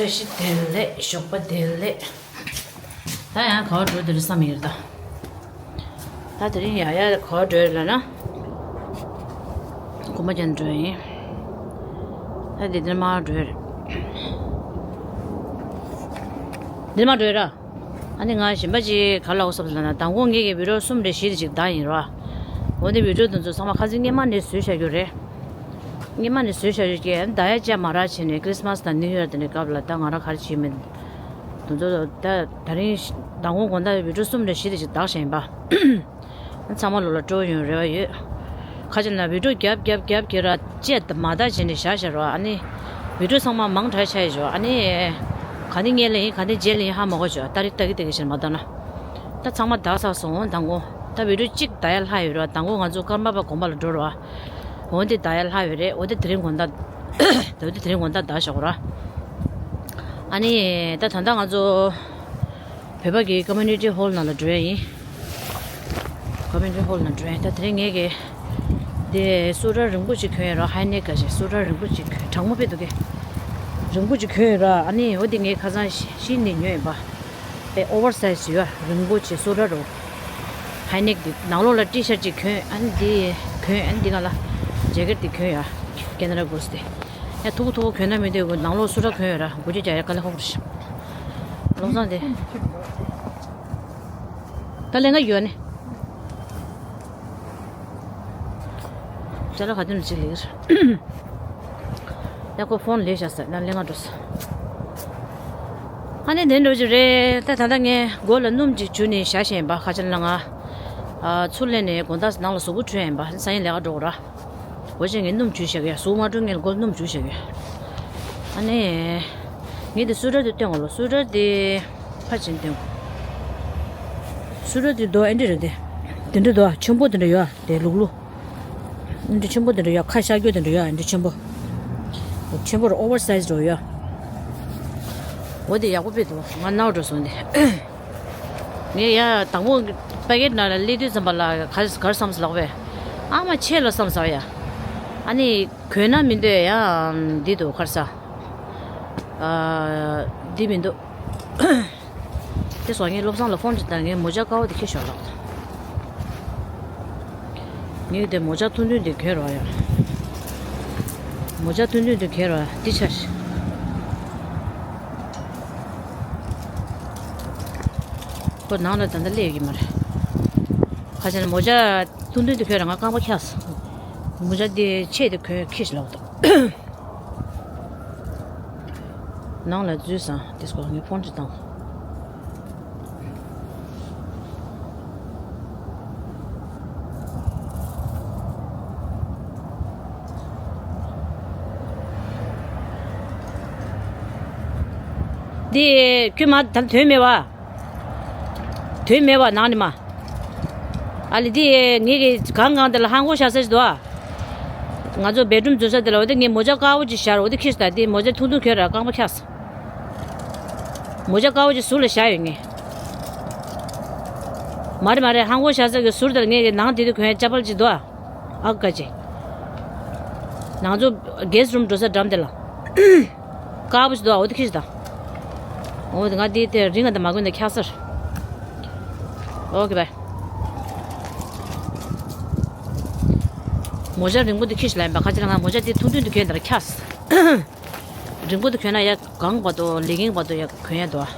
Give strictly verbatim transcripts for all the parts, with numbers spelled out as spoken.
བཀྲ་ཤིས་བདེ་ལེགས། ཞོགས་པ་བདེ་ལེགས། ད་ཡང་ག་བར་འགྲོ་དེ་རེད་བསམ་ཡོད་ད། ད་དེ་རིང་ཡ་ཡ་ག་བར་འགྲོ་ལབ་ན། དགོན་པ་རྒྱག་འགྲོ་ཡིན། ད་དེ་འདིར་མར་འགྲོ་རེད། འདིར་མར་འགྲོ་ར། ཨ་ནི་ང་གཞན་པ་ཅིག་ག་ལ་འོ་སོབ་ལ་ན་དང་པོ་ངེད་ཀྱི་བི་ཌིའོ་གསུམ་རེ་བཞི་རེ་ཅིག་བདག་ཡིན་ར། འོ་འདི་བི་ཌིའོ་དེ་ཚོ་ཚང་མ་ཁ་སང་སྔས་མ་ནས་བཟོས་བཞག་རྒྱུ་རེད། སྔས་མ་ནས་བཟོས་བཞག་རྒྱུ་ཀྱི་ཨ་ནི་ད་ཡ་བཅའ་མ་རག་བྱས་ནས་ཁྲིས་མས་དང་ནིའུ་ཡར་དེ་འདྲའི་སྐབས་ལ་ད་ང་རང་ག་རེ་བྱེད་མིན། དེ་ཚོ་ད་ད་རིང་དང་པོ་དགོང་དག་བི་ཌིའོ་གསུམ་རེ་བཞི་རེ་ཅིག་བདག་བཞག་ཡིན་པ། ཚང་མ་ལོ་ལ་སྤྲོ་ཡོང་རེ་བ་ཡོད། ཁ་ཅིག་ན་བི་ཌིའོ་རྒྱབ་རྒྱབ་རྒྱབ་ཀྱི་ར་བཅད་མ་བདག་བྱས་ནས་བཞག་བཞག་རོ། ཨ་ནི་བི་ཌིའོ་ཚང་མ་མང་དྲགས་ཆགས་ཡོད་རོ། ཨ་ནི་ག་ནས་སྔོན་ལ་ཡིན་ག་ནས་རྗེས་ལ་ཡིན་ཧ་མ་གོ་བྱོས། ཏ་རིག་ཏ་གི་ཏ་གི་བྱས་མ་བདག་ན། ད་ཚང་མ་བདག་ཚར་སོང་དང་པོ། ད་བི་ཌིའོ་གཅིག་བདག་ཡ་ལྷག་ཡོད་རོ། དང་པོ་ང་ཚོ་ཀརྨ་པ་དགོན་པ་ལ་འགྲོ་རོ། འོ་འདི་བདག་ཡ་ལྷག་ཡོད་རེད། འོ་འདི་དེ་རིང་དགོང་དག་འོ་འདི་དེ་རིང་དགོང་དག་བདག་བཞག་རོ། ཨ་ནི་ད་ད་ལྟ་ང་ཚོ་བོད་པ་གི་ཀོ་མུ་ནི་ཊི་ཧོལ་ནང་ལ་འགྲོ་ཡ་ཡིན། ཀོ་མུ་ནི་ཊི་ཧོལ་ནང་འགྲོ་ཡ་ཡིན། ད་དེ་རིང་ངས་ཀྱི་དེ་སུ་ཊར་རིང་པོ་ཅིག་གྱོན་ཡོད་ར། ཧའི་ནེག་ག་ཞིག་སུ་ཊར་རིང་པོ་ཅིག་གྱོན། གྲང་མོ་དཔེ་འདུག་གས། རིང་པོ་ཅིག་གྱོན་ཡོད་ར། ཨ་ནི་འོ་དེ་ངས་ཁ་སང་ཤི་ཤི་ནས་ཉོས་ཡིན་པ། དཔེ་ཨོ་ཝར་སའི་ཛི་ཡོད་ར། རིང་པོ་ཅིག་སུ་ཊར་རོ། ཧའི་ནེག་དེ་ནང་ལོགས་ལ་ཊི་ཤར་ཊི་ཅིག་གྱོན། ཨ་ནི་དེ་གྱོན། ཨ་ནི་དེ་ག་ལ་ཇེ་ཀེཊ་དེ་གྱོན་ཡོད། ཀེ་ན་ར་གུ་སི་དེ། ཡ་མཐུག་པོ་མཐུག་པོ་གྱོན་ན་མི་འདོད་གོ། ནང་ལོགས་སུ་ཊར་གྱོན་ཡོད་ར། དགུ་བརྒྱ་བརྒྱ་ཡ་དཀའ་ལས་ཁག་པོ་རེད། བློ་བཟང་དེ། ད་ལན་ང་ཡོད་ནི། ཅ་ལག་ག་དུས་ནས་ཅིག་ལེགས། ཡ་ཁོ་ཕོན་ལས་བཞག་ཟེར་ན་ལེན་ག་འགྲོ་ཟེར། ཨ་ནི་དེ་འགྲོ་རྒྱུ་རེད། ད་ད་ལྟ་ངས་མགོ་ལ་སྣུམ་ཅིག་བྱུགས་ནས་བཞག་བཞག་ཡིན་པ། ཁ་ཆེ་ལ་ང་ཚུར་ལེན་ནས་དགོང་དག་ནང་ལ་གཟུགས་པོ་འཁྲུད་ཡིན་པ། སང་ཉིན་ལས་ཀ་འགྲོ་དགོས་ར། འོ་ཅེ་ངས་སྣུམ་བྱུགས་བཞག་ཡ། གཟུགས་མ་འཁྲུད་སྔོན་ལ་མགོ་ལ་སྣུམ་བྱུགས་བཞག་ཡ། ཨ་ནི། ངས་དེ་སུ་ཊར་དེ་སྟོན་གོ་ལོ། སུ་ཊར་དེ་ཕར་ཕྱིན་སྟོན་གོ། སུ་ཊར་དེ་དོ་ཨེ་འདྲ་རེད་དེ། དེ་འདྲ་དོ་ཆེན་པོ་དེ་འདྲ་ཡོད་དེ་ལུག་ལུག་ཨེ་འདྲ་ཆེན་པོ་དེ་འདྲ་ཡོད། ཁ་ཤར་རྒྱུ་དེ་འདྲ་ཡོད། ཨེ་འདྲ་ཆེན་པོ། ཆེན་པོ་ར་ཨོ་ཝར་སའི་ཛི་རོ་ཡོད། འོ་དེ་ཡག་པོ་དཔེ་འདུག་ང་ནའོ་འགྲོ་སོང་དེ། ངས་ཡ་དང་པོ་པེ་ཀེཊ་ནང་ལ་སླེབས་དུས་ཙམ་པ་ལ་ག་ག་རེ་བསམ་སོང་ལབ་པས། ཨ་མ་ཆེ་ལ་བསམ་ས་ཡ། ཨ་ནི་གྱོན་ན་མི་འདོད་ཡ། འདི་འདུག་ག་རེ་ཟ། ཨ། འདི་མི་འདུག་དེ་སོང་ངས་བློ་བཟང་ལ་ཕོན་ཅིག་བཏང་། ངས་མོ་ཇ་དཀར་པོ་དེ་ཁྱེར་ཤོག་ལབ། ངས་དེ་མོ་ཇ་ཐུང་ཐུང་དེ་གྱོན་རོགས་ཡ། མོ་ཇ་ཐུང་ཐུང་དེ་གྱོན་རོགས་ཡ། འདི་ཆ་ཞིག་ཁོ་ནང་ལ་ད་ལྟ་སླེབས་ཡོད་ཀྱི་མ་རེད། ཁ་ཆེ་ན་མོ་ཇ་ཐུང་ཐུང་དེ་གྱོན་ར། ང་རྐང་པ་འཁྱགས་སོང་། མོ་ཇ་དེ་ཆེ་དེ་གྱོན་ཁྱེར་ཤོག་ལབ་འདུག་ནང་ལ་འཛུལ་སོང་། དེ་སྐོར་ངས་ཕོན་ཅིག་བཏང་། འདི་ཁྱོད་མ་ད་དོན་མེད་པ། དོན་མེད་པ་ནང་ནས་མ། ཨ་ལེ་འདི་ངེད་ཀྱི་གང་གང་དེ་ལ་ཧང་གོ་བཞག་ས་ཞིག་འདུག་ཨ། ང་ཚོ་བེད་རུམ་འཛུལ་ས་དེ་ལ་འོ་དེ་ངས་མོ་ཇ་དཀར་པོ་ཅིག་བཞག་འོ་དེ་ཁྱེར་ཤོག་ད། དེ་མོ་ཇ་ཐུང་ཐུང་གྱོན་ར། རྐང་པ་འཁྱགས་སོང་། མོ་ཇ་དཀར་པོ་ཅིག་ཟུར་ལ་བཞག་ཡོད་ངས། མ་རེད་མ་རེད། ཧང་གོ་བཞག་ས་གི་ཟུར་དེ་ལ་ངེད་ཀྱི་ནང་དེ་དུ་གྱོན་ཡ་ཅ་པལ་ཅིག་འདུག་ཨ། ཨ་ཀ་ཅེ། ང་ཚོ་གེ་སི་ཊི་རུམ་འགྲོ་ས་འགྲམ་དེ་ལ། དཀར་པོ་ཞིག་འདུག་ཨ། འོ་དེ་ཁྱེར་ཤོག་ད། འོ་དེ་ང་དེ་དེ་རིང་ང་དེ་མ་གོན་ན་འཁྱགས་སོང་། ཨོ་ཀེ་བཱའི། མོ་ཇ་རིང་པོ་དེ་ཁྱེར་ཤོག་ལབ་ཡིན་པ། ཁ་ཆེ་ལ་ང་མོ་ཇ་དེ་ཐུང་ཐུང་དེ་གྱོན་ད་ར་འཁྱགས་སོང་། རིང་པོ་དེ་གྱོན་ན་ཡ་གང་བར་དུ་ལས་ཀྱི་བར་དུ་ཡ་གྱོན་ཡ་འདུག་ཨ།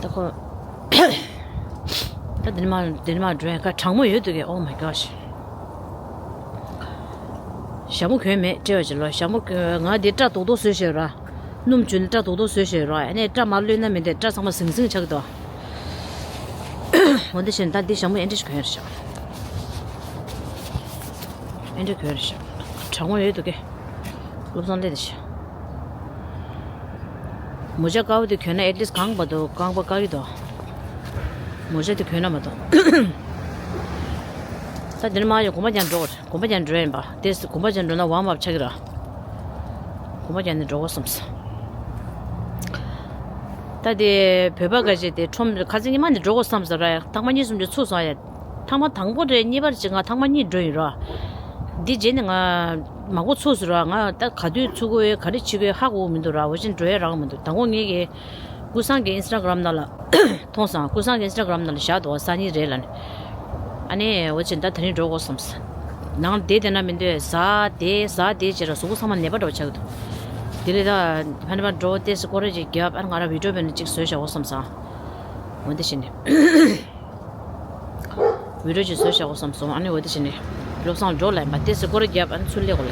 ད་ཁོ། ད་འདིར་མ་འདིར་མ་འགྲོ་ཡ་ཁ་གྲང་མོ་ཡོད་འདུག་གས། Oh my gosh། ཞྭ་མོ་གྱོན་མེད་སྤྲེལ་བ་ཅིག་ལོ། ཞྭ་མོ་གྱོན། ང་འདི་སྐྲ་རྡོག་རྡོག་བཟོས་བཞག་ར། སྣུམ་བྱུགས་ནས་སྐྲ་རྡོག་རྡོག་བཟོས་བཞག་ར། ཨ་ནི་སྐྲ་མར་གློད་ན་མི་འདོད། སྐྲ་ཚང་མ་ཟིང་ཟིང་ཆགས་ཀྱི་འདུག་ཨ། འོ་འདི་བྱས་ན་ད་འདི་ཞྭ་མོ་ཨེ་འདྲ་ཞིག་གྱོན་ཡ་རེད་ཤག་ཨེ་འདྲ་གྱོན་ཡ་རེད་ཤག་གྲང་མོ་ཡོད་འདུག་གས། བློ་བཟང་སླེབས་བསྡད་ཤག་མོ་ཇ་དཀར་པོ་དེ་གྱོན་ན་at least གང་བར་དུ་རྐང་པ་དཀར་གི་འདུག་མོ་ཇ་དེ་གྱོན་ན་མ་གཏོགས། ད་འདིར་མར་ཡང་དགོན་པ་རྒྱག་འགྲོ་དགོས་རེད། དགོན་པ་རྒྱག་འགྲོ་ཡིན་པ། དེ་དགོན་པ་རྒྱག་འགྲོ་ན་ཝརམ་ཨབ་ཆགས་ཀྱི་རེད། དགོན་པ་རྒྱག་ནས་འགྲོ་དགོས་བསམས། ད་དེ་བོད་པ་འགའ་ཤས་དེ་ཁྲོམ་ཁ་སང་ཉི་མ་ནས་འགྲོ་དགོས་བསམས་ཟེར་ར། ཐེངས་མ་གཉིས་གསུམ་ཅིག་ཚུགས་སོང་ཡ། ཐེངས་མ་དང་པོ་རེད། གཉིས་པར་ཅིག་ང་ཐེངས་མ་གཉིས་འགྲོ་ཡིན་རོ། འདི་རྗེས་ནས་ང་ མ་གོ་ཚུགས་སུ་ར། ང་ད་ག་དུས་ཚུགས་དགོས་ག་རེ་བྱེད་དགོས་ཧ་གོ་མི་འདུག་ར། འོ་ཅན་འགྲོ་ཡ་རག་མི་འདུག་དང་པོ་ངེད་ཀྱི་ཀུན་བཟང་གི་ཨིན་སི་ཊ་གྷ་རམ་ནང་ལ་མཐོང་སོང་། ཀུན་བཟང་གི་ཨིན་སི་ཊ་གྷ་རམ་ནང་ལ་བཞག་འདུག་སང་ཉིན་རེད་ལ་ནི། ཨ་ནི་འོ་ཅན་ད་དེ་རིང་འགྲོ་དགོས་བསམས། ནང་བསྡད་བསྡད་ན་མི་འདོད་ཟ་བསྡད་ཟ་བསྡད་བྱས་ར་གཟུགས་པོ་ཚང་མ་ནད་པ་འདྲ་བོ་ཆགས་ཀྱི་འདུག་དེ་ལས་ད་ཕ་ནི་པ་འགྲོ་ཏེ་སི་སྐོར་ར་ཅིག་བརྒྱབ། ཨ་ནི་ང་ར་བི་ཌི་ཡོ་བེ་ནི་ཅིག་བཟོས་བཞག་འོ་བསམས་སང་། འོ་འདི་བྱས་ནས། བི་ཌི་ཡོ་ཅིག་བཟོས་བཞག་གོ་བསམ་སོང་། ཨ་ནི་འོ་དེ་བྱས་ནས་བློ་བཟང་འགྲོ་ལ་ཡིན་པ་དེ་ཟེར་སྐོར་ར་རྒྱབ། ཨ་ནི་ཚུར་སླེབས་གོ་ལ།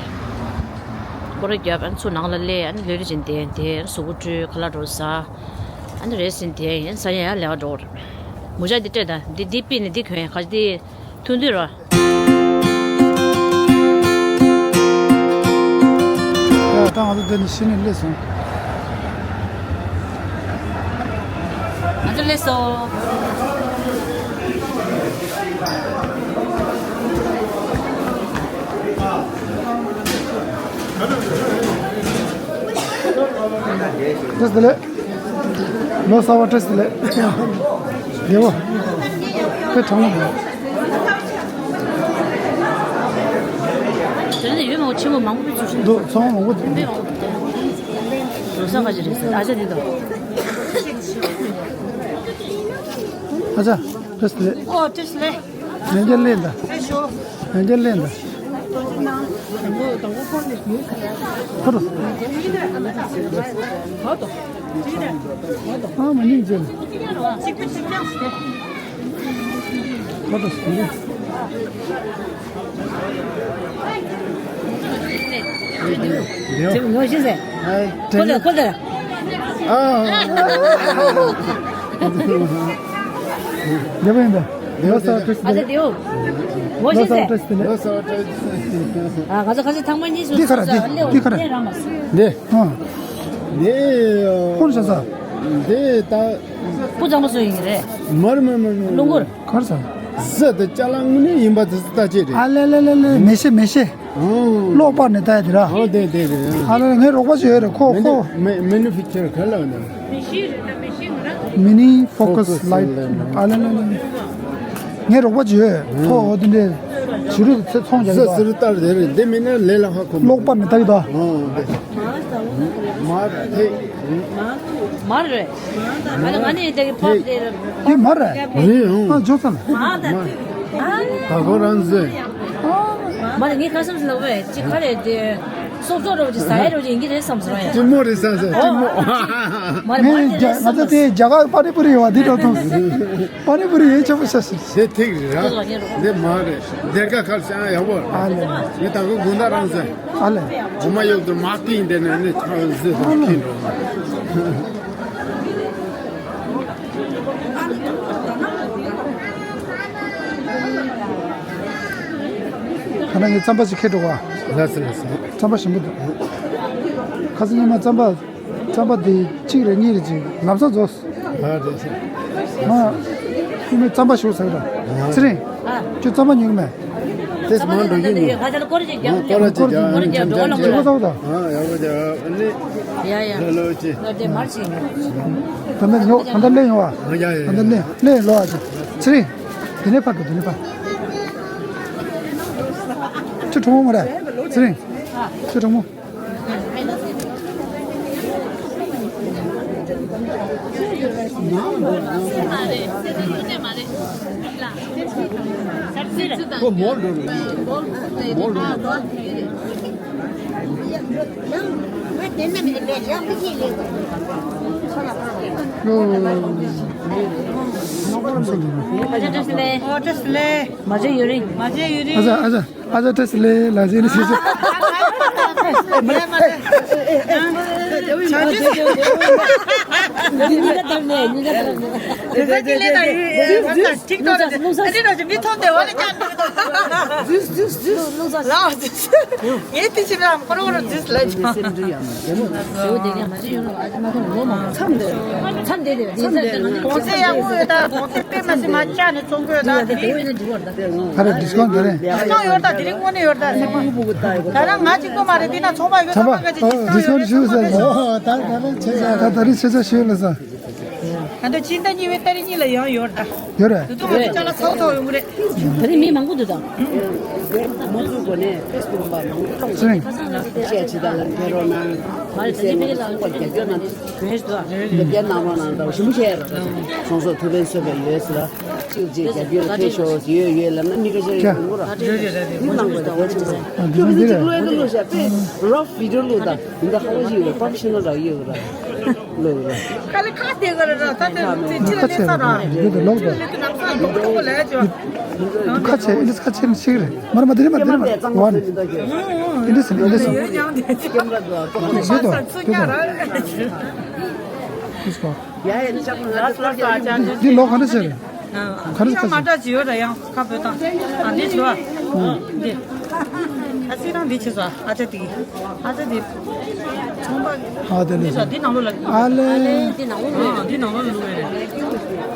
སྐོར་ར་རྒྱབ། ཨ་ནི་ཚུར་ནང་ལ་སླེབས། ཨ་ནི་ལྷོད་ལྷོད་བྱས་ནས་བསྡད། བསྡད། ཨ་ནི་གཟུགས་པོ་བཀྲུས། ཁ་ལག་འདྲ་བོ་ཟ། ཨ་ནི་རེས་ཟིན་བསྡད། ཡིན་ཟ་ཡ་ཡ་ལས་ཀ་འགྲོ་གོ་རེད། མུ་ཇ་འདི་སྤྲད་ད། འདི་འདི་པི་ནི་འདི་གོན་ཡ་ག་འདི་ཐུང་དུས་ར། ཡ་ད་ང་ཚོ་འདི་ནས་ཕྱི་ནས་སླེབས་སོང་། ང་ཚོ་སླེབས་སོང་། བཀྲ་ཤིས་བདེ་ལེགས། ལོ་གསར་པ་བཀྲ་ཤིས་བདེ་ལེགས། བདེ་པོ། དཔེ་གྲང་མོ་འདུག་དེ་ནས་ཡོད་མང་པོ་ཆེན་པོ་མང་པོ་ཚུར་ཕྱིན་འདུག་ཚོང་མང་པོ་འདུག་དཔེ་མང་པོ་འདུག་ལོ་གསར་ག་ཅི་རེད་ཟེར། ཨ་ཅག་འདི་དང་། ཨ་ཅག་བཀྲ་ཤིས་བདེ་ལེགས། ཨོ་བཀྲ་ཤིས་བདེ་ལེགས། ཡང་བསྐྱར་སླེབས་ད། ཡང་བསྐྱར་སླེབས་ད། ཁོ་རང་། ཨ་མ་སྙིང་རྗེ། ཁོ་རང་། ངོ་ཤེས་ཟེར། ཁོ་ལ་ཁོ་ལ། ཨ། ཡག་པོ་ཡིན་ད། ལོ་གསར་བཀྲ་ཤིས་བདེ་ལེགས། ཨ་ཅག་དེའུ། ངོ་ཤེས་ཟེར། ལོ་གསར་བཀྲ་ཤིས་བདེ་ལེགས། ཨ་ང་ཚོ་ཁ་སང་ཐེངས་མ་གཉིས་སུ་འདི་ག་ར་འདི་འདི་ག་ར། འདི་རང་མ་སུ། འདི། ཨ། འདི། ཁོང་ཤ་ཚ། འདི་ད། སྤུ་གཙང་པོ་སུ་ཡིན་གྱི་རེད། མར་མར་མར་མར། ལུང་སྐོར། ག་རེ་ཟ། ཟ་དེ་ཅ་ལག་དངོས་གནས་ཡིན་པ་དེ་ཟ་ལྟ་ཅེས་རེད། ཨ་ལེ་ལེ་ལེ་ལེ། མེ་ཤེ་མེ་ཤེ། ཨོ། གློག་པར་ནས་ལྟ་ཡ་དེ་ར། ཨོ་དེ་དེ་རེད། ཨ་ལེ་ལེ། ངའི་རོགས་པ་ཅིག་ཡོད་རེད། ཁོ་ཁོ། མེ་ནུ་ཕེག་ཅར་ག་ལ་ཡོད་ན། མི་ནི་ཕོ་ཀ་སི་ལའིཊ། ཨ་ལེ་ལེ་ལེ་ལེ། ངའི་རོགས་པ་ཅིག་ཡོད། ཁོ་འོ་དེ་འདྲའི་བྱུ་རུ་ཚེ་ཚོང་རྒྱག་གི་འདུག་ཟ་ཟུར་ལྟར་དེ་རེད། དེ་མིན་ན་ལས་ལ་ཧ་གོ་མ། གློག་པར་ནས་ལྟ་གི་འདུག་ཨོ་དེ། མ་ཐེ། མར་རེད། ང་ནི་ང་ནི་དེ་གི་ཕོག་དེ་རེད། འདི་མར་རེད། རེད་ཨང་། ཨ་ཇོ་ཚང་། མར་ད་ད་གོ་རང་ཟེ། མ་རེད། ངའི་ཁ་སང་ཟེར་ལ་བས་ཅི་ག་རེད་དེ། སོག་སོག་རོ་ཅི་ཟ་ཡ་རོ་ཅི་ཡིན་གྱི་རེད་བསམ་སོང་ཡ། ཏི་མོ་རེད་ཟ་ཟ་ཏི་མོ། མ་རེད་མ་རེད་ང་ཚོ་དེ་རྒྱ་གར་པ་ནི་པུ་རི་ཡོད་པ་འདི་འདྲ་དང་། པ་ནི་པུ་རི་ཡོད་ཆེན་པོ་ཤ་ཤ། དེ་ཐིག་རེད་ར། འདི་མ་རེད། སྡེར་ཁ་ཁར་ཤང་ཡག་པོ། ཨ་ལེ། ངས་ད་གོ་དགུན་ཟླ་རང་ཟེ། ཨ་ལེ། འོ་མ་ཡོད་དུ་མ་ཏིང་དེ་ནས་ནི་ཆང་ཟི་དང་ཁྱིམ་འགྲོ། ཁ་ན་ངའི་རྩམ་པ་ཅིག་ཁྱེར་འགྲོ་བ། ལགས་སོ་ལགས་སོ། རྩམ་པ་ཞིམ་པོ་འདུག་ཁ་སང་ཉི་མ་རྩམ་པ། རྩམ་པ་དེ་གཅིག་རེ་གཉིས་རེ་གཅིག་ལམ་སང་རྫོགས། ཨ་རེད། ཨ། ཁྱོད་མོས་རྩམ་པ་ཞུ་ཟེར་ར། ཨ། ཚེ་རིང་། ཨ། ཁྱོད་རྩམ་པ་ཉོས་མེད། དེས་མང་འགྲོ་རྒྱུ་ཉོ། ང་ཚོ་ལ་སྐོར་ཅིག་རྒྱག་སྐོར་ཅིག་རྒྱག་སྐོར་ཅིག་རྒྱག་འགྲོ་ལ་མོ་ལ། ཡག་པོ་ཟ་བ་དང་། ཨ་ཡག་པོ་རྒྱག་ཨ་ནི། ཡ་ཡ། ལོ་ལོ་ཅི། ང་དེ་མར་ཅིག་ཉོ། ད་ལྟ་ཉོ་ད་ལྟ་ལེན་ཡོང་བ། ཨ་ཡ་ཡ། ད་ལྟ་ལེན་ལེན་ལོ་ཨ་ཅིག་ཚེ་རིང་། དེ་ནས་ཕར་འགྲོ་དེ་ནས་ཕར། ཁྱོད་གྲོགས་མོ་མ་རེད། ཚེ་རིང་། ཁྱོད་གྲོགས་མོ། མ་བྱས་ཡོད་རེད། མ་བྱས་ཡོད་རེད། ཨ་ཅག་ཨ་ཅག་ཨ་ཅག་བཀྲ་ཤིས་བདེ་ལེགས་ལགས་ཟེར་ནས་ཞུ་ཞུ། མཚམས་འདིར། གོང་ཚད་ཡག་པོ་ཡོད་ད། གོང་ཚད་དཔེ་མ་སྲིད་མ་བཅག་ནས་བཙོང་གི་ཡོད་ད། དེ་ཡོད་ན་འགྲིག་བར་ད། ད་རེ་ཌི་སི་ཀའུན་ཊི་དེ་རེད། ཌི་སི་ཀའུན་ཊི་ཡོད་ད། དེ་རིང་དངོས་གནས་ཡོད་ད་ཟེར་མ། ད་རང་ང་གཅིག་པོ་མ་རེད། འདི་ན་ཚོང་པ་ཡོད་ཚོང་པ་ག་ཅིག་ཌི་སི་ཀའུན་ཊི་ཞུ་ཟེར། ཨོ་ད་ད་རེ་ཆེ་ཆ། ད་ད་རེ་ཆེ་ཆ་ཞུ་ལ་ས། ད་ལྟ་ཕྱི་ཟླ་གཉིས་པའི་ཏ་རིག་གཉིས་ལ་ཡང་ཡོད་རེད་ད། ཡོད་རེད། དེ་ཚོ་ང་ཚོ་ཅ་ལག་ཚ་བོ་ཚ་བོ་ཡོང་གི་རེད། ད་རིང་མི་མང་པོ་འདུག་ད། མ་བཙུགས་གོང་ནས་ཕེ་སི་བུག་པ་མང་པོ་ཚོ་ཁ་སང་ལ་བཤད་ཅི་ད་ལ་ཕེ་རོགས་གནང་། མ་རེད། ད་ཅི་ཕེ་ལ་ཚོང་པ་རྒྱབ་སྐྱོར་གནང་། རྒྱབ་སྐྱོར་གནང་རོགས་གནང་། ད་ཞིམ་པོ་བཤད་རོགས། ཚོང་ཟོག་ཐུགས་ཕན་གསོས་པ་ཡོད་ཟེར་ལ། གཅིག་གཅིག་རྒྱབ་སྐྱོར་ལ་ཕེབས་ཤོག་ཟེར། ཡོད་ཡོད་ལབ་ན་མི་ཁ་ཤས་ཡོང་གི་ར། མི་མང་པོ་ད་འོ་ཅི་ཟེར། ཁྱོད་ཚོ་གཅིག་བློ་ཡག་གི་བློ་བཤད་པས་རོགས་བི་ཌིའོ་བླུགས་ད། འདི་ཧ་ལོ་ཞིག་ཡོད་པ་ཕྱི་ནང་རག་ཡོད་ར། ལོས་ར། ཁ་ལི་ཁ་དེ་ག་ར་ར་ད་དེ་དེ་ཅི་ལ་ལས་ས་ར། ཁ་ཆེ་ལོག་ད། ཁ་ཆེ་ཨིན་ལིས་ཁ་ཆེ་ནི་ཤིག་རེད། མར་མ་དེ་རེད་མ་དེ་རེད་མ། ཝན། ཨིན་ལིས་ཨིན་ལིས། ཡོད་ཡང་དེ་ཅི་ཡོད་དོ་ཡོད་དོ། ཨིན་ལིས་ཁོ། འདི་ལོ་ག་འདྲ་ཟེར། ག་རེ་ཡང་མ་འདྲ་ཅི་ཡོད་ར་ཡང་ཁ་བོད་དང་། ཨ་འདི་ཆུ་བ། འདི། ཨ་སི་རང་འདི་ཆི་ཟ་ཨ་ཅག་དེ། ཨ་ཅག་དེ། ཚོང་པ། ཨ་དེ་ལས་འདི་ཟ་འདི་ནང་ལོགས་ལ། ཨ་ལེ། འདི་ནང་ལོགས་ལ། འདི་ནང་ལོགས་ལ་ལུག་རེད།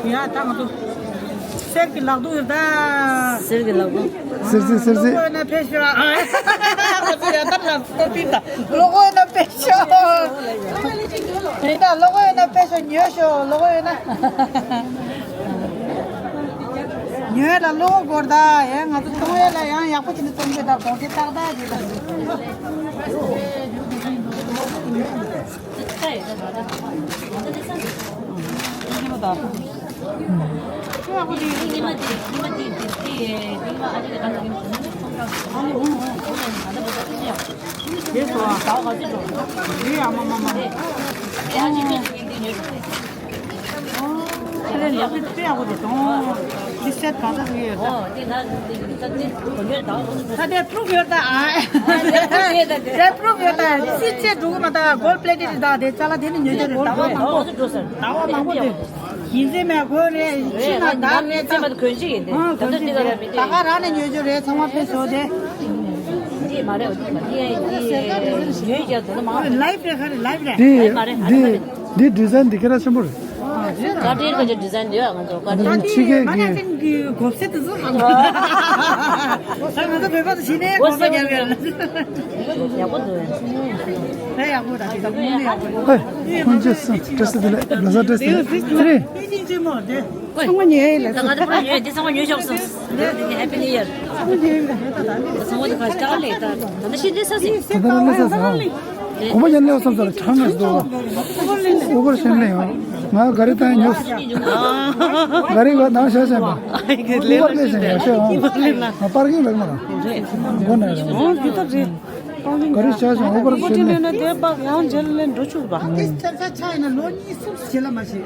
ཡ་ད་ང་ཚོ། གསེར་གྱི་ལག་དུང་ཡོད་ད། གསེར་གྱི་ལག་དུང་། གསེར་གསེར་གསེར་གསེར། ལོ་གོ་ཡོད་ན་ཕེབས་ཤོག་ཨ། ང་ཚོ་ཡ་ད་ལ་སྟོར་ཏིན་ད། ལོ་གོ་ཡོད་ན་ཕེབས་ཤོག་ཡིན་ད་ལོ་གོ་ཡོད་ན་ཕེབས་ཤོག་ཉོས་ཤོག་ལོ་གོ་ཡོད་ན། ཉོས་ལ་ལོ་གོ་དགོས་ད། ཡ་ང་ཚོ་གཏོང་ཡ་ལ་ཡང་ཡག་པོ་བྱས་ནས་གཏོང་དགོས་ད། གོང་ཚད་ཏག་ཏག་ཅིག་ད། ད་དེ་པུ་རུབ་ཡོད་ད། ཨ། དེ་པུ་རུབ་ཡོད་ད། སི་ཆེ་འདུག་མ་ད་གོལ་པི་ལེ་ཊེཌ་ད། དེ་ཅ་ལག་དེ་ནི་ཉོས་རྒྱུ་རེད། ཟླ་བ་མང་པོ། ཟླ་བ་མང་པོ་དེ། ཡིན་ཚེ་མེད་གོ་རེད། ཕྱི་ན་ད་རེད་ད། ཨ་གོན་ཅིག་ཡིན་ཏེ། ད་ལྟ་དེ་ག་ར་མི་ད་ག་རང་ནས་ཉོས་རྒྱུ་རེད། ཚང་མ་ཕེབས་ཤོག་དེ། འདི་མ་རེད། འདི་ཉོས་རྒྱུ་དེ་ལ་མང་། ལའིབ་རེད། ག་རེ་ལའིབ་རེད། འདི་མ་རེད། འདི་འདི་འདི་ཌི་ཛའིན་འདི་ག་ར་ཆེན་པོ་རེད། ཀ་ཏི་ཀ་ཅི་ཌི་ཛའིན་འདི་ཡ་ང་ཚོ་ཀ་ཏི། ད་འདི་ཕྱི་རྒྱལ་མ་ན་གི་ཅན་གི་གོ་སེ་དེ་ཚོ་ཧ་གོ། ད་ང་ཚོ་བོད་པ་དང་གཞི་ནས་གོ་ས་རྒྱབ་ཡོད་ལ། ཡག་པོ་འདུག་ཨེ། ཡག་པོ་ད་དེ་ད་ཁོང་ནི་ཡག་པོ་རེད། ཧེ། ཁོང་ཅི་སོང་། བཀྲ་ཤིས་བདེ་ལེགས། ལ་ས་བཀྲ་ཤིས་བདེ་ལེགས། ཚེ་རིང་། ཚང་མ་ཉོས་ལ། ད་ང་ཚོ་པུ་ར་ཉོས། འདི་ཚང་མ་ཉོས་ཤོག་སོང་། Happy New Year། ཚང་མ་ཉོས་ལ། ད་ཚང་མ་འདི་ག་ལ་ད་ད་ཤི་འདི་ས་སི། ད་ད་ལ་ས་སོང་། གོམ་པ་ཡན་ལེ་བསམ་ཚར་ཁྲང་ངེས་སུ། ཨུ་བར་ཤེམ་ལེ་ཡང་། ང་ག་རེ་བཏང་ཉོ། ག་རེ་བ་ནང་ཤ་ཤ་བ། ཨུ་བར་ལེ་ཤ་ཡང་ཤ་ཡང་། ང་པར་ཀིང་ལ་མ་ར། མགོ་ན་ར། ཨོ་འདི་ལྟར་རེད། ག་རེ་ཤ་ཤ་ཨུ་བར་ཤེམ་ལེ། ན་དེ་པ་ཡང་འཇལ་ལེན་འགྲོ་ཆུག་པ། དེ་ཆ་ཆ་ཆ་ཡིན་ན་ལོ་གཉིས་གསུམ་ཞེ་ལ་མ་ཤེས་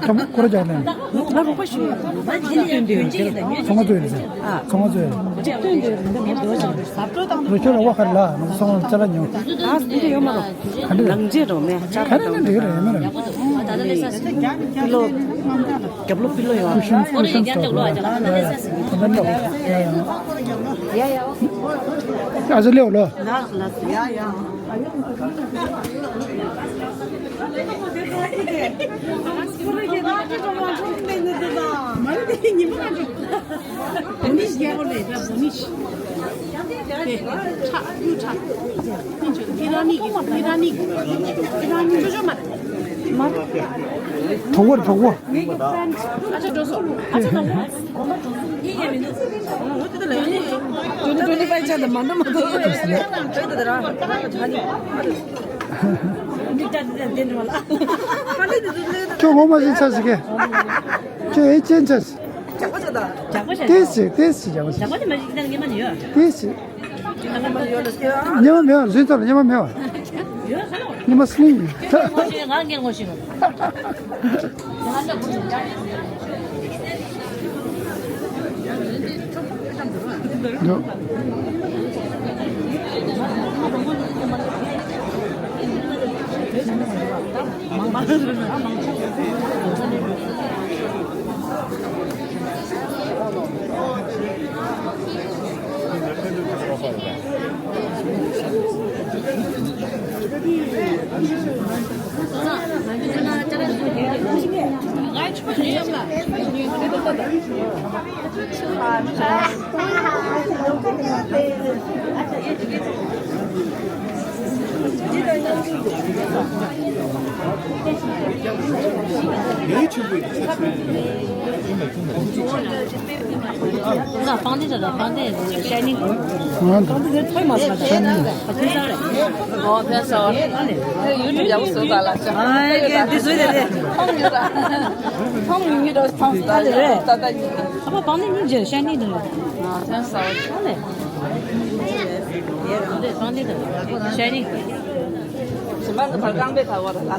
ཨ། ཁོ་ར་རྒྱག་ལེན། ང་རོགས་པ་ཞུ། ཚོང་ཚོང་ཚོ་ཡིན་ཟེར། ཚོང་ཚོ་ཡིན། ཁྱོད་རོགས་པ་ག་རེ་ལ་ང་ཚོ་ཚོང་ལ་ཅ་ལག་ཉོ། ཨ་འདི་ཡོད་མ་རོགས། ག་འདྲ། ནང་རྗེས་རོགས་མེད་ཅ་ལག་ག་རེ་ན་འགྲིག་རེད་མེད་རེད། པི་ལོ། རྒྱབ་ལོ་པི་ལོ་ཡོད། ཨ་ཤུན་ཨ་ཤུན་ཚོགས་པ་ལ་ཡ་ཡ་ཡ་ཡ་ཡ་ཡ་ཡ་ཡ་ཡ། ཨ་ཅག་ལེའོ་ལོ། ལགས་ལགས་ཡ་ཡ། དོག་པོ་དོག་པོ། ཁྱོད་ངོ་མ་ཞིག་ཆ་ཞིག་གེ། ཁྱོད་ཨེ་ཅན་ཆ་ཞིག། ཏེས་ཞིག་ཏེས་ཞིག་ཏེས་ཞིག། སྙེ་མ་མེད་པ་རུས་ཚོར་སྙེ་མ་མེད་པ། སྙེ་མ་སྙིང་། ཡ་ཆེན་པོ་ཡིན། ད་པང་གདན་ད་ད་པང་གདན་ཤ་ནི། ང་ད་པང་གདན་ཐོས་མ་སོང་ད། ཤ་ནི། ཨ་ཐོས་ས་རེད། ཨོ་ཕན་སོང་། ཨ་ལེ། ཡུ་ཊུབ་ཡག་པོ་བཟོ་ད་ལ་ཤ། ཨ་ཡེ་འདི་བཟོས་ཏེ་ཏེ། ཐོང་ཡོད་ར། ཐོང་ཡོད་ར་ཐོང་ད་ད་ད་ད་ཡིན། ཨ་པང་གདན་སྙིང་རྗེ་ཤ་ནི་འདི་ལ། ཨ་ཕན་སོང་། ཨ་ལེ། པང་གདན་ད་ཤ་ནི། ཞིམ་པ་ཚོ་བར་རྐང་པའི་ཐ་བ་ར་ལ།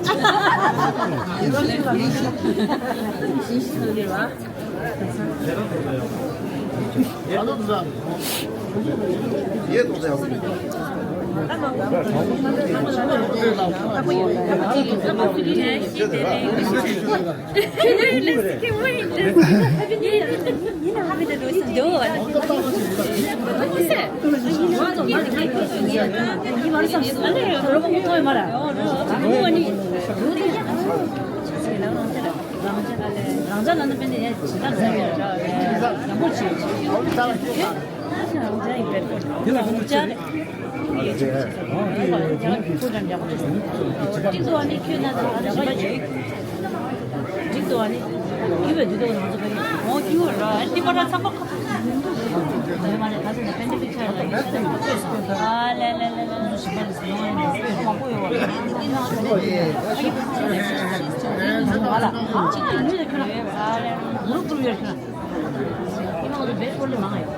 རང་ཅག་ལ་ནི་དཔེ་འདི་ཡང་ཇི་ལྟར་ཟ་བའི་རང་ཅག་ཡང་པོ་ཆེ་ཆེ། རང་ཅག་ཡིན་པའི་ཁོ་རང་ཅག་རེད། ཁོ་རང་ཡག་པོ་ཆེ། འགྲིག་འདུག་ཨ་ནི་ཁྱོད་ན་ད་རང་ཅག་ཡིན། འགྲིག་འདུག་ཨ་ནི། ཁྱོད་བས་འདི་དག་ང་ཚོ་ག་ཡིན། འོ་ཁྱོད་ར་ཨ་ཏི་པ་ར་ཚང་མ་ཁོ། ད་ཡོད་མ་རེད། ད་ཚོ་ནས་པེན་ཏི་ཕིག་ཆར་ལ་ཡོད་ཤ་ད་ཡོད་ཤ་ད་ཡོད། ཨ་ལེ་ལེ་ལེ་ལེ། ང་ཚོ་ཞིག་པ་ལ་ཟེར་ཡོང་ཡོད་མང་པོ་ཡོད་པ། ཨ་ཡི་ཁོ་ཚོ་ལ་ཤ་ཤ་ཤ་ཤ་ཡོད་ཡོད་ང་ལ་ཨ་གཅིག་གཅིག་ལུས་ལ་ཁྱོད་ལ་ཡོད་ཨ་ལེ། གུ་རུབ་གུ་རུབ་ཡོད་ཁྱོད་ལ། ཡིན་ནའང་ང་ཚོ་བེད་སྐོར་ལ་མང་ཡོད།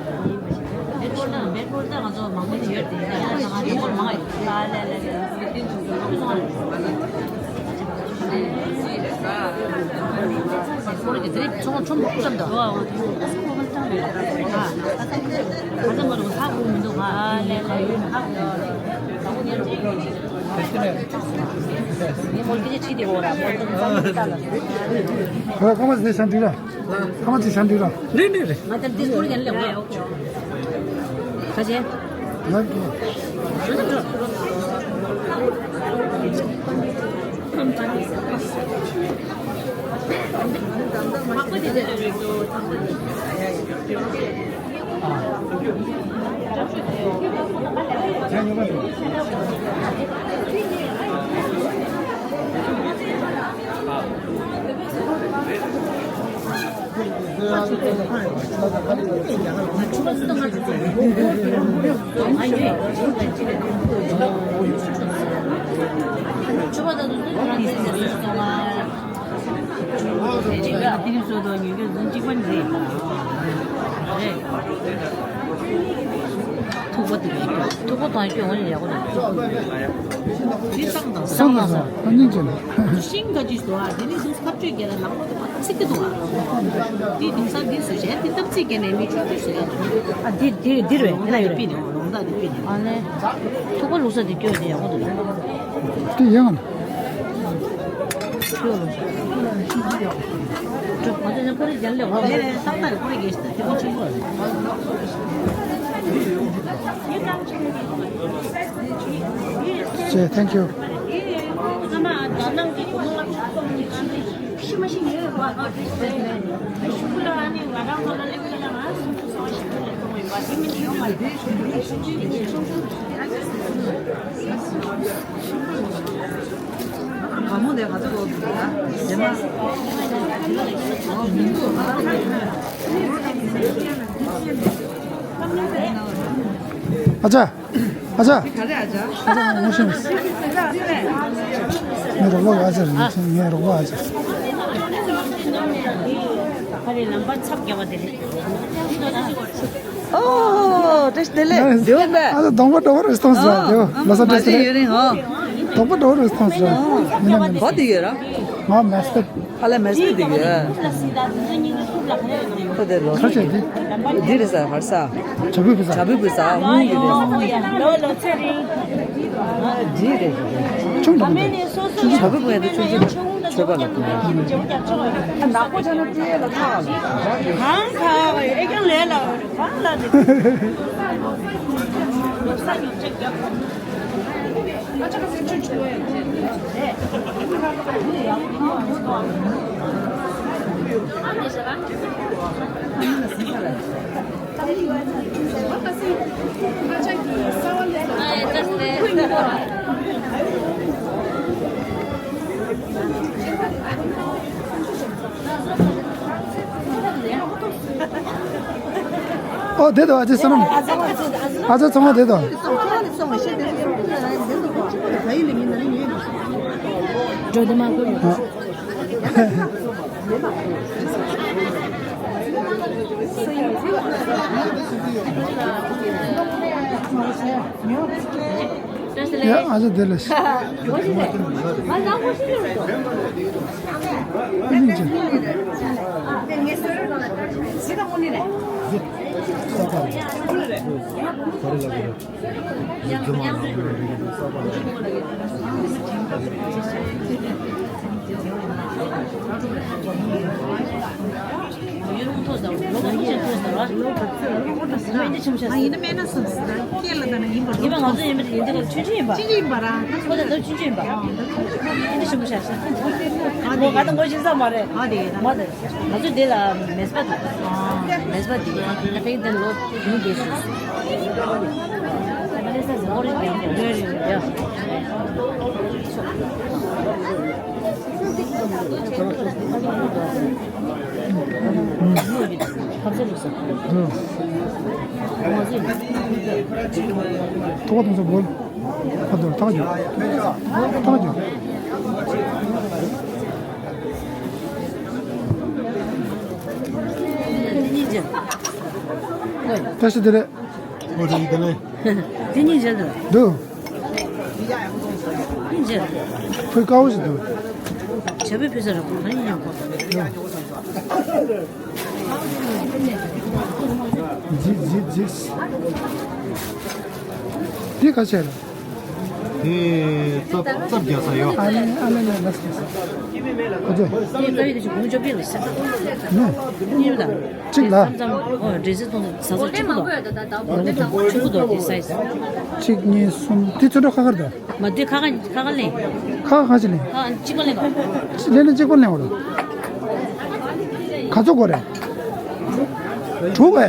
བེད་སྐོར་ན་བེད་སྐོར་ད་ང་ཚོ་མང་པོ་ཅིག་ཡོད་དེ་ཡིན་ན་ང་ཚོ་སྐོར་མང་ཡོད་ཨ་ལེ་ལེ་ལེ། ཁོ་ཚོ་ང་ལ། ཁོ་རང་གི་དེ་རིང་ཚོང་ཁྲོམ་ཁྲོམ་དང་། ཨ་ད་མ་རུང་ཧ་གོ་མི་འདུག་ཨ་ལེ་ལེ་ཧ་གོ་ཡོད་རེད། ངས་མོལ་སྐད་ཆ་དྲིས་ཏེ་འོ་ར་མོལ་སྐད་ཆ་ལ། ཁ་མ་ཟེ་ཤམ་དྲིས་ར། ཁ་མ་ཟེ་ཤམ་དྲིས་ར། རེད་རེད་རེད། ང་ད་འདི་སྐོར་ཡན་ལེ་ཨོ་ཁེ་ཨོ་ཁེ། ཁ་ཆེ། ང་གི། ཐུག་པ་དེ་གི་ཐུག་པ་དང་སྐྱོན་ཡག་པོ་རེད། དེ་བསམ་དང་བསམ་དང་བསམ། ཨ་ནི་ཅན། ཤིང་ག་ཅིག་འདུག་ཨ། དེ་ནི་དུས་ཁ་བཅོས་རྒྱལ་ལ་ནང་པོ་དེ་མ་ཚིག་གི་འདུག་ཨ། དེ་དེང་སང་དེ་སུ་གཞན་དེ་སྟབས་ཚིག་རྒྱལ་ནས་མི་ཆུང་ཆུང་ཟེར་ཡ་འདུག་ཨ་དེ་དེ་དེ་རེད་ཡིན་ན་ཡོད་པི་རེད། ནི་ལོང་ད་དེ་པི་ནི། ཨ་ནི། ཐུག་པ་ལུག་ས་དེ་སྐྱོ་དེ་ཡག་པོ་འདུག་དེ་ཡང་། སྐྱོ་ལོ། ཁོ་རེ་རྒྱལ་ལས་འོག་ནས་ཏག་ཏག་རེད། ཁོ་རེ་རྒྱལ་ས་དེ་དེ་མོ་ཆེན་པོ་རེད། Okay, thank you. ཨ་ཅག་ཨ་ཅག་ག་རེ་ཨ་ཅག་ཨ་ཅག་ངོ་ཤེས། ངའི་རོགས་པ་ཨ་ཅག་རེད། ངའི་རོགས་པ་ཨ་ཅག་ཨོ། བཀྲ་ཤིས་བདེ་ལེགས། ཨ་ཅག་གདོང་པ་འདྲ་པོ་རེད་མཐོང་སོང་། ཨ་ཅག་ལོ་གསར་བཀྲ་ཤིས་བདེ་ལེགས། གདོང་པ་འདྲ་པོ་རེད་མཐོང་སོང་། མིན་ན་མིན་ན། གོ་དེ་ཡོད་ར། ང་མེ་སི་ཏི། ཨ་ལ་མེ་སི་ཏི་དེ་ཡོད། ཁ་ཆེ་དེ། འདི་རེད་ས་ཧར་ས། བྱ་བུ་བུ་ས། བྱ་བུ་བུ་ས་ཧུང་གི་རེད། ལོ་ལོ་ཚེ་རིང་། འདི་རེད། ཆུང་དང་མི་འདི། བྱ་བུ་བུ་ཡང་དེ་ཆུང་ཆུང་ཆོས་པ་ལ་ཐུག་ནག་པོ་ཆགས་ན་སྤྲེལ་ལ་ཁ། གང་ཁ་བ་ཨེ་ཀྱང་ལས་ལ། ཨོ་དེ་དང་ཨ་ཅེ་བསོད་ནམས། ཨ་ཅེ་ཚང་མ་དེ་དང་། འགྲོ་དེ་མ་གོ་ཡོད། ཡ་ཨ་ཅེ་དེ་ལ་ཤི། ཨ་ཅེ། ང་ཚོ་འདི་ལ་མེས་པ་འདུག་མེས་པ་འདི་ཡིན། ད་ཕེག་དེ་ལོ་ཉུང་དེ་སུ། ཐོག་དང་ས་བོལ། ཨ་དོ་ཐག་རྒྱོབ། ཐག་རྒྱོབ། བཀྲ་ཤིས་བདེ་ལེགས། ཨོ་དེ་ཡིན་དེ་ལེ། དེ་གཉིས་བྱས་འདུག་འདུག་གཉིས་བྱས། ཕུལ་དཀའ་བོ་ཞིག་འདུག་བྱ་བའི་ཕུལ་ས་ར་གོང་ཁ་ཡིན་ཡང་གོ། ཇི་ཇི་ཇི། འདི་ག་བྱས་རེད། དེ་རྩབ་རྩབ་རྒྱག་ས་ཡོད། ཨ་ལེ་ཨ་ལེ་ལེ་ལེ་ལེ། ཨོ་ཙི། དེ་ཀ་ཡོད་དེ་ཆུ་བོང་ཅོ་པི་ལ་ཤ་ད། ནོ། གཉིས་ལ། གཅིག་ལ། མཚམས་མཚམས་ཨོ་འདྲེ་སྲིན་གཏོང་ས་ས་གཅིག་པུ་དོ། ཆུ་བོ་དོ་དེ་སའི་ས། གཅིག་གཉིས་གསུམ་དེ་ཚོ་འགྲོ་ཁ་ཁར་དོ། མ་དེ་ཁ་ཁ་ཁ་ཁ་ལེན། ཁ་ཁ་ཁ་ཅིག་ལེན། ཁ་གཅིག་པ་ལེན་ག་ལེན་ན་གཅིག་པ་ལེན་འོ། ག་ཚོད་དགོས་རེད། དྲུག་བས།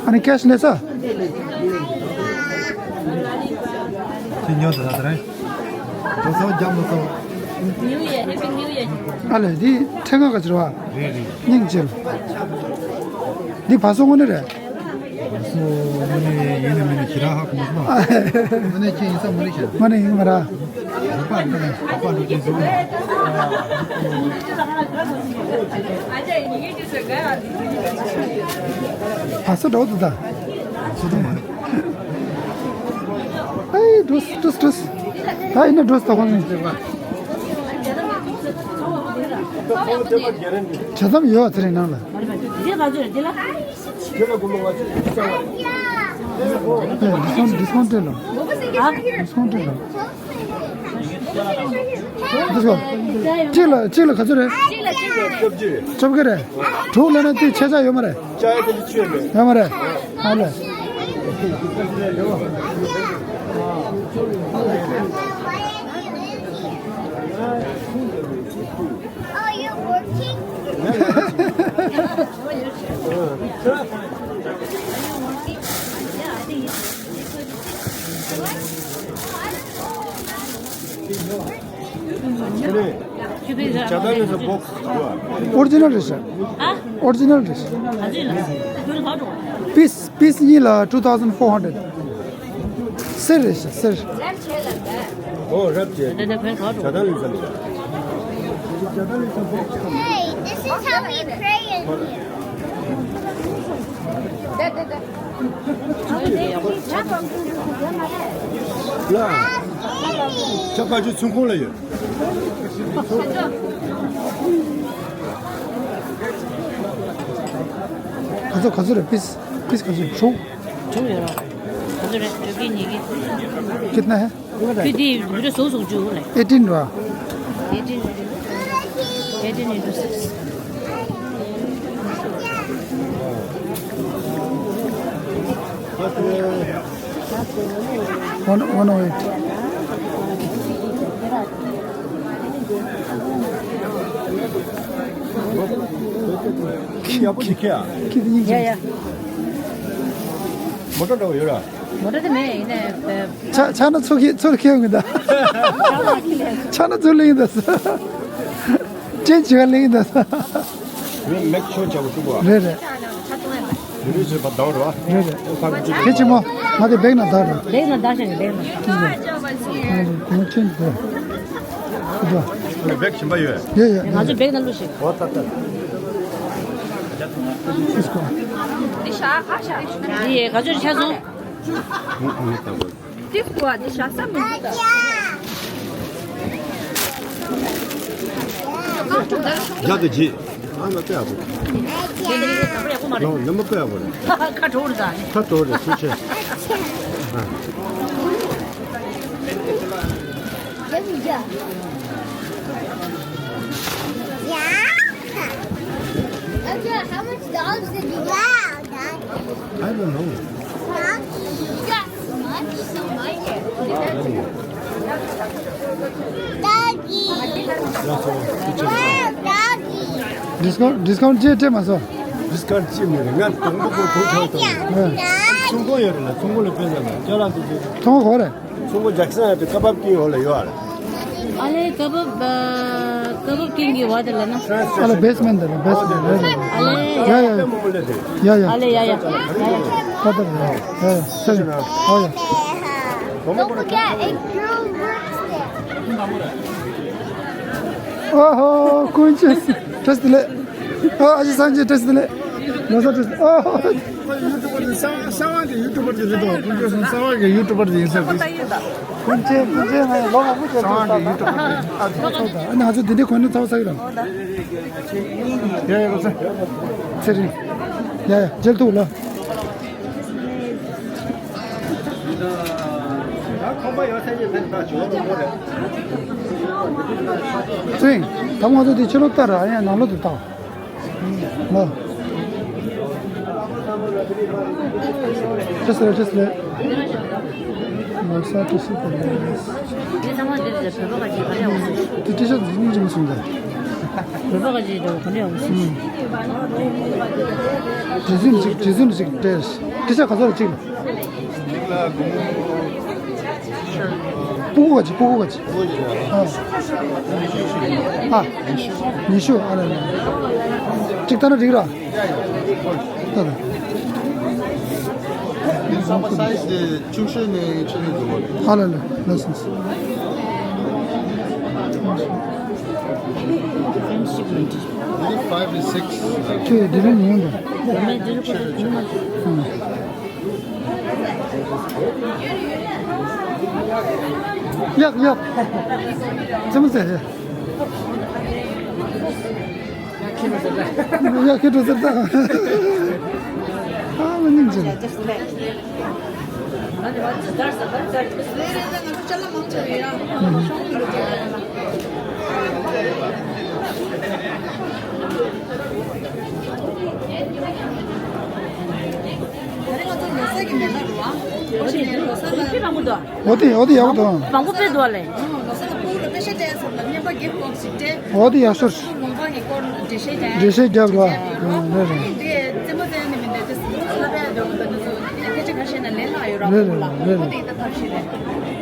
ཨ་ནི་ཀེ་ཤི་ལེན་ས། དེ་ཉོ་ད་ད་རེད། དོ་སོ་རྒྱབ་མ་སོ། New Year, Happy New Year. ཨ་ལེ་འདི་ཕྲེང་ང་ག་ཅིག་རེད་བ། རེད་རེད། སྙིང་རྗེ། འདི་བ་སོ་དངོས་གནས་རེད། སོ་དངོས་གནས་ཡིན་ནམ་མིན་ནམ་ཞེ་དྲག་ཧ་གོ་མ་སོང་། དངོས་གནས་ཁྱེད་ཡིན་ས་དངོས་གནས་ཞེ་དྲག་དངོས་གནས་ཡིན་མ་ར། རོགས་པ་འདི་ནས་རོགས་པ་འགྲོ་དུས་འཛུལ་ནས། བ་སོ་འདྲ་བོ་འདུག་ད། བ་སོ་འདྲ་མ་རེད། ཨེ་འགྲོ་སི་འགྲོ་སི་འགྲོ་སི། ད་ཡིན་ན་འགྲོ་སི་ད་ཁོང་ནི། ཇ་ཚམ་ཡོད་ཚེ་རིང་ནང་ལ། འདི་ག་ཚོད་རེད་འདི་ལ། ཨེ་ཌི་སི་ཀའུན་ཊི་ཌི་སི་ཀའུན་ཊི་སྤྲད་ལ། ཨ། ཌི་སི་ཀའུན་ཊི་སྤྲད་ལ། འདི་ཚོ། གཅིག་ལ་གཅིག་ལ་ག་ཚོད་རེད། གཅིག་ལ་གཅིག་ལ་བཅོ་བརྒྱད་རེད། དྲུག་ལ་ན་དེ་ཆད་ཆ་ཡོད་མ་རེད། ཡོད་མ་རེད། ཨ་ལེ། Oh, you're working? ཨོ་རི་ཇི་ནལ་རེད་ཤག་ཨ། ཨོ་རི་ཇི་ནལ་རེད་ཤག་ཨ་ཅེ་ལ། ཕིས་ཕིས་གཉིས་ལ་two thousand four hundred། གསེར་རེད་ཤག་གསེར། ཨོ་རབ་ཅེ། ད་ལྟ་ཕན་ག་འགྲོ། ཇ་དང་ལུས་ས་ལུས། Hey, this is how we pray in here. ལ། ཇ་ཁ་ཆུ་ཚོང་ཁང་ལ་ཡོད། ག་ཚོད་ག་ཚོད་རེད། ཕིས་ཕིས་ག་ཚོད་རེད། གྲུ། གྲུ་ཡོད་ར། ག་ཚོད་རེད། བཅོ་བརྒྱད་ཉིས་བརྒྱ། कितना है? ཁྱོད་དེ་བུ་རེ་ཟུག་ཟུག་བཅུག་རེད། eighteen ར། eighteen eighteen into six. One one oh eight. ཁྱི་ཡག་པོ་ཞིག་ཁྱེར་ཨ། ཁྱི་དེ་སྙིང་རྗེ། ཡ་ཡ། མོ་ཊ་འདྲ་བོ་ཡོད་ར། མོ་ཊ་དེ་མེད་ཡིན་ནའི། ཆ་ཆ་ན་ཚུར་ཁྱེར་ཚུར་ཁྱེར་ཡོང་གི་ད། ཆ་ན་ཚུར་ལེན་གི་ད། ཅན་ཅི་ག་ལེན་གི་ད། མེག་ཆོ་ཅག་པོ་ཤུག་པ། རེད་རེད། རེད་རེད། ཁྱེད་ཆེན་མོ། ང་དེ་བེག་ན་བདག་རེད། བེག་ན་བདག་ཤག་བེག་ན། ང་ཆེན་དེ། ཁུ་བ། བེག་གཞན་པ་ཡོད། ཡོད་ཡོད། ང་ཚོ་བེག་ན་བླུགས་ཤིག་འོ་ད་ད། ཁིས་ཀོ། འདི་ཤ་ཁ་ཤ། འདི་ཡས་ག་ཚོད་ཆ་སོང་། འདི་ཀོ་འདི་ཤ་ས་མི་འདུག་ད། རྒྱ་དེ་རྗེས། ཨ་མ་པེ་ཨ་བོ། ལོ་ལ་མ་པེ་ཨ་བོ་རེད། ཁ་ཁྲོ་རེད་ད། ཁ་ཁྲོ་རེད་སུ་ཆེ། How much dogs did you get? I don't know. Not so much. Doggy. Wow, doggy. ཌིས་ཀའུན་ཌིས་ཀའུན་ཅི་སྤྲད་མ་སོང་། ཌིས་ཀའུན་ཅི་མེད་རེད། ང་དང་པོ་ཁོ་ཐོག་ཐོག་ཐོག་ཚོང་ཁང་ཡོད་རེད་ལ། ཚོང་ཁང་ལ་དཔེ་ལ་ཅ་ལག་དེ་ཚོ། ཚོང་ཁང་གོ་རེད། ཚོང་ཁང་ཇེག་སན་ཡོད་པའི་ཀ་བབ་ཀིང་ཧོ་ལ་ཡོད་ཨ་རེད། ཨ་ལེ་ཀ་བབ་ཀ་བབ་ཀིང་གི་བ་དེ་ལ་ན། ཨ་ལེ་བེ་སི་མེན་ཊ་དེ་ལ་བེ་སི་མེན་ཊ་རེད། ཨ་ལེ། ཡ་ཡ་ཡ་ཡ། ཡ་ཡ། ཨ་ལེ་ཡ་ཡ་ཡ་ཡ། ད་ད་ཡ་ཡ་ཡ་ཡ། ཨོ་ཡ། Don't forget, a girl works there. ཨོ་ཧོ། ཀུན་མཁྱེན་བཀྲ་ཤིས་བདེ་ལེགས། ཨ་ཨ་ཞེ་སངས་རྒྱས་བཀྲ་ཤིས་བདེ་ལེགས། ལོ་གསར་བཀྲ་ཤིས། ཨོ་ཧོ། ཡུ་ཊུ་བར་དེ་གསང་གསང་བ་གི་ཡུ་ཊུ་བར་དེ་རེད་དོ། ཀུན་མཁྱེན་གསང་བ་གི་ཡུ་ཊུ་བར་དེ་ཡིན་ས་རེད། ཀུན་མཁྱེན་ཀུན་མཁྱེན་ང་ལོ་མང་པོ་ཞིག་གསང་བ་གི་ཡུ་ཊུ་བར་དེ། ཨ་ཚོ་ད་ཨ་ནི་ང་ཚོ་དེ་འདྲའི་གོ་གནས་ཚ་བ་ཚ་གི་རང་། ཡ་ཡ་ལོ་ཚ། ཚེ་རིང་། ཡ་ཡ་མཇལ་ཐུབ་ལ། ཚེ་རིང་། ད་ང་ཚོ་དེ་ཕྱི་ལོགས་ལྟ་ར། ཡ་ནང་ལོགས་དེ་ལྟ། ལོ། ཅེས་ལེ་ཅེས་ལེ། ལོ་གསར་བཀྲ་ཤིས་བདེ་ལེགས། འདི་ཚང་མ་འདིར་བོད་པ་ག་ཅིག་ག་རེ་འོང་སོང་། དེ་ཏི་ཤར་ཊི་འདི་གཉིས་ཅིག་མ་སོང་ད། བོད་པ་ག་ཅིག་འདྲ་བོ་ག་རེ་འོང་སོང་། ཨུམ། རྗེ་བཙུན་ཅིག་རྗེ་བཙུན་ཅིག་སྤྲད། ཏི་ཤར་ཊི་ག་ཚོད་ལ་གཅིག་ལ། སྤུ་གུ་ག་ཅིག་སྤུ་གུ་ག་ཅིག་ཨ། ཨ། ཉི་ཤུ། ཨ་ལ་ལ། གཅིག་ལྟ་ན་འགྲིག་ར། ལྟ་ལ། ཚང་མ་སའི་ཛི་དེ་ཆུང་ཤོས་ནས་ཆེ་ཤོས་འདུག་ཨ་ལ་ལ། ལགས་སོ། འདི་ཕའིབ་ཨེན་སིགས། ཁྱོད་འདི་རིང་ཉུང་འདུག་ཡག་ཡག་ཙེ་མོ་ཙེ། ཡག་ཁྱེད་འགྲོ་ཟེར་ད། ཨ་མ་ནིང་ཅན། ང་ཚོ་ལོ་གསར་གྱི་མེ་ལ་རུ་བ། ཨོ་ཤི་ནས་ལོ་གསར་ལ། འོ་དེ་འོ་དེ་ཡག་པོ་འདུག་མང་པོ་དཔེ་འདུག་ཨ་ལེ། ལོ་གསར་ལ་སྤུ་གུ་ལ་དཔེ་ཤ་སྤྲད་ཡ་ཚང་ལ་སྨྱོན་པ་གེབ་ཀོག་ཞིག་སྤྲད། འོ་དེ་ཡག་ཤོས། ལུང་པ་གི་སྐོར་འགྲེལ་བཤད་རྒྱག་འགྲེལ་བཤད་རྒྱག་རོགས། ཨ་ལེ་རེད། འདི་རྩེད་མོ་རྩེ་ནི་མི་འདུག་དེ་སློབ་གྲྭ་ཡ་འགྲོ་གི་འདུག་དེ་ཚོ་སྐད་ཆ་ཁ་ཤས་ན་ལན་ལྷག་ཡོད་ར། རེད་རེད་རེད། འོ་དེ་ད་ཐབས་ཤེས་རེད།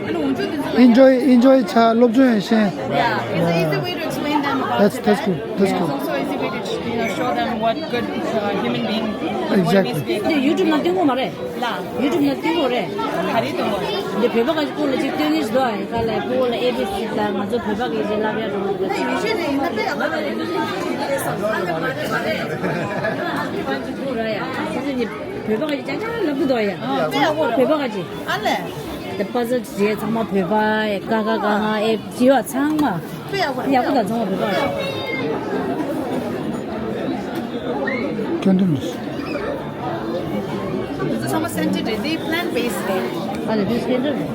ཨ་ནི་འུ་ཚོ་དེ་ཚོ་ལ། Enjoy enjoy ཆ་སློབ་སྦྱོང་ཡང་ཤེས། Yeah, it's an easy way to explain them about That's that's good. That's good. It's also easy way to, you know, show them what good uh, human being, what it means to be a good human being. འདི་ཡུ་ཊུབ་ནང་སྟོན་གོ་མ་རེད། ལ། ཡུ་ཊུབ་ནང་སྟོན་གོ་རེད། ག་རེ་སྟོན་གོ། འདི་བོད་པ་ག་ཅིག་སྐོར་ལ་ཅིག་སྟོན་གི་འདུག་ཨ་ཡིན་ཁ་ལ་ཕུ་བོ་ལ་ཨེ་བི་སི་ལ་ང་ཚོ་བོད་པ་གི་ཅིག་ལབ་ཡ་འགྲོ་གི་འདུག་ཡུ་ཊུབ་ནང་ཡིན་ན་དཔེ་ཡག་པོ་རེད། ཨ་ནི་མ་རེད་མ་རེད། ཕུ་བོ་ལ་ཨེ་བི་སི་ལ་ང་ཚོ་བོད་པ་གི་ཅིག་ལབ་ཡ་འགྲོ་གི་འདུག་བོད་པ་ག་ཅིག་ཅང་ཅང་ལབ་གི་འདུག་ཡ། ཨ་དཔེ་ཡག་པོ་རེད། བོད་པ་ག་ཅིག་ཨ་ལས། དེ་པ་ཛལ་བྱས་ཚང་མ་བོད་པ་ཀ་ཁ་ག་ང་ཨེ་བྱས་པ་ཚང་མ། དཔེ་ཡག་པོ་རེད། ཡག་པོ་དང་ཚང་མ་བོད་པ་རེད། ཀན་ཌི་ལི། འདི་ཚོ་ཚང་མ་སེན་ཊེཌ་རེད། འདི་པི་ལན་ཊི་བེ་སི་རེད། ཨ་ལས་འདི་སེན་ཊེཌ་རེད།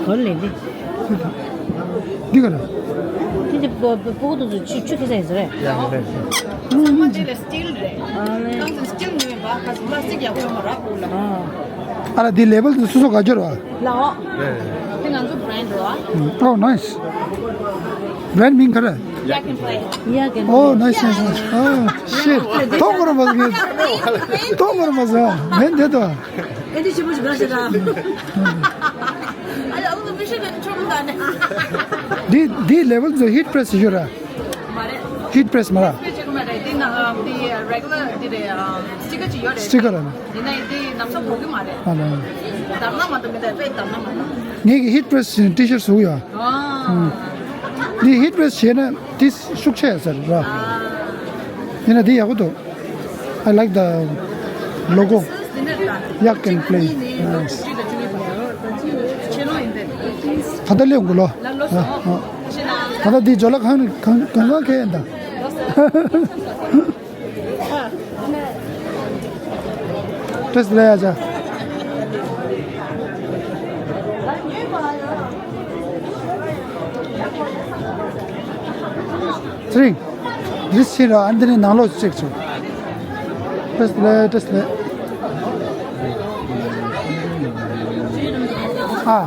ག་རེ་ལེན་ཏེ། འདི་ག་རེ། འདི་འདི་པོ་པོ་པོ་ཏོ་ཚོ་ཆུ་ཆུ་ཁེ་ས་ཡིན་ཟེར་རེད། ཡ་ལེ། ཚང་མ་འདི་ལ་སི་ཊིལ་རེད། ཨ་ལེ། ཁང་ཚན་སི་ཊིལ་ཉོས་པ་ཁ་སི་པ་ལ་སི་ཊིག་ཡག་པོ་ཡོད་མ་རག་པོ་ལ། ཨ། ཨ་ལ་འདི་ལེ་བལ་དེ་སོ་སོ་ག་སྦྱོར་བ། ལའོ། རེད། ང་ཚོ་brand རོ། Oh, nice. Brand མིང་ག་རེ། Yak and Play. Yak and Oh, nice, nice, nice. Oh, shit. ཐོག་མར་མ་ཟིན། ཐོག་མར་མ་ཟིན། མེད་འདི་དོ། ཨེ་འདི་ཞིབ་པོ་ཞིག་ག་ཞིག་ར། ཨ་ལ་ཨུ་མི་ཤེས་ནས་ཆོག་མི་ག་ནས། འདི་འདི་level the heat press ཞུ་ར། མ་རེད། Heat press མ་ར། Heat press ཅིག་མ་རེད། འདི་ན་འདི་regular འདི་རེད། sticker ཅིག་ཡོད་རེད། Sticker ར། འདི་ན་འདི་ནམ་ས་གོ་གི་མ་རེད། ཨ་ལ། འདམ་ན་མ་གཏོགས་མི་འདུག་དཔེ་འདམ་ན་མ་གཏོགས། ངེད་ཀྱི་heat press T-shirt བཟོ་གི་ཡོད། ཨ། འདི་heat press བྱས་ན་དེ་ཤུགས་ཆེ་ཟེར་ར། ཨ། ཡིན་ན་དེ་ཡག་པོ་འདུག I like the logo. Yak and Play. Nice. ད་ལྟ་སླེབས་དགོས་ལོ། ད་ལྟ་འདི་ཇོ་ལ་གང་གང་གང་གང་ཁེལ་ཡིན་ད། བཀྲ་ཤིས་བདེ་ལེགས་ཡ་ཅག་ཚེ་རིང་། འདི་ཕྱིན་ར་ཨ་འདི་ནས་ནང་ལོགས་ཅིག་བྱུང་། བཀྲ་ཤིས་བདེ་ལེགས། བཀྲ་ཤིས་བདེ་ལེགས། ཨ།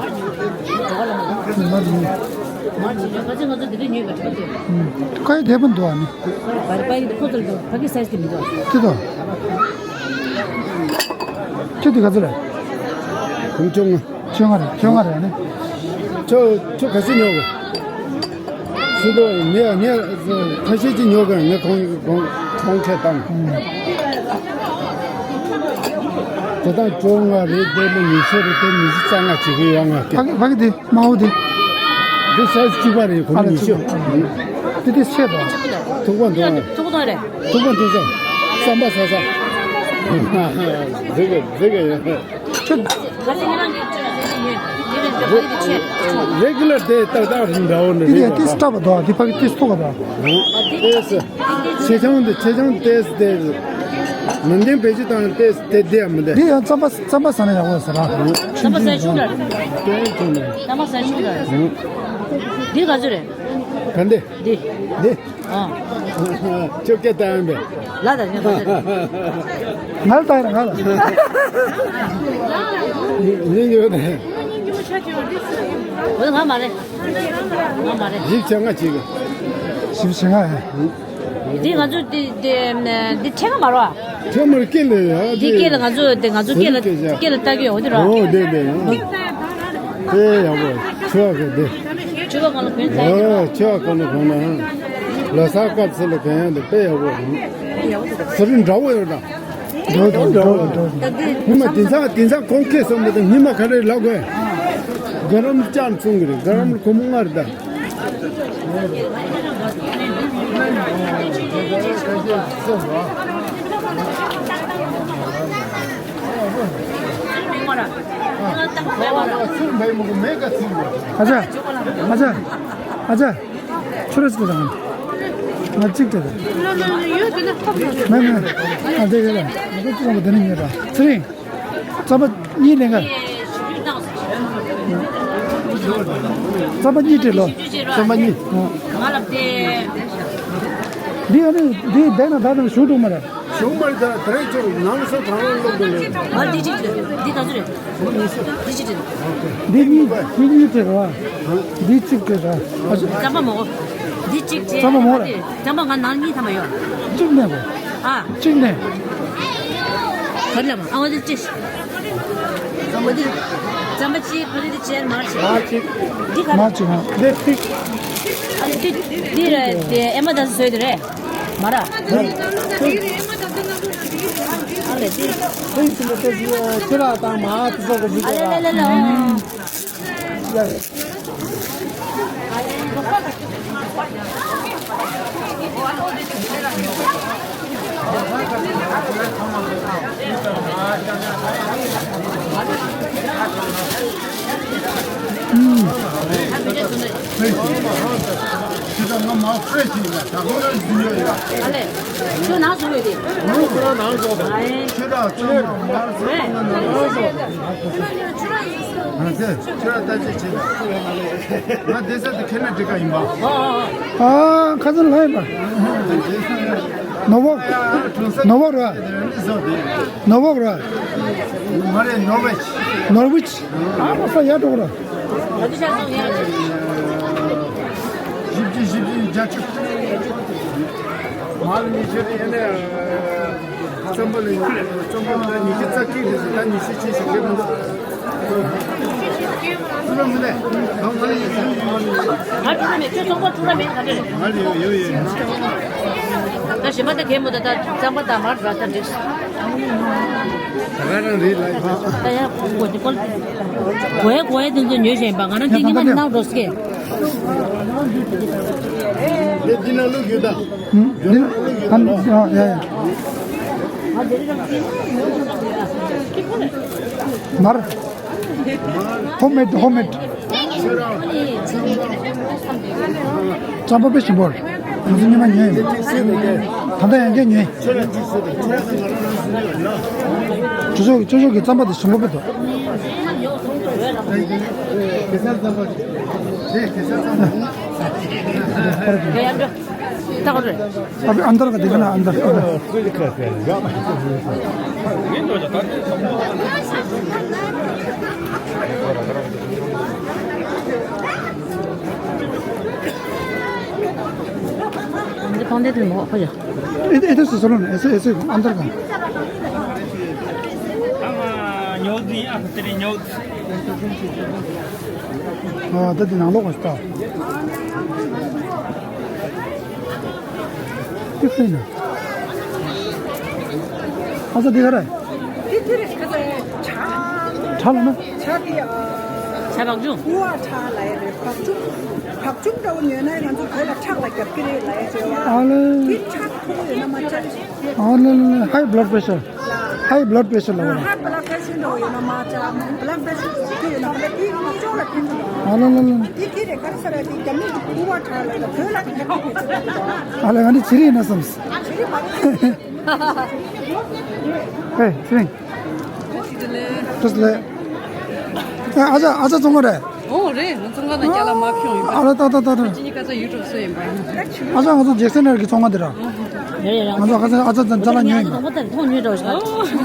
ཁ་ཡི་དེ་པོ་འདུག་ཨ་ནི། དེ་དོ། ཁྱོད་དེ་ག་ཚོད་རེད། ཁྱོད་ཀྱི་ག་ཚོད་རེད། ཁྱོད་ང་རེད། ཁྱོད་ང་རེད་ནི། ཁྱོད་ཁྱོད་ག་ཚོད་ཉོ་གི། སུ་དོ་ངས་ངས་ཁ་ཤས་ཅིག་ཉོ་གི། ངས་གོང་གོང་གོང་ཁེ་བཏང་། དེ་དང་བཅོ་ལྔ་རེད། དེ་ནི་ཉི་ཤུ་རེད། དེ་ཉི་ཤུ་རྩ་ལྔ་བྱེད་གི་ཡོད་ང་སྐད། ཕ་གི་ཕ་གི་དེ་དམར་པོ་དེ། འདི་size གཅིག་པ་རེད། གོང་ཨ་ལ་ཉི་ཤུ། གཅིག་པ། དེ་དེ་ཆད་དོ། ཐུག་པ་འདུག་ཐུག་པ་འདུག་ཟེར། བསམ་པ་ཟ་ས། འགྲིག་གི་འགྲིག་གི་ཡོད། ཁྱོད། regular དེ་ཏག་ཏག་རིང་འདྲ་བོ་ནི་དེ་རེད་དེ་པ། སྟབས་དོ། དེ་ཕ་གི་དེ་ཐུག་ག་དོ། ཏེས། ཆེ་ཆུང་དེ་ཆེ་ཆུང་ཏེས་དེ། ནམ་རྒྱུན་བེད་སྤྱོད་བཏང་ཏེས་དེ་དེ་ཡང་མི་འདེ། དེ་ཡང་རྩམ་པ་རྩམ་པ་ཟ་ན་ཡག་པོ་ཟ་ར། རྩམ་པ་ཟ་ཆུང་དྲགས། དེ་ཆུང་དྲགས། རྩམ་པ་ཟ་ཆུང་དྲགས། འདི་ག་ཚོད་རེད། ག་འདི། འདི། འདི། ཨ། ཁྱོད་སྐད་བཏང་ཡོད་པས། ལ་དང་ཉོ་ཐུབ་ཚེ། ང་ལ་བཏང་ཡོད་ང་ལ། ཡིན་ཡོད་ནས། འོ་ང་མ་རེད། ང་མ་རེད། ཞིབ་བྱ་ང་བྱེད་གི། ཞིབ་བྱ་ང་ཨེ། འདི་ང་ཚོ་འདི་འདི་འདི་ཁྲེལ་ག་མ་རོ། ཁྲེལ་མར་སྐེ་ལ་ཡ་འདི་སྐེ་ལ་ང་ཚོ་འདི་ང་ཚོ་སྐེ་ལ་སྐེ་ལ་ལྟ་གི་ཡོད་འདི་རོ། ཨོ་འདི་འདི། དེ་ཡག་པོ། ཆོས་ག་དེ། ཆོས་ག་གང་ལ་གོན་ཚ། ཨོ་ཆོས་ག་གང་ལ་གོན་ན། ལོ་གསར་སྐབས་སུ་ལ་གོན་ཡ་འདི་དཔེ་ཡག་པོ། ཟུར་འདྲ་བོ་ཡོད་ད། འགྲོ་འགྲོ་འགྲོ་འགྲོ། ཉི་མ་དེང་སང་དེང་སང་གོང་ཁེ་སོང་མི་དང་ཉི་མ་ག་རེ་ལབ་དགོས། ག་རམ་ཅང་ཚུང་གི་རེད། ག་རམ་གོང་མོ་ལྔ་རེད་ད། ཨ་ཅག་ཨ་ཅག་ཨ་ཅག་ཆུ་ར་ཟིག་དང་། ང་གཅིག་སྤྲད་དང་། མེད་མེད། ཨ་དེ་ཡོད་ལ་ང་ཚོ་ཅི་ལ་དེ་ནི་ཉོས་པ། ཚེ་རིང་། རྩམ་པ་གཉིས་ལེན་ག། རྩམ་པ་གཉིས་སྤྲད་ལོ། རྩམ་པ་གཉིས། ང་ལ་དེ། འདི་ཨ་ནི་འདི་བསྡད་ན་ད་ནང་ཞུ་འགྲོ་མ་རེད། ཞུ་མ་རེད་ད། དེ་རིང་ཚོ་ནང་སོ་གང་ལ་སློབ་དགོས་ལེ། ང་འདི་གཅིག་སྤྲད། འདི་ག་ཚོད་རེད། འདི་གཅིག་སྤྲད། འདི་གཉིས་འདི་གཉིས་སྤྲད་ར། འདི་གཅིག་སྤྲད་ར། རྩམ་པ་མོ། འདི་གཅིག་སྤྲད། རྩམ་པ་མོ་རེད། རྩམ་པ་ང་ནང་གཉིས་ཐམ་པ་ཡོད། གཅིག་ནས་གོ། ཨ། གཅིག་ནས། ག་རེ་ལབ་མ། ཨ་ང་འདི་གཅིག་ཨ་ང་འདི། རྩམ་པ་གཅིག་ཕ་རི་འདི་བྱས་མར་བྱས། མར་གཅིག་འདི་ག་རེ། མར་གཅིག་ཨ། འདི་ཐིག་ཨ་འདི་འདི་རེད། དེ་ཨེ་མ་ད་བཟོས་དེ་རེད། མ་ར། ཨ་ལས་འདི། ཁྱོད་ར་དང་མ་ཚོགས་གི་འདུག་ཨ་ལས་ལས་ལས་ལས། ཁྱོད་ང་མ་ཧྥེ་ཞིག་ལ་ད་ཁོ་རང་འཛིན་ཡོད་ཡ། ཨ་ལས། ཁྱོད་ནང་བཟུང་ཡོད་དེ། ཁོ་རང་ནང་བཟུང་དང་། ཨ་ལས། ཁྱོད་རང་ཚང་མ་མར་བཟུང་ནང་བཟུང་དང་། ང་ཚོས་ཁྱོད་རང་ལྟ་ཅི་བྱེད་དང་། ང་བསྡད་ས་དེ་ཁེ་ན་འགྲིག་ག་ཡིན་པ། ཨ་ཁ་སང་ལྷ་ཡིན་པ། ནོ་བོག་ནོ་བོག་ར། ནོ་བོག་ར། མ་རེད། ནོར་ཝེ་ཆི། ནོར་ཝེ་ཆི། ཨ་ཁ་སང་ཡར་འགྲོ་གི་ར། བཞི་བཅུ་བཞི་བཅུ་བརྒྱད་ཅུ། མར་ཉི་ཤུ་རེད། ཡིན་ནའི་རྩམ་པ་ལ་རྩམ་པ་ལ་ཉི་ཤུ་རྩ་གཅིག་རེད་ཟེར། ད་ཉི་ཤུ་གཅིག་ཞིག་རྒྱབ་མི་འདུག་ང་ཡོད་ཡོད་ཡོད་ཡོད། ང་ལ་ཡོད་ཡོད་ཡོད། ད་གཞན་པ་ད་གད་མོ་ད་ད་རྩམ་པ་ད་མར་ད་ད་འགྲིག་ད་ག་རང་རེད་ལ། ད་ཡ་གོ་དེ་གོ་གོ་ཡ་གོ་ཡ་དེ་ཚོ་ཉོས་བཞིན་པ། ང་རང་དེ་ཉིན་ན་ནང་འགྲོ་སྐད། འདི་ན་ལུག་ཡོད་ད། འདི་ན་ཡ་ཡ། མར། ཧོམ་མེད་ཧོམ་མེད། རྩམ་པ་དཔེ་ཞིམ་པོ་རེད། ང་ཚོ་ཉི་མ་ཉོས་ཡིན། ད་ལྟ་ཡང་བསྐྱར་ཉོས། ཅོ་ཅོ་ཅོ་ཅོ་གི་རྩམ་པ་དེ་ཞིམ་པོ་དཔེ་འདུག་ད་ག་རེ། अभी अंदर का देखना, अंदर, अंदर। ये कौन दे तुम हो? हो जा। इधर, इधर से चलो ना, ऐसे, ऐसे अंदर का। हाँ, न्योद नहीं, आप तेरे न्योद। ཨ། ད་འདི་ནང་ལོགས་ཀ་ཞིག་ལྟ། ཏི་ཧྥེ་ན། ཨ་ཙི་འདི་ག་རེ། ཏི་ཏི་རེ་ཁ་ས་ཆ། ཁྲག་ལ་ན། ཆ་དེ་ཨ། ཆ་བག་ཅུང་། ཁུ་བ་ཁྲག་ལ་ཡ་རེད། བག་ཅུང་། བག་ཅུང་འདྲ་བོ་ཉོས་ན་ང་ཚོ་བོད་ལ་ཁྲག་ལ་རྒྱབ་ཀྱི་རེད་ལ་ཡ་ཟེར་བ། ཨ་ལེ། དེ་ཁྲག་མཐོ་པོ་ཡོད་ན་མ་ཆ། ཨ་ལེ་ལེ། ཧའི་བྷ་ལཌ་པེ་ཤར། ཧའི་བྷ་ལཌ་པེ་ཤར་ལ་བ། ཧའི་བྷ་ལཌ་པེ་ཤར་འདྲ་བོ་ཡོད་ན་མ་ཆ། བྷ་ལཌ་པེ་ཤར་ཁྱོད་ཡོད་ན་བྷ་ལཌ་དེ་ཅོག་ལ་ཕན་ཐོགས། ཨ་ལེ་ལེ་ལེ། དེ་དེ་རེད། ག་རེ་ཟེར་ར། དེ་རྒྱ་མི་གི་ཁུ་བ་ཁྲག་ལ་ཡ་བོད་ལ་གི་རྒྱ་མི་གི་ཚོད་ལ་གི། ཨ་ལེ། ང་འདི་བྱི་རིལ་ཡིན་ན་བསམས། བྱི་རིལ་མ་རེད། ཨེ། ཚེ་རིང་། བཀྲ་ཤིས་བདེ་ལེགས། ཨ་ཅག་ཨ་ཅག་ཚོང་ཁང་རེད། ཨོ་རེད། ང་ཚོང་ཁང་ནང་རྒྱ་ལ་མ་ཁྱོང་ཡིན་པ། ཨ་ལ་ཏག་ཏག་ཏག་ཏག་ཅི་ནི་ཀ་ཚ་ཡུ་ཊུབ་བཟོས་ཡིན་པ། ཨ་ཅག་ང་ཚོ་ཇེག་སན་ཨེར་གི་ཚོང་ཁང་དེ་ར། རེད་རེད། ང་ཚོ་ཁ་སང་ཨ་ཅག་ཙམ་ཅ་ལག་ཉོས་ཡིན་པ།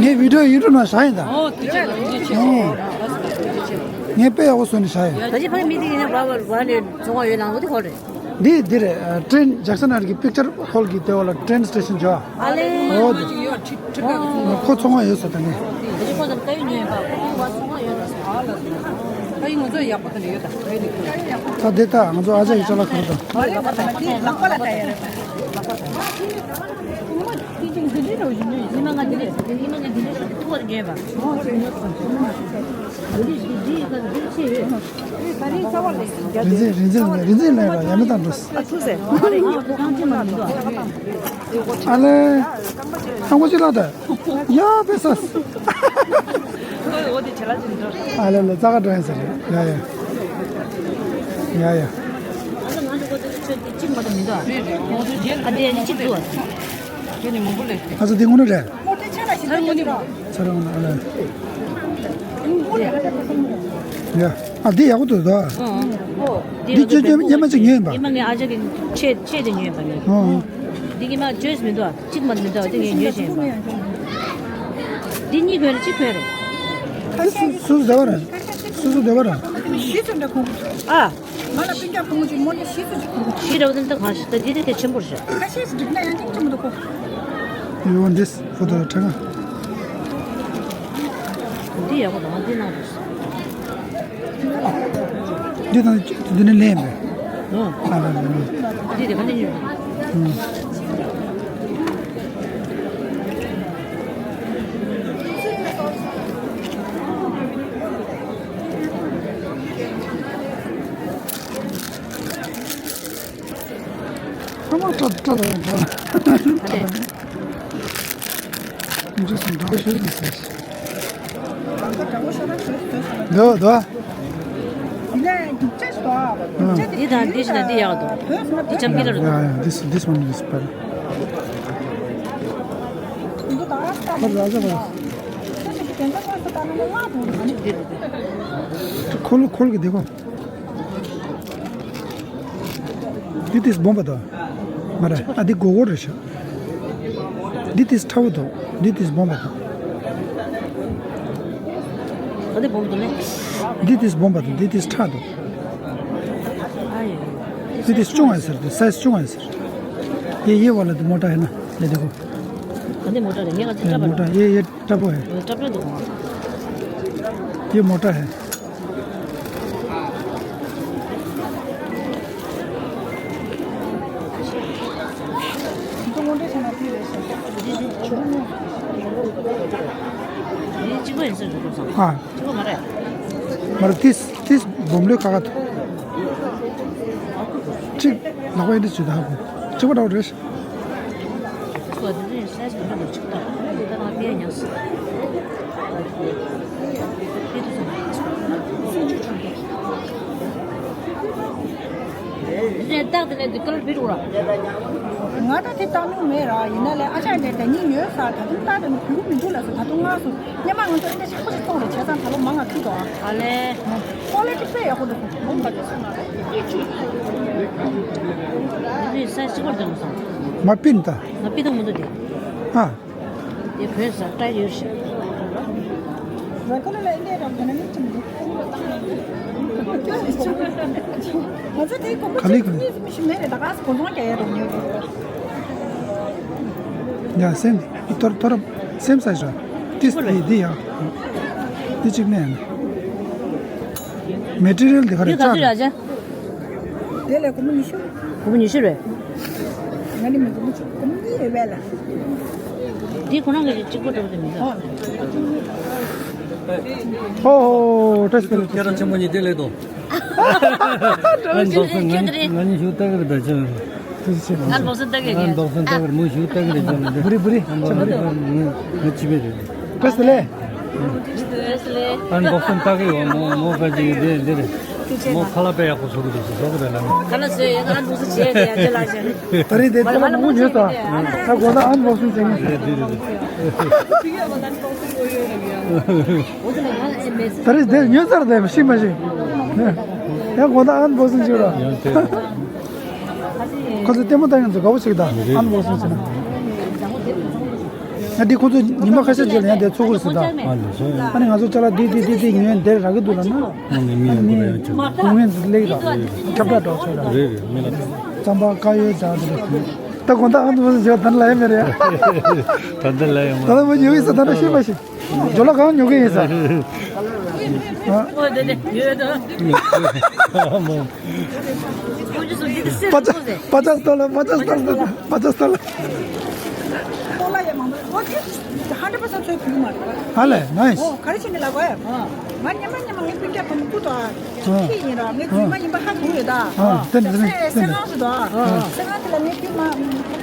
ངས་བི་ཌིའོ་ཡུ་ཊུབ་ནང་བཞག་ཡིན་ད། ཨོ་དེ་ཅི་ལ་དེ་ཅི་ཆེ། ངས་དཔེ་ཡག་པོ་བཟོས་ནས་བཞག་ཡིན། ད་ཅི་ཕ་གི་མི་དེ་ཡིན་ན་བ་བ་ལས་ཚོང་ཁང་ཡོད་ནང་ལོ་དེ་ཁོ་རེད། འདི་འདི་རེད། ཊེན་ཇེག་སན་ཨེར་གི་པིག་ཅར་ཧོལ་གི་ལྟེ་བ་ལ་ཊེན་སི་ཊེ་ཤན་བྱ། ཨ་ལེ། ཨོ་དེ། ཁོ་ཚོང་ཁང་ཡོད་ས་ད་ནི། ད་ཅི་ཁོ་ཚོ་ཀ་ཡུ་ཉོས་པ། ཁོ་ཚོང་ཁང་ཡོད་ས། ཨ་ལེ། ད་ཡིན་ང་ཚོ་ཡག་པོ་ད་ནི་ཡོད་ད། ད་དེ་ད་ང་ཚོ་ཨ་ཅག་གི་ཅ་ལག་གང་ད། ལག་པ་ལ་ད་ཡ་རེད། ཉི་མ་ང་འདི་ནས་ཉི་མ་ང་འདི་ནས་ཐུག་པར་རྒྱས་པ། རིན་ཆེན་རིན་ཆེན་རིན་ཆེན་ལས་ལ་ཡ་མི་དང་འགྲོ། ཨ་ལེ། ཨ་ཁུ་ཅི་ལ་ད། ཡ་པེ་ས། ཨ་ལེ་ལེ། རྩ་ཁ་འགྲོ་ཡིན་ཟེར། ཡ་ཡ། ཡ་ཡ། ཨ་ཙི་འདི་དངོས་གནས་རེད། ཚར་དངོས་གནས། ཡ། ཨ་འདི་ཡག་པོ་འདུག་ད། འདི་ཅོ་ཅོ་སྙེ་མ་ཅིག་ཉོས་ཡིན་པ། ཉི་མ་ངས་ཨ་ཅག་གི་ཆེད་ཆེད་དུ་ཉོས་ཡིན་པ་ངས། འདི་ཉི་མ་ཅོས་མི་འདུག་གཅིག་མ་མི་འདུག་དེ་ངས་ཉོས་བཞིན་ཡིན་པ། འདི་གཉིས་གོན་རེད། གཅིག་གོན་རེད། སུ་སུ་སུ་བསྡད་པ་རེད། སུ་སུ་བསྡད་པ་རེད། ཨ། ང་ལ་སྤུན་ཀྱག་བུ་མོ་ཅིག་མོ་ནི་ཤི་ཚུལ་ཅིག་གོ། ཤི་རེད་པ། དེ་འདི་གང་ཞིག་ད་འདི་དེ་དེ་ཆེན་པོ་རེད། ཁ་ཤས་ཤིག་འགྲིག་ན་ཡང་ཅིག་ཆེན་པོ་འདུག་གོ། You want this for the ཁྲ་ཁ། འདི་ཡག་པོ་འདུག་འདི་གནང་དགོས། འདི་དང་འདི་ནི་ལེན་པས། ཨ་ལ་ལ་ལ། འདི་དེ་ག་ནས་ཉོས། ཚང་མ་སྤྲད་སྤྲད་ལ་ཡོང་། འདི་སུ་འདྲ་པོ་ཤོད་ཀྱི་ཟེར། འདུག་འདུག་འདི་དང་འདི་བཞི་དང་འདི་ཡག་འདུག་འདི་ལྕམ་གྱི་ར་རུ། Yeah, yeah, this, this one is better. ཁོ་ར་ཟ་བ། ཁོལ་ཁོལ་གི་འདི་གོ། འདི་དེ་སྦོམ་པ་དང་། མ་རེད། ཨ་འདི་སྒོར་སྒོར་རེད་ཤག་འདི་དེ་ཕྲ་བོ་དང་། འདི་དེ་སྦོམ་པ་དང་། ཨ་འདི་སྦོམ་པ་དང་ལེ། འདི་དེས་སྦོམ་པ་དང་འདི་དེས་ཕྲ་དང་། འདི་དེས་ཅུང་ཨེ་ཟེར་དེ་སའི་ཛི་ཅུང་ཨེ་ཟེར། ཡེ་ཡེ་བ་ལ་དེ་མོ་ཊ་ཧེ་ན་ལེ་དེ་གོ། ག་འདི་མོ་ཊ་རེད་ངས་ག་ཚོད་ཡེ་ཀྲ་པ་མོ་ཊ་རེད། ཡེ་ཡེ་ཀྲ་པོ་ཧེ། ཀྲ་པོ་འདུག་གོ། ཡེ་མོ་ཊ་ཧེ། འདི་གཅིག་པ་ཡིན་ཟེར་འདུག་གོ་སང་། ཨ། གཅིག་པ་མ་རེད། མ་རེད་ཏིས་ཏིས་སྦོམ་ལོས་ཁ་ཁ་ཐུག་གཅིག་ལག་པ་ཡིན་འདྲི་བྱེད་ད་ཧ་གོ། གཅིག་པ་འདྲ་བོ་རེད། ཁོ་འདི་ནི་སའི་ཛི་ག་འདྲ་མ་གཅིག་ད་ད་ང་ཕེ་ཉག་སི། ཕེ་དུ་སོང་། འདི་ནས་རྟགས་དེ་ནས་འདི་ཀ་ལར་བི་རུ་ར། ང་ད་དེ་བཏང་མྱོང་མེད་ར། ཡིན་ན་ལས་ཨ་ཅག་འདྲ་ད་ཉིན་ཡོད་ས་ད་དུང་རྟགས་དེ་ནི་བུ་མི་འདུག་ལ་སོ། ད་དུང་ང་སོ་སྙེ་མ་ང་ཚོ་ཨེ་འདྲ་ཆག་པོ་ཞིག་གཏོང་རེ་བྱས་ཙང་ད་ལོ་མང་ང་ཁུལ་དོ། ཨ་ལེ། ཀོ་ལི་ཊི་དཔེ་ཡག་པོ་འདུག་མོ་མ་དེ་སོང་ན་རེད། འདི་ས་ཤི་བར་དུ་སོང་། མ་པིན་ད། མ་པིན་དང་མི་འདུག་དེ། ཨ། དེ་བོད་ས་ཏྲ་ཡོད་ཤག་ང་ཚོ་དེ་གོམ་པ་ག་ལེ་ག་ལེ། མི་ཤི་མེད་རེད་ད་ག་ས་གོ་སོང་རྒྱ་ཡ་རོགས་ཉོ་རེད། ཡ་སེམས་ཐོར་ཐོར་སེམས་ས་ཤ་ཏིས་ཏི་འདི་ཡ་འདི་གཅིག་ནས་མེ་ཊི་རི་ཡལ་འདི་ག་རེ་འདི་ག་ཚོད་རེད་ཨ་ཅག་དེ་ལས་སྒོར་མོ་ཉི་ཤུ། སྒོར་མོ་ཉི་ཤུ་རེད། ང་ནི་མི་སྒོར་མོ་གཅིག་སྒོར་མོ་གཉིས་རེད་པས་ལ། འདི་ཁོ་རང་གི་གཅིག་པོ་འགྲོ་གི་མི་འདུག་ཨོ་ཧོ་བཀྲ་ཤིས་བདེ་ལེགས། ཁྱེད་རང་ཆེན་པོ་གཉིས་བདེ་ལེགས་དང་། ཨ་འབྲོག་སོང་ང་ནི་ང་ནི་ཞུ་ལྟ་གི་རེད་ད་ཅང་། ཨ་འབྲོག་སོང་ལྟ་གི་ཨ་འབྲོག་སོང་ལྟ་གི་རེད་མོ་ཞུ་ལྟ་གི་རེད་ཅང་། བུ་རི་བུ་རི་ང་ང་ཅི་བས་རེད། བཀྲ་ཤིས་བདེ་ལེགས། ཨན་བོག་སིང་ལྟ་གི་ཡོད་མོ་མོ་ཁ་ཅིག་འདི་འདི་རེད། མོ་ཁ་ལག་དཔེ་ཡག་པོ་བཟོ་གི་འདུག་ཟེར་བཟོ་གི་རེད་ལ། ཁ་ལག་བཟོས་ཡོད་ན་ཨན་བོག་སིང་བྱས་ཏེ་ཡང་ཅི་ལ་ཞེས། ད་རེས་འདི་ཁ་ལག་མང་པོ་ཉོས་ད། ད་དགོང་དག་ཨན་བོག་སིང་བྱེད་ནི། རེད་འདི་རེད་རེད། ད་རེས་འདི་ཉོས་ཚར་དེ་ཤི་མ་ཤི། ཡང་དགོང་དག་ཨན་བོག་སིང་བྱེད་ར། ཡང་དེ། ཁོ་ཚོ་ལྟད་མོ་ལྟ་མཁན་ཚོ་དགའ་པོ་བྱེད་ཀྱི་ད་ཨ་ནི་བོག་སིང་བྱེད་ན། ང་འདི་ཁོ་ཚོ་ཉི་མ་ཁ་ཤས་རྗེས་ལ་ཡང་དེ་ཚོགས་ཀྱི་རེད་ཟེར་ད། ཨ་ནི་ང་ཚོ་ཅ་ལག་འདི་འདི་འདི་འདི་ཉོས་འདིར་རག་གི་འདུག་ལབ་ན། ཨ་ནི་མི་ཡོང་གི་ལ་ཡང་ཆོག་སྐུ་ངལ་འདི་ལེགས་ད་ཁྱབ་བསྒྲགས་འགྲོ་ཆོག་ད། རེད་རེད་མི་ལ། རྩམ་པ་དཀར་ཡོལ་འདྲ་འདི་རེད། ད་དགོང་དག་ཨ་ནི་བོག་སིང་བྱེད་ད་ནི་ལ་ཡ་མེད་རེད། ད་འདི་ལ་ཡ་མ། ད་ནི་བོག་ཉོ་གི་ཟེར་ད་ནི་ཤེས་མ་ཤེས། ཇོ་ལ་གང་ཉོ་གི་ཡིན་ས། ཨོ་དེ་དེ་ཉོ་ཡོད་དོ། པ་ཅ་པ་ཅ་སྟོར་ལ་པ་ཅ་སྟོར་ལ་པ་ཅ་སྟོར་ལ། ཏོ་ལ་ཡ་མང་པོ་ཨོ་དེ་ཧན་ཌ་པར་སེན་ཊི་ཚོའི་ཕུལ་མ་རེད། ཧ་ལས་ནའི་སི། ཨོ་ག་རེ་བྱས་ནས་ལབ་དགོས་ཡ། ང་སྙེ་མ་སྙེ་མ་ངའི་སྤུན་ཀྱག་བུ་མོ་སྐུ་དང་། ཁྱི་ཡིན་ར་ངའི་རྫུན་མ་ཡིན་པ་ཧ་གོ་ཡོད་ད། ཨ་དེ་འདྲ་སེ་སེ་ཁང་སུ་དང་། སེ་ཁང་དེ་ལ་ངའི་རྫུན་མ་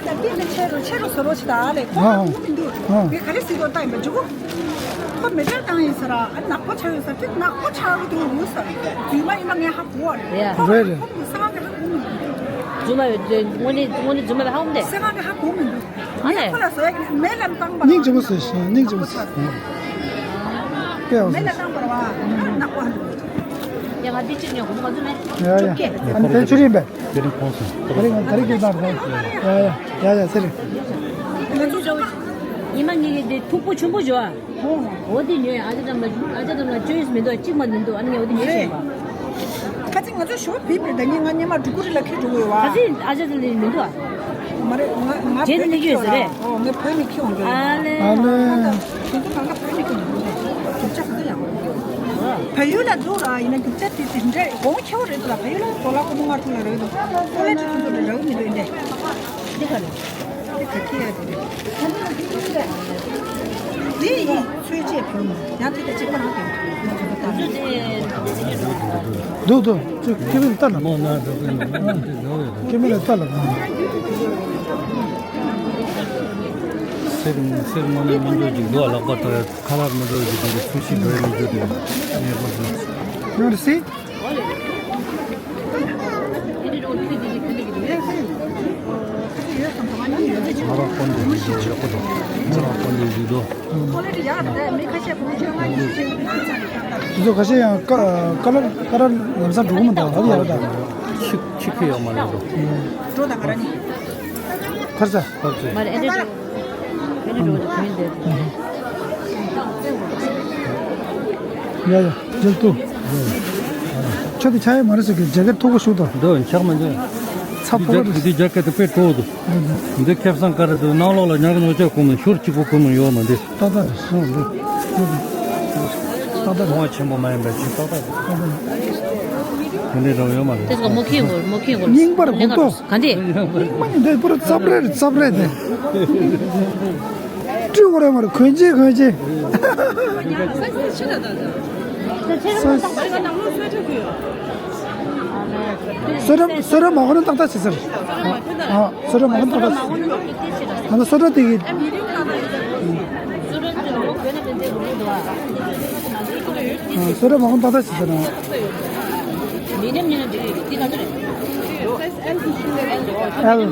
ད་ཏིག་ཙམ་ཆེ་རུ་ཆེ་རུ་བཟོ་རོགས་བྱེད་ད་ཨ་ལས་ཁོ་ཧ་གོ་མི་འདུག་ངས་ག་རེ་ཟེར་དགོས་ལྟ་ཡིན་པ་འཇུ་གུ། ཁོ་མེ་ཊར་བཏང་ཡིན་ཟེར་ར་ཨ་ནག་པོ་ཆགས་ཡོད་ཟེར་དེ་ནག་པོ་ཆགས་ཀྱི་འདུག་ཟེར། རྫུན་མ་ཡིན་པ་ངས་ཧ་གོ་བ་རེད། ཁོ་རེད་རེད། ཁོ་མི་སེ་ཁང་གི་ཧ་གོ་མི་འདུག་རྫུན་མ་ཡོད་དངོས་གནས་དངོས་གནས་རྫུན་མ་ལ་ཧ་གོ་མི་འདུག་སེ་ཁང་གི་ཧ་གོ་མི་འདུག་ཨ་ནི། ཁོ་ལ་བཟོ་ཡ་མེ་ལ་བཏང་པ་སྙིང་རྗེ་མོ་བཟོས་ཤིང་སྙིང་རྗེ་མོ་བཟོས། དཔེ་ཡག་མེ་ལ་བཟོས་བཏང་པ་ར་བ་ནག་པོ་ཧ་འདུག་ཡ་ང་འདི་གཅིག་ཉོ་གོ་ང་ཚོ་ནས་ཡ་ཡ་ཨ་ནི་དེ་ཆུ་རིན་པས། དེ་རིང་ཕོངས་སོང་། དེ་རིང་དེ་རིང་གི་ནར་ཕོངས། ཡ་ཡ་ཡ་ཡ་ཟེར། ང་ཚོ་ཇོ་ཉི་མ་ངེད་ཀྱི་དེ་མཐུག་པོ་ཆུང་པོ་ཇོ་ཨ། འོ་དེ་ཉོས་ཨ་ཅག་ཙམ་ལ་ཨ་ཅག་ཙམ་ལ་ཅོ་ཡིས་མི་འདུག་གཅིག་མ་མི་འདུག་ཨ་ནི་ངས་འོ་དེ་ཉོས་ཤེས་པ། ཁ་ཅིག་ང་ཚོ་ཞོ་བི་བི་ད་ཉིན་ང་ཉི་མ་འབྲུ་གུ་རི་ལ་ཁྱེར་འགྲོ་གི་ཡོད་བ། ཁ་ཅིག་ཨ་ཅག་ཙམ་ལ་མི་འདུག་ཨ། མ་རེད་ང་ང་རྗེས་ནས་བོད་མི་ཁྱེར་ཡོད་ས་རེད། ཨོ་ངས་བོད་མི་ཁྱེར་འོང་གི་ཡོད། ཨ་ལེ། ཨ་ལེ། དེ་ཚོ་གང་ག་བོད་མི་ཁྱེར་འོང་གི་ཡོད། རྒྱུ་ཆ་གང་ག་ཡང་། བལ་ཡུལ་ལ་འདུག་ལ་ཡིན་ན་རྒྱུ་ཆ་དེ་དེ་འདྲ་གོང་ཆེ་བོ་རེད་འདུག་ལ། བལ་ཡུལ་ལ་ཌོ་ལར་སྒོར་མོ་ལྔ་དྲུག་ལ་རག་གི་འདུག་ཀོ་ལི་ཊི་ཆུང་ཆུང་ལ་རག་གི་མི་འདུག་ཡིན་ནའི། འདི་ག་རེད། འདི་ག་ཁྱི་ཡ་དེ་རེད། འདི་ཡིན་ཚོས་ཆས་བུ་མོ་ཡང་དེ་དང་གཅིག་པ་རང་དེ་འདུག་འདུག་ཅིག་ཁྱི་མི་ལ་ལྟ་ལ་མོ་ན་ཁྱི་མི་ལ་ལྟ་ལ་མོ། སེར་སེར་མོ་ནས་མི་འགྲོ་ཅིག་འདུག་ལག་པ་ཐོག་ཁ་ལག་མི་འགྲོ་ཅིག་འདུག་ཚུལ་ཤིག་འགྲོ་མི་འགྲོ་དེ་ངས་གོ་སོང་། You want to see? ང་རང་ཀོན་དེ་བཞི་དོ་ཡག་པོ་འདུག་ང་རང་ཀོན་དེ་བཞི་དོ། དེ་ཚོ་ཁ་ཤས་ཡང་ཀ་ཀ་ལར་ཀ་ལར་ལམ་སང་འགྲོ་གི་མི་འདུག་ཨ་ཡག་ད། ཆིག་ཆིག་ཁི་ཡོག་མ་ལོག་དོ། འགྲོ་དང་ག་ར་ནི། ཁར་ས། ཁར་ས། མ་རེད་ཨེ་འདྲ་འགྲོ། ཨེ་འདྲ་འགྲོ་དེ་གོ་ཡིན་དེ། ཡ་ཡ་ཇལ་ཏུ། ཁྱོད་དེ་ཆགས་ཡོད་མ་རེད་ཟེར་གི་ཇེ་ཀེད་མཐུག་པོ་ཞུ་དང་། འདི་འཆག་མི་འདུག་ཚ་པོ་རེད། འདི་ཇེ་ཀེད་དེ་དཔེ་སྤྲོ་འདུག་འདི་ཁེ་བཟང་ག་རེ་འདུག་ནང་ལོགས་ལ་ཉག་ཉོག་ཅག་གོ་མི་ཤོར་གཅིག་པོ་གོ་མི་ཡོད་མ་འདི། ཏག་ཏག་རེད། ཨང་འདི། ཏག་ཏག་རེད། གོང་བ་ཆེན་པོ་མ་ཡིན་པའི་ཅིག་ཏག་ཏག་རེད། ཏག་ཏག་རེད། དེ་འདྲའི་འདྲ་བོ་ཡོད་མ་རེད། དེ་ཚོ་མོ་ཁེ་གོ་མོ་ཁེ་གོ་རྙིང་པར་གོ་ཏོ། ག་འདི། རྙིང་པ་ནི་འདི་པུ་ར་ཙབ་རེད་ཙབ་རེད་དེ། སྤྲུལ་བ་རེད་མ་རེད། གོན་ཆེ་གོན་ཆེ། སོ་ར་སོ་ར་མ་གོན་ན་ཏག་ཏག་བྱེད་ཟེར། ཨ་སོ་ར་མ་གོན་ན་ཏག་ཏག་བྱེད། ཨ་ན་སོ་ར་དེ་གི། ཨ་སོ་ར་མ་གོན་ན་ཏག་ཏག་བྱེད་ཟེར་ན། ཨེལ།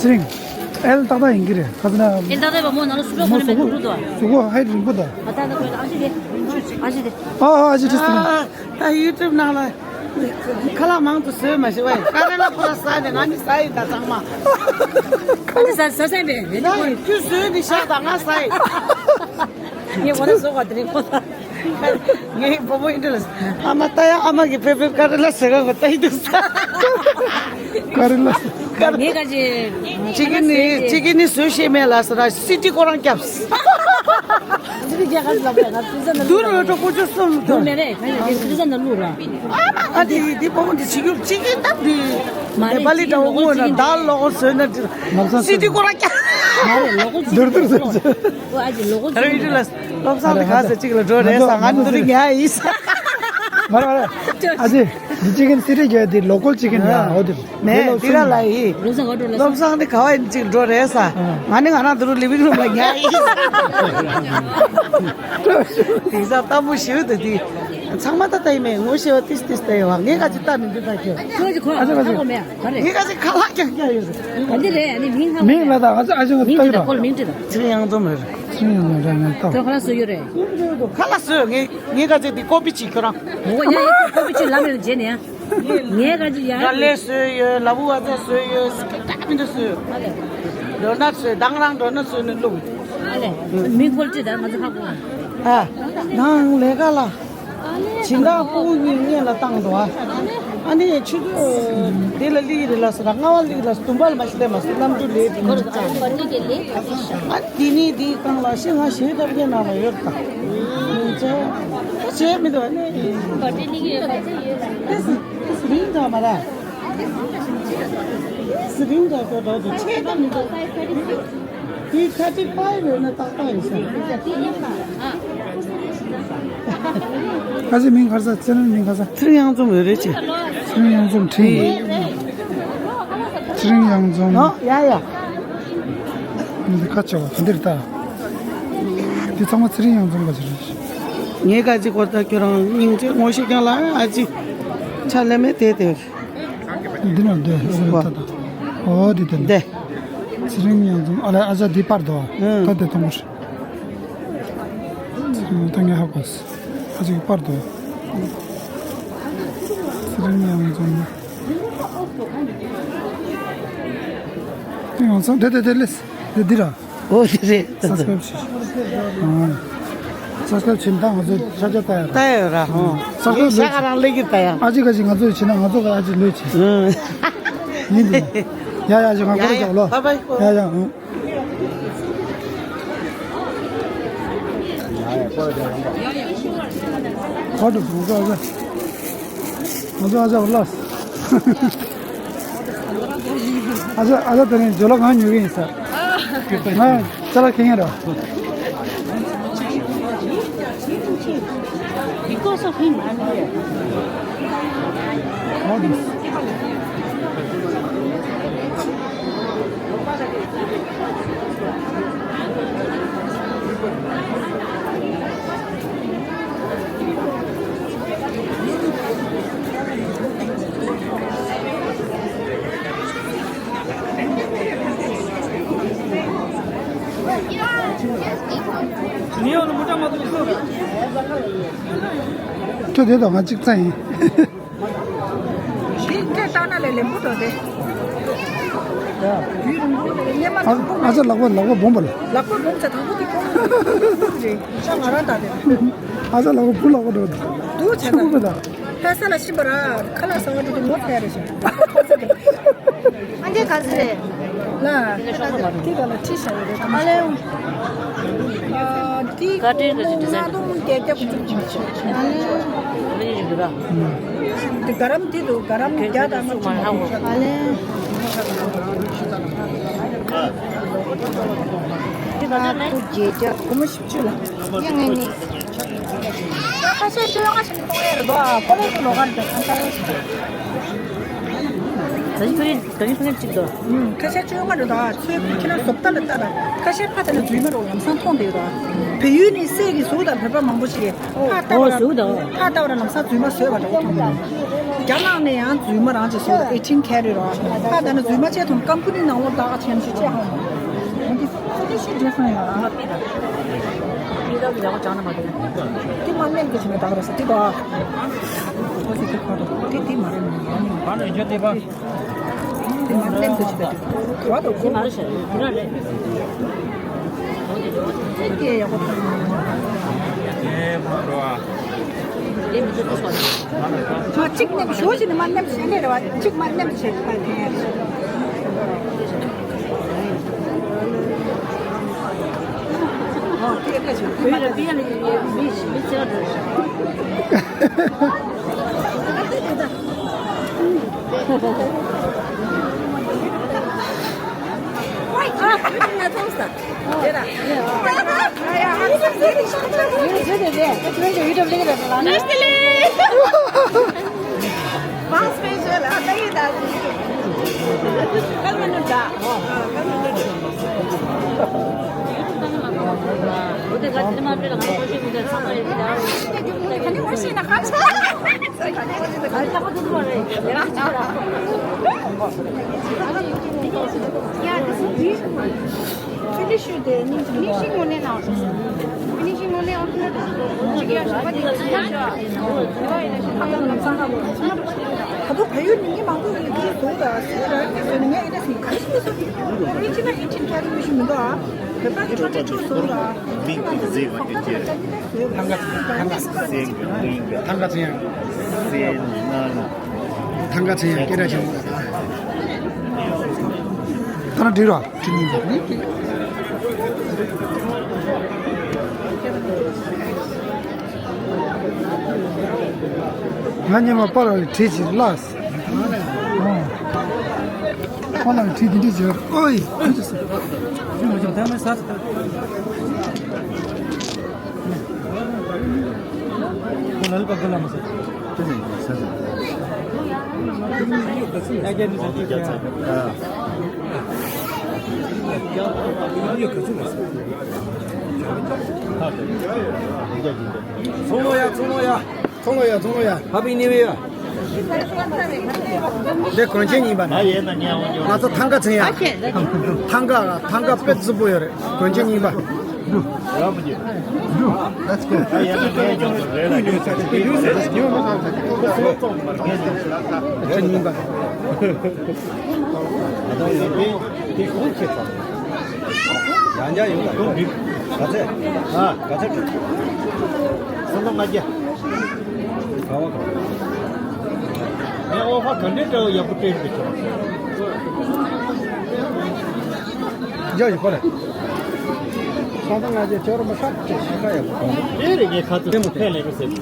ཚེ་རིང་། ཨེལ་ཏག་ཏག་ཡིན་གྱི་རེད། ཁ་ཚ་ན། ཨེལ་ཏག་ཏག་པ་མོ་ནང་ལ་སུ་པ་མོ་ཁོ་ནས་གཟུགས་པོ་གཟུགས་པོ་ཧའི་རིང་པོ་དང་། ཨ་ཏག་ཏག་ཁོས་ཨ་ཅི་དེ། ཨ་ཅི་དེ། ཨ་ཨ་ཨ་ཅི་ཁྲིས་ཏེ། ད་ཡུ་ཊུབ་ནང་ལ་ཁ་ལག་མང་དུ་བཟོས་མ་ཤེས་བས། ཀ་རེ་ལ་ཁོ་ལ་ཟ་ནས་ང་ནི་ཟ་ཡི་ད་ཚང་མ། ཁ་ལག་ཟ་ཟ་ཟ་བས་རེད། ཁྱོད་བཟོས་ནི་ཤག་ད་ང་ཟ་ཡི། ངས་འོ་ན་བཟོ་བ་དེ་རིང་ཁོ་ད། ངའི་བུ་མོ་ཨིན་དྲི་ལ། ཨ་མ་ལྟ་ཡ། ཨ་མ་གི་ཕེབས་ཕེབས་ཀ་རེ་ལ་ཟེར་ག་གོ་ལྟ་ཡི་འདུག་ས། ཀ་རེ་ལ་ཟེར། ངས་ག་ཅི། ཅི་གི་ནི་ཅི་གི་ནི་བཟོ་ཤེས་མེད་ལ་ཟེར་ན་སི་ཊི་ཁོ་རང་སྐྱབས། སི་ཊི་རྒྱལ་ཁབ་ལ་བས་ང་ཏུ་ས་ན་དུ་རུ་ཏོ་ཀུ་ཅོ་སུམ་དུ་མེ་རེ་ཁ་ཡ་ཏུ་ས་ན་ལུ་ར། ཨ་མ་ང་དེ་དེ་བུ་མོ་དེ་ཅི་གི་ཅི་གི་ད་དེ་མ་རེད། ནེ་པ་ལི་ད་འུ་མོ་ན་ད་ལོག་ཟོས་ན་དེ་སི་ཊི་ཁོ་རང་སྐྱབས། མ་རེད་ལོག་ཅི་དུར་དུར་ཟོས། ཨོ་ཨ་ཅི་ལོ་གོ་ཨ་རེ་ཅི་ལ་བློ་བཟང་དེ་ག་ས་ཅིག་ལ་འགྲོ་རེད་ས། ང་ནི་དུ་རི་ཉ་ཡིན་ས། མ་རེད་མ་རེད། ཨ་ཅི་འདི་ཅི་གིན་སི་རི་རྒྱལ་དེ་ལོ་ཀལ་ཅི་གིན་ཡ་ཨོ་དེ་མེད་དེ་ག་ལ་ཡི། བློ་བཟང་ག་འགྲོ་ལ་བློ་བཟང་དེ་ག་བ་ཡིན་ཅིག་འགྲོ་རེད་ས། ང་ནི་ང་རང་དུ་རུ་ལི་བིང་རུམ་ལ་ཉ་ཡིན་ས། དེ་ས་ལྟ་བུ་ཞིག་དུ་དེ་ཚང་མ་ལྟ་ལྟ་ཡིན་མེད་ངོ་ཤེས་པ་ཏིས་ཏིས་ལྟ་ཡོད་བ། ངས་ག་ཅི་ལྟ་མི་འདུག་ད་ཁྱོད། ཁྱོད་ཀྱི་ཁོ་ཨ་ཅི་ཨ་ཅི་ཁོ་མེད་ག་རེད། ངས་ག་ཅི་ཁ་ལག་ཀྱང་ཀྱང་ཡོད་རེད། ག་འདི་རེད། ཨ་ནི་མིང་ཧ་མིང་ལ་ད་ང་ཚོ་ཨ་ཅི་ང་མིང་ལྟ་ཅི་ད་ཡོད་ཁོ་ལ་མིང་ཅི་ད། ཚེ་རིང་གཡང་འཛོམས་རེད། ཚེ་རིང་གཡང་འཛོམས་རེད། ངས་ལྟ། ཁྱོད་ཁ་ལག་བཟོ་ཡོད་རེད། ཁ་ལག་བཟོས། ངས་ངས་ག་ཅི་འདི་ཀོ་པི་བྱེད་ཁྱོད་རང་། འོ་ཡ་ཡ་ཀོ་པི་བྱེད་ལམ་ཡོད་རྗེས་ནས་ཡ། ངས་ག་ཅི་ཡ། ག་ལེ་བཟོས་ཡོད། ལ་བུ་ཨ་ཅག་བཟོས་ཡོད། སྐད་གྲགས་མི་འདུག་བཟོས། ཌོ་ནཊ་བཟོས། དང་རང་ཌོ་ནཊ་བཟོས་ནས་བླུགས། ཨ་ལེ། མིང་ཁོལ་ཅི་ད་ང་ཚོ་ཧ་གོ། ཨ། ནང་ལས་ཀ་ལ། བྱིན་བདག་ཕྲུ་གུ་གཉིས་སྔོན་ལ་བཏང་འགྲོ་ཨ། ཨ་ནི་ཆུ་ཚོད་དེ་ལ་སླེབས་རེད་ལ་ཟེར། ལྔ་པ་སླེབས་ལ་ཟེར། བདུན་པ་ལ་མ་ཤི་ལས་མ་ཟེར། གནམ་གྲུ་ལེ་དེ། ཨ་དེ་ནི་དེའི་སྒང་ལ་ཤི་ང་ཞེ་ཐབས་ཀྱི་ནང་ལ་ཡོད་ད། ཅེ་ཅེ་མི་འདུག་ཨ་ནི། ཨེ་སི་ཨེ་སི་རིང་ཐག་མ་ར། ཨེ་སི་རིང་ཐག་ཏོ་ཏོ་ཏོ་ཆེ་ད་མི་འདུག་དེ་ཁ་ཅིག་པའི་རེད་ན་ཏག་ཏག་ཡིན་ས། ཁ་ཅིག་མིང་ག་རེ་ཟ། ཚེ་རིང་མིང་ག་རེ་ཟ། ཚེ་རིང་གཡང་འཛོམས་ཡོད་རེད་ཅེ། ཚེ་རིང་གཡང་འཛོམས་ཁྲིན། ཚེ་རིང་གཡང་འཛོམས། ཨ་ཡ་ཡ། འདི་ཁ་ཆེ་བ་ག་འདིར་ལྟ། འདི་ཚང་མ་ཚེ་རིང་གཡང་འཛོམས་ག་ཅིག་རེད། ངས་ག་ཅིག་གོ་ད་ཁྱོད་རང་སྙིང་རྗེ་ངོ་ཤེས་ཀྱང་ལ་ཨ་ཅིག་ཆ་ལེ་མེད་དེ་དེ། འདི་ན་འདི་ཨོ་རེད་ད་ད། ཨོ་འདི་དེ་འདི། ཚེ་རིང་གཡང་འཛོམས། ཨ་ལ་ཨ་ཅག་འདི་པར་དོ། ཨང་། ད་དེ་གཏོང་དགོས། ཚེ་རིང་ད་ངས་ཧ་གོ་སོང་། ཨ་ཅག་པར་དོ། ཚེ་རིང་གཡང་འཛོམས། ཡང་སང་དེ་དེ་དེ་ལེས་དེ་འདི་ར། ཨོ་དེ་རེད། ད་ད། སབ་སི་ཀ་རེབ་བྱེད། ཨ། སབ་སི་ཀ་རེབ་བྱེད་ན་ད་ང་ཚོ་ཆ་ཆ་ལྟ་ཡ་ར། ལྟ་ཡ་ར་ཧོ། སབ་སི་ཀ་རེབ་ལོས་བྱེད། ཤ་ཁ་རང་ལེགས་ཀྱི་ལྟ་ཡ། ཨ་ཅེ་ག་ཅིག་ང་ཚོ་བྱེད་ན་ང་ཚོ་ག་ཨ་ཅེ་ལོས་བྱེད། ཨང་། ཡིན་དེ། ཡ་ཡ་ཅེ་ང་ཁོ་ར་ཡ་ཡ་ཅག་ལོ། བཱའི་བཱའི། ཡ་ཡ་ཨང་། ཁོ་ཏུ་བུ་ག་ག་ང་ཚོ་ཨ་ཅག་ལ། ཨ་ཅག་ཨ་ཅག་དེ་ནས་ཇོ་ལ་གང་ཉོ་གི་ཡིན་ས། ང་ཅ་ལག་ཁེ་ངེ་ར། Because of him, I'm here. What is? ཁྱོད་དེ་དང་ང་གཅིག་རྩ་ཡིན། ཞིག་སྤྲད་བཏང་ན་ལས་ལེན་པོ་འགྲོ་དེ། ཡུན་རིང་པོ་རེད། སླེབས་མ་ཨ་དང་པོ་ཨ་ཅག་ལག་པ་ལག་པ་སྦོམ་པ་ལ། ལག་པ་སྦོམ་ཚ་དང་པོ་དེ་ཁོང་རེད། ཤ་ང་རང་ད་དེ། ཨ་ཅག་ལག་པ་བུ་ལག་པ་འགྲོ། འདུག་བྱས་ཆུ་བུ་པ་ད། ལྷ་ས་ལ་ཕྱིན་པ་ར་ཁ་ལག་ཟ་བ་འགྲོ་དུས་ངོ་ཚ་ཡ་རེད་ཤག་ཨ་འདི་ག་ཚོད་རེད། ལ། ཁ་ལག་དེ་ག་ལ་ཁྲིད་བཞག་ཡོད་རེད། ཨ་ལེ། ཨ་དེ་བཀའ་དྲིན་ག་ཅིག་དྲི་ས་ལྔ་སྟོང་བརྒྱད་བརྒྱ་དགུ་བཅུ་གོ་གཅིག་ཨ་ལེ། དེ་ག་རམ་དེ་འདུག་ག་རམ་བརྒྱ་དང་ལྔ་བཅུ་གོ་གཅིག་ཨ་ལེ། དེ་ལ་ལྔ་སྟོང་བརྒྱད་བརྒྱ་སྒོར་མོ་བཞི་བཅུ་ལ། ཡ་ངས་ནི། ཁ་ཤས་བཅོ་ལྔ་ཞིག་གཏོང་ཡས་རེད་དོ། ཁོ་ལོ་ཁོ་ལོ་ག་རེ་ད་ཁ་ཤས། ད་ཡིན་ཕ་གི་ད་ཡིན་ཕ་གི་གཅིག་དོ། ཁ་ཤས་བཅོ་ལྔ་རེད་དོ། ཚོས་ཁྱེད་རང་བཟོ་ལྟ་ལ་ལྟ་ལ། ཁ་ཤས་ཕ་ད་ནི་རྫུན་མ་རོ་ལམ་སང་མཐོང་བསྡད་ཡོད་དོ། བལ་ཡུལ་ནས་སད་ཀྱི་བཟོ་དང་བོད་པ་མང་པོ་ཞིག་ཕ་ལྟ་བ་ཨོ་བཟོ་དང་། ཕ་ལྟ་བ་ལམ་སང་རྫུན་མ་བཟོས་པ་འདྲ་པོ་མཐོང་། རྒྱ་ནག་ནས་ཡང་རྫུན་མ་རང་ཅིག་བཟོ་དང་eighteen carat རོ། ཕ་ད་ནི་རྫུན་མ་བྱས་ཐོང་ཀམ་པུ་ནི་ནང་ལོགས་ལྟ་ག་ཆེན་ཞིག་བྱས་ཧང་། ཁོ་དེ་ཤི་རྒྱུ་སོང་ཡ། ཨ་མ་པི་ད། མི་ད་གི་ཡག་པོ་ཅང་ན་མ་དེ། དེ་མ་ནེམ་དུ་ཆུ་མེ་ད་ག་ར་ས་དེ་དོ། ཁོ་ཅི་དེ་ཁོ་དོ་དེ་དེ་མ་རེད་མི་ཡ་ནི། ག་ནས་འཇོག་དེ་པ། དེ་མ་ནེམ་དུ་ཆུ་མེ་དེ། དེ་བ་དོ་དེ་ཁོ། མ་རེད་ཤ་རེད་དེ་ར་རེད། དེ་ཡག་པོ་ཐོན། དེ་མི་ཚེ་དུ་སོང་། ང་གཅིག་ནེམ་ཞོ་ཞིག་ནི་མ་ནེམ་ཤ་རེད་ར་བ་གཅིག་མ་ནེམ་ཆེ་ཁ་དེ། Finish you there. Finishing one and out. Finishing one and out. ད་དུང་བལ་ཡུལ་ནས་མི་མང་པོ་ཡོད་ཀྱི་འདུག་ད། སུ་རང་གིས་བཟོས་ནས་ངས་ཨེ་འདྲ་ཟེར་ག་རེ་ཟེར་ནས་ངས་ཨེ་འདྲ་ཟེར་ག་རེ་ཆེ་ན་ཧིན་ཆིན་ཁྱ་རེ་མི་ཤེས་མི་འདུག་ཨ། བོད་པ་གི་ཁྲོ་ཆེ་ཆུ་བཟོ་ལ། མིང་དེ་ཟེར་བ་དེ་ཅེ། ཐང་ག་ཐང་ག་སེང་ག་ཐང་ག་ཚེ་ཡང་སེང་ན་ལ། ཐང་ག་ཚེ་ཡང་སྐད་གྲགས་ཆེན་པོ་ད། ད་ན་འགྲིག་རོགས། ང་ཉི་མ་པར་བ་བྲིས་ཀྱི་ལགས། ཁོང་ལ་བྲིས་འདི་འདྲ་བྱས། ཨོའི། ཁོང་ལ་ལ་པ་ག་ལ་མ་ཟེར། ཚོང་ལོ་ཡ། ཚོང་ལོ་ཡ། ཚོང་ལོ་ཡ། ཚོང་ལོ་ཡ། ཧ་པི་ནིའུ་ཡར། འདི་གོན་ཆེན་ཡིན་པ་ན། ང་ཚོ་ཐང་ག་ཚེ་ཡ། ཐང་ག་ཐང་ག་དཔེ་རྫིག་པོ་ཡོད་རེད། གོན་ཆེན་ཡིན་པ། That's good. ཡང་བསྐྱར་ཡོང་ལ་ཡོང་འདུག་ག་ཚད། ཨ། ག་ཚད། སུམ་སྟོང་ལྔ་བརྒྱ། ག་བ་ག་བ། ངས་ཨོ་ཧ་ག་འདྲའི་སྤྲ་བོ་ཡག་པོ་སྤྲད་འདུག་ཁྱོད། འཇོག་ཡོད་པ་རེད། སུམ་སྟོང་ལྔ་བརྒྱ་ཁྱོད་རང་མ་ཤག་ཅེས་ཤ་ཁ་ཡག་པོ་གང་འདུག་ཨེ་རེད། ངས་ཁ་ཚོད་ཕན་ལས་པ་ཟེར།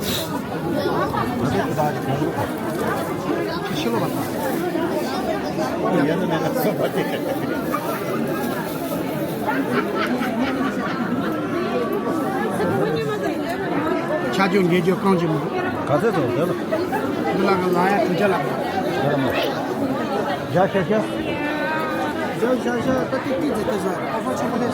ཆ་རྒྱུས་ཉེ་རྒྱུས་རྐང་རྒྱུས་མ། ག་ཚད་ཚོད་དེ་ལ། འདི་ལ་ག་ལ་ཡ་དུ་ཆ་ལ། དེ་ལ་མ། བཞག་ཤ་ཤ། བཞག་ཤ་ཤ་ད་ཏི་ཏི་ཟེར་ཏེ་ཟ། ཨ་ཧོ་ཆོ་ག་ལེ།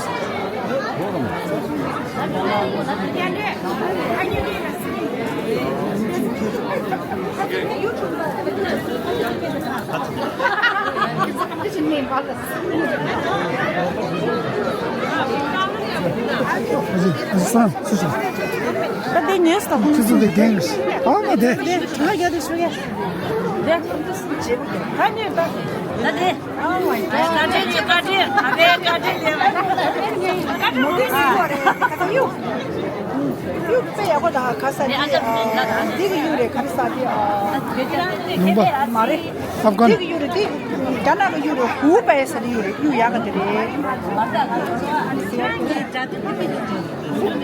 ད་དེ་ཉོས་སོང་། ཆུ་ཚོད་དེ་རྒན་ཨ་མ་དེ། དེ་ང་རྒྱ་དེ་ཤོད་ཡ། དེ་ད་ཉོས་ད། ད་དེ། བཀའ་དྲིན་ཆེ། བཀའ་དྲིན། ཨ་ཕའི་བཀའ་དྲིན་ལས། མོ་དེ་སི་ཀོ་རེད། ཁ་ཐོག་གཡུ། གཡུ་དཔེ་ཡག་པོ་དང་ཁ་ས་འདི། ཨ། འདི་གི་གཡུ་རེད། ག་རེ་ཟེར་འདི། ཨ། ལུང་པ། མ་རེད། ཨབ་གྷན། འདི་གི་གཡུ་རེད། འདི་རྒྱ་ནག་གི་གཡུ་རེད། ཧུའུ་པའེ་ཟེར་གཡུ་རེད། གཡུ་ཡག་ག་འདི་རེད།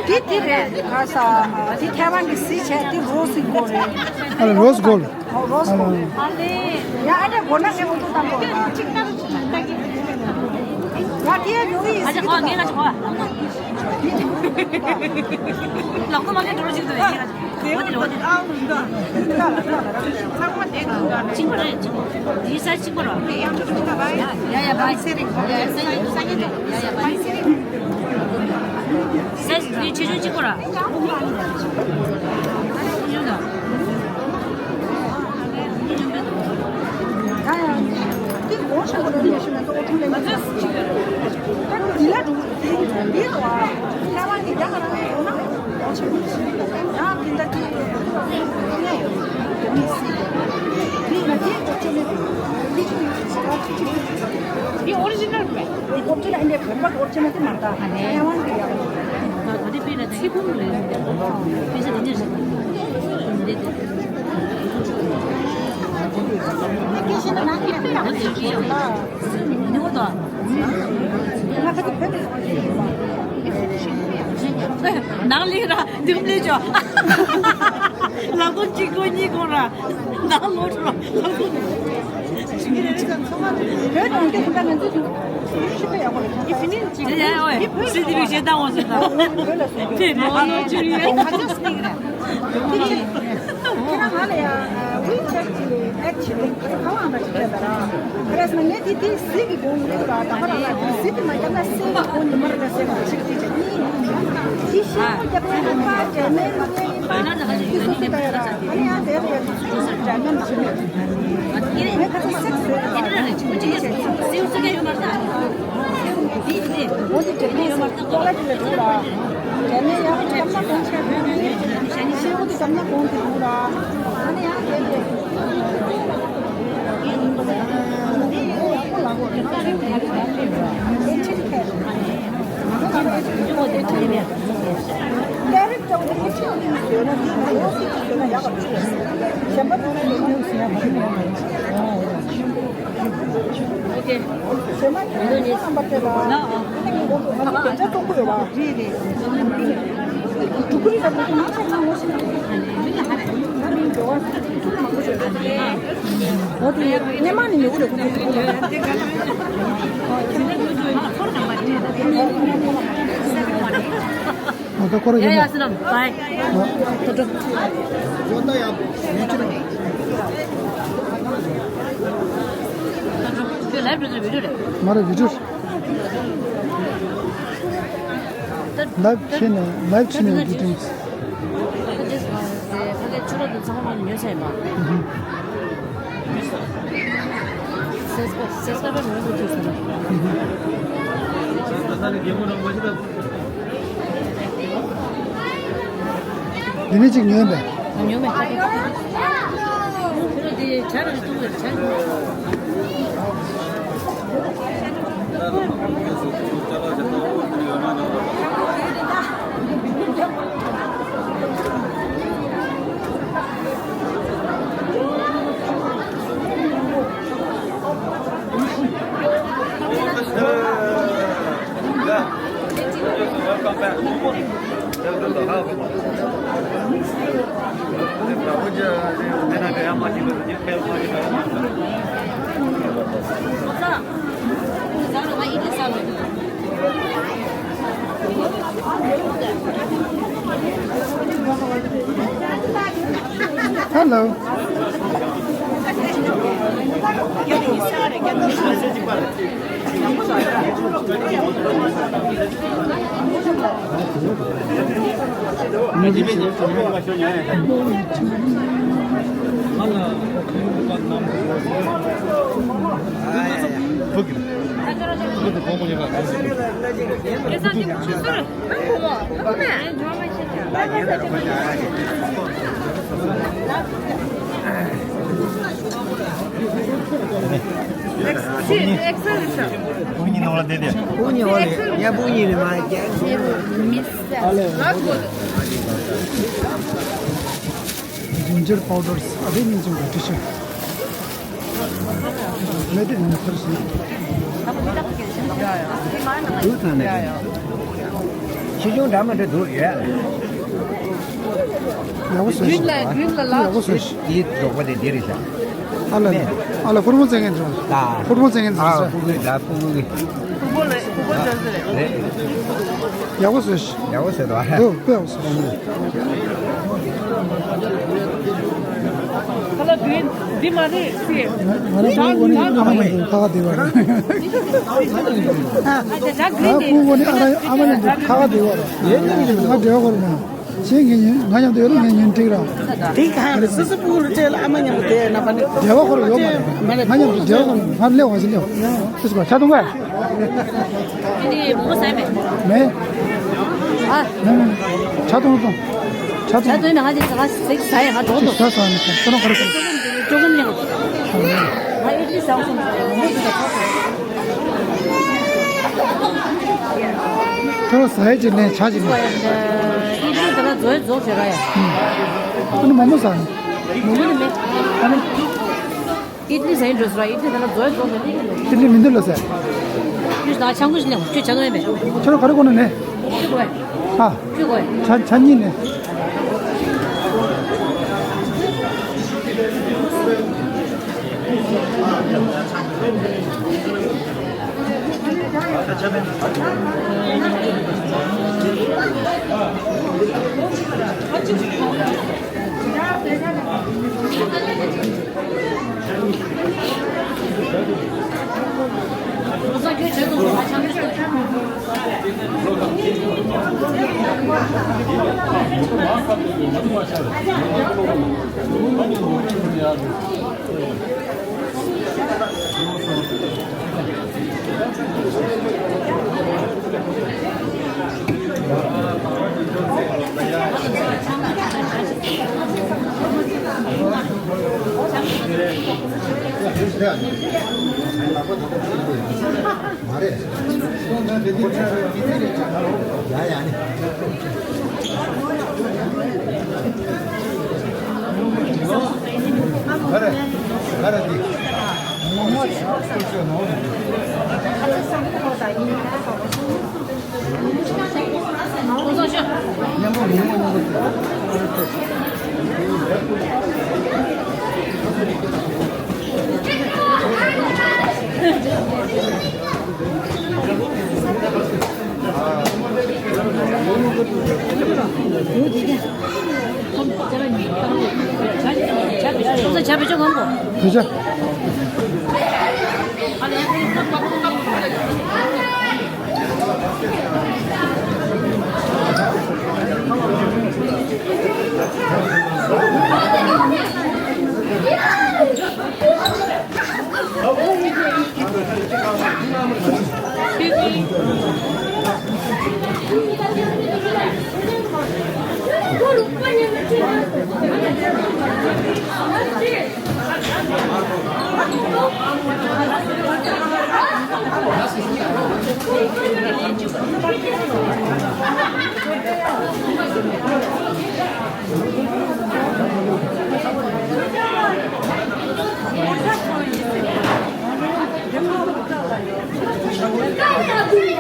འདི་འདི་རེད། ག་ས། འདི་ཐའེ་ཝན་གི་གཟི་བྱས། འདི་རོ་སི་གོལ་རེད། ཨ་ལ་རོ་སི་གོལ། ཨོ། རོ་སི་གོལ། ཡ། ཨ་ནི་མགོ་ན་ངས་འོ་ཐུག་བཏང་གོ། ཡ། དེ་ཡ་ཉོ་གི་ཡིན། ཨ་ཅག་ཁོ་ངས་ང་ཅག་ཁོ། ལག་ཏུ་མ་ཁེ་འགྲོ་ཅིག་ཏུ་ཡ། ཨ། དེ་འོ་དེ་འོ་དེ། ཨ། ཚང་མ་དེ་ག་ག་རེད། གཅིག་པ་རེད། གཅིག་པ། དེའི་ས་གཅིག་པ་རེད། ཡ་ཡ་བའི་སེ་རིང་། ཡ་ཡ་སེ་རིང་། ཡ་ཡ་བའི་སེ་རིང་། སེ་རིང་། དེའི་ཆེ་ཆུང་གཅིག་པ་རེད། ཆེ་ཆུང་དང་། འདི་ཨོ་རི་ཇི་ནལ་རེད། འདི་ཨོ་རི་ཇི་ནལ་བོད་པ་གི་ཨོ་རི་ཇི་ནལ་དེ་མ་རེད། ད་ཐའེ་ཝན་གི་ཡག་པོ་རེད། ད་དེ་དཔེ་ན་ཚེ་ཕུང་རེད། དཔེ་ཆ་དེ་འདྲ་རེད། འདི་དེ། ནང་ལས་ར་འདི་གམ་ལས་ཆོག་ལག་ཏོ་གཅིག་གོ་གཉིས་གོ་ར། ནང་ལོག་འགྲོ་ར། ལག་ཏོ། ཡ་ཡ་ཨོ་ཡ། སྲིད་དེ་རིགས་ཞེ་སྡང་འོ་ཟེར་ད། དེ་ནོ་ནོ་ཆུ་ཡ། ཁྱེད་རང་ང་ལ་ཡ་ཝི་ཆེད་ཀྱི་ཨེག་ཆེད་ལས་ཁ་བ་ཨང་ཅིག་ཁྱེད་ད་ར། ཁ་རས་ན་ངས་དེ་དེ་གཟིག་གི་དགོངས་ལས་ལ་ད་ག་རང་ལ་དེ་གཟིག་གི་མ་རྒྱབ་ན་སེམས་ཀྱི་དགོངས་ཉི་མ་རེ་ལ་སེམས་ཀྱི་ཆིག་ཆིག་ཆིག་གཉིས། དེ་ཤེས་པ་རྒྱབ་ན་ཡིན་པ་འབྲས་མེད་ལུགས་ངན་ཡིན་པ་དེ་སོ་སོ་ད་ཡ་ར། ཨ་ནི་ཡང་དེ་ལ་ཡ་དེ་སོ་སོ་འབྲས་མེད་མ་རེད། ངས་ཁ་ཚ་སེམས་ཟེར་བ་དེ་དེ་འོ་དེ་འབྲས་མེད་ཀོ་ལ་དེ་ལ་འགྲོ་ར། འབྲས་མེད་ཡང་རྒྱབ་ན་གོང་ཆེ་བོ་ནི་ཤེས་པ་དེ་རྒྱབ་ན་གོང་དེ་འགྲོ་ར། ཨ་ནི་ཡང་དེ་དེ། འོ་དེ་སྔོན་མ་ནས་ཉོ་གི་རེད། ཁོ་ཚོ་ཨ་ད་ཁོ་རང་ཡ་ཡ་ཡིན་ན། སི་ནམ་བའི། ཨ། ད་འགྲོ། ཁྱོད་ལའིབ་འགྲོ་དུས་བི་ཌིའོ་རེད། མ་རེད། བི་ཌིའོ། ལའིབ་བྱས་ནས། ལའིབ་བྱས་ནས་བི་ཌིའོ། ཕ་གིའི་ཕ་གིའི་ཕྱུ་ར་དེ་ཚང་མ་ཉོས་ཚར་ཡིན་པ། ཨུ་ཧུ། སེ་སྐ་སེ་སྐ་པ་ཉོས་འདུག་ཅེས་ཟེར་ན། ཨུ་ཧུ། འདི་ནས་ཅིག་ཉོས་པས། ཉོས་མེད། ཁ་ཐོག་ཁ་ཐོག་ཁ་ཐོག་དེ་བྱ་ར་ཐུག་པའི་བྱ། Hello. X, X, X. Puni no la dede. Puni wale. Ya puni le ma ya. Miss. Ginger powders. Ade min jin ga tisha. Mede ni tarsi. Yu tan ne. Chi jung da ma de du ya. ཡག་པོ་བཟོས་ཤིག་ཡག་པོ་བཟོས་ཤིག་དེའི་རྫོགས་པ་དེ་འདི་རེད་ཤག་ཨ་ལ་ཨ་ལ་ཕུར་བུ་བཙན་མཁན་ཚོ། ད་ཕུར་བུ་བཙན་མཁན་ཚོ། ཨ་ཕུར་བུ་ད་ཕུར་བུ་གི་ཕུར་བུ་ལ་ཕུར་བུ་བཙན་ཟེར་རེད། ཡག་པོ་བཟོས་ཤིག་ཡག་པོ་བཟོས་འདུག་ཨ། དེ་དཔེ་ཡག་པོ་བཟོས་ཤིག་ཁ་ལག་འདི་འདི་མ་རེད་སི། ང་རང་ཕུར་བུ་ནི་ཨ་མ་མཉམ་དུ་ཁ་ཁ་བདེ་བ་རེད། ཨ་ཕུར་བུ་ནི་ཨ་རང་ཨ་མ་མཉམ་དུ་ཁ་ཁ་བདེ་བ་རེད། ང་འབྲེལ་བ་ཁོ་རང་། ཁྱེད་ངེད་གཉིས་ང་མཉམ་དུ་ཡོད་ལ་ངེད་གཉིས་འགྲིག་ར། དེ་གང་རེད། སོ་སོ་ཕྲུ་གུ་ལ་སྤྲད་ལ་ཨ་མ་མཉམ་དུ་བསྡད་ན་ཕ་ནི། འབྲེལ་བ་ཁོ་རང་ཡོད་མ་རེད། མ་རེད། ང་མཉམ་དུ་འབྲེལ་བ་ཁོ་རང་ང་སླེབས་བ་ཞིག་སླེབས། ཁྱེད་ཚོ་ཆ་འཐུང་ག་ཡ། འདི་མོ་ཟ་མེད། མེད། ཨ། མེད་མེད་མེད། ཆ་འཐུང་འཐུང་། ཆ་ཆ་འཐུང་། འཐུང་ན་ང་ཅིག་ཟ་ཟ་ཡ་ང་འགྲོ་འདུག་ཆ་ཟ་ནས་ཁྱེད་རང་ག་རེ་ཟ། ཅོ་ཀུན་ལེན། ང་ཨིད་ལི་ཟ་སོང་། མོ་ཟ་ཆ་འཐུང་། ཁྱོད་ཟ་ཡས་ཅིག་ལེན་ཆ་ཅིག་ལེན། ཨིད་ལི་དེ་ལ་རྫོགས་རྫོགས་བྱེད་ར་ཡ། ཨ་ནི་མོག་མོག་ཟ་ནི། མོག་མོག་ནི་མེད། ཨ་ནི། ཨིད་ལི་ཟ་ཡིན་འགྲོ་སོང་ར། ཨིད་ལི་དེ་ལ་རྫོགས་རྫོགས་བྱེད་ནི། ཨིད་ལི་མི་འདུག་ལ་ཟ། ཁྱོད་ད་ཆང་ཁུ་ཞིག་ལེན། ཁྱོད་ཆ་ཚང་ཡོད་མེད། ཁྱོད་རང་ག་རེ་གོན་ནས་ནས། ཁྱོད་གོ་ཡ། ཨ། ཁྱོད་གོ་ཡ། ཆ་ཆ་གཉིས་ནས། མ་རེད། ཡ་ཡ་ནི། ག་རེ། ག་རེ་འདི།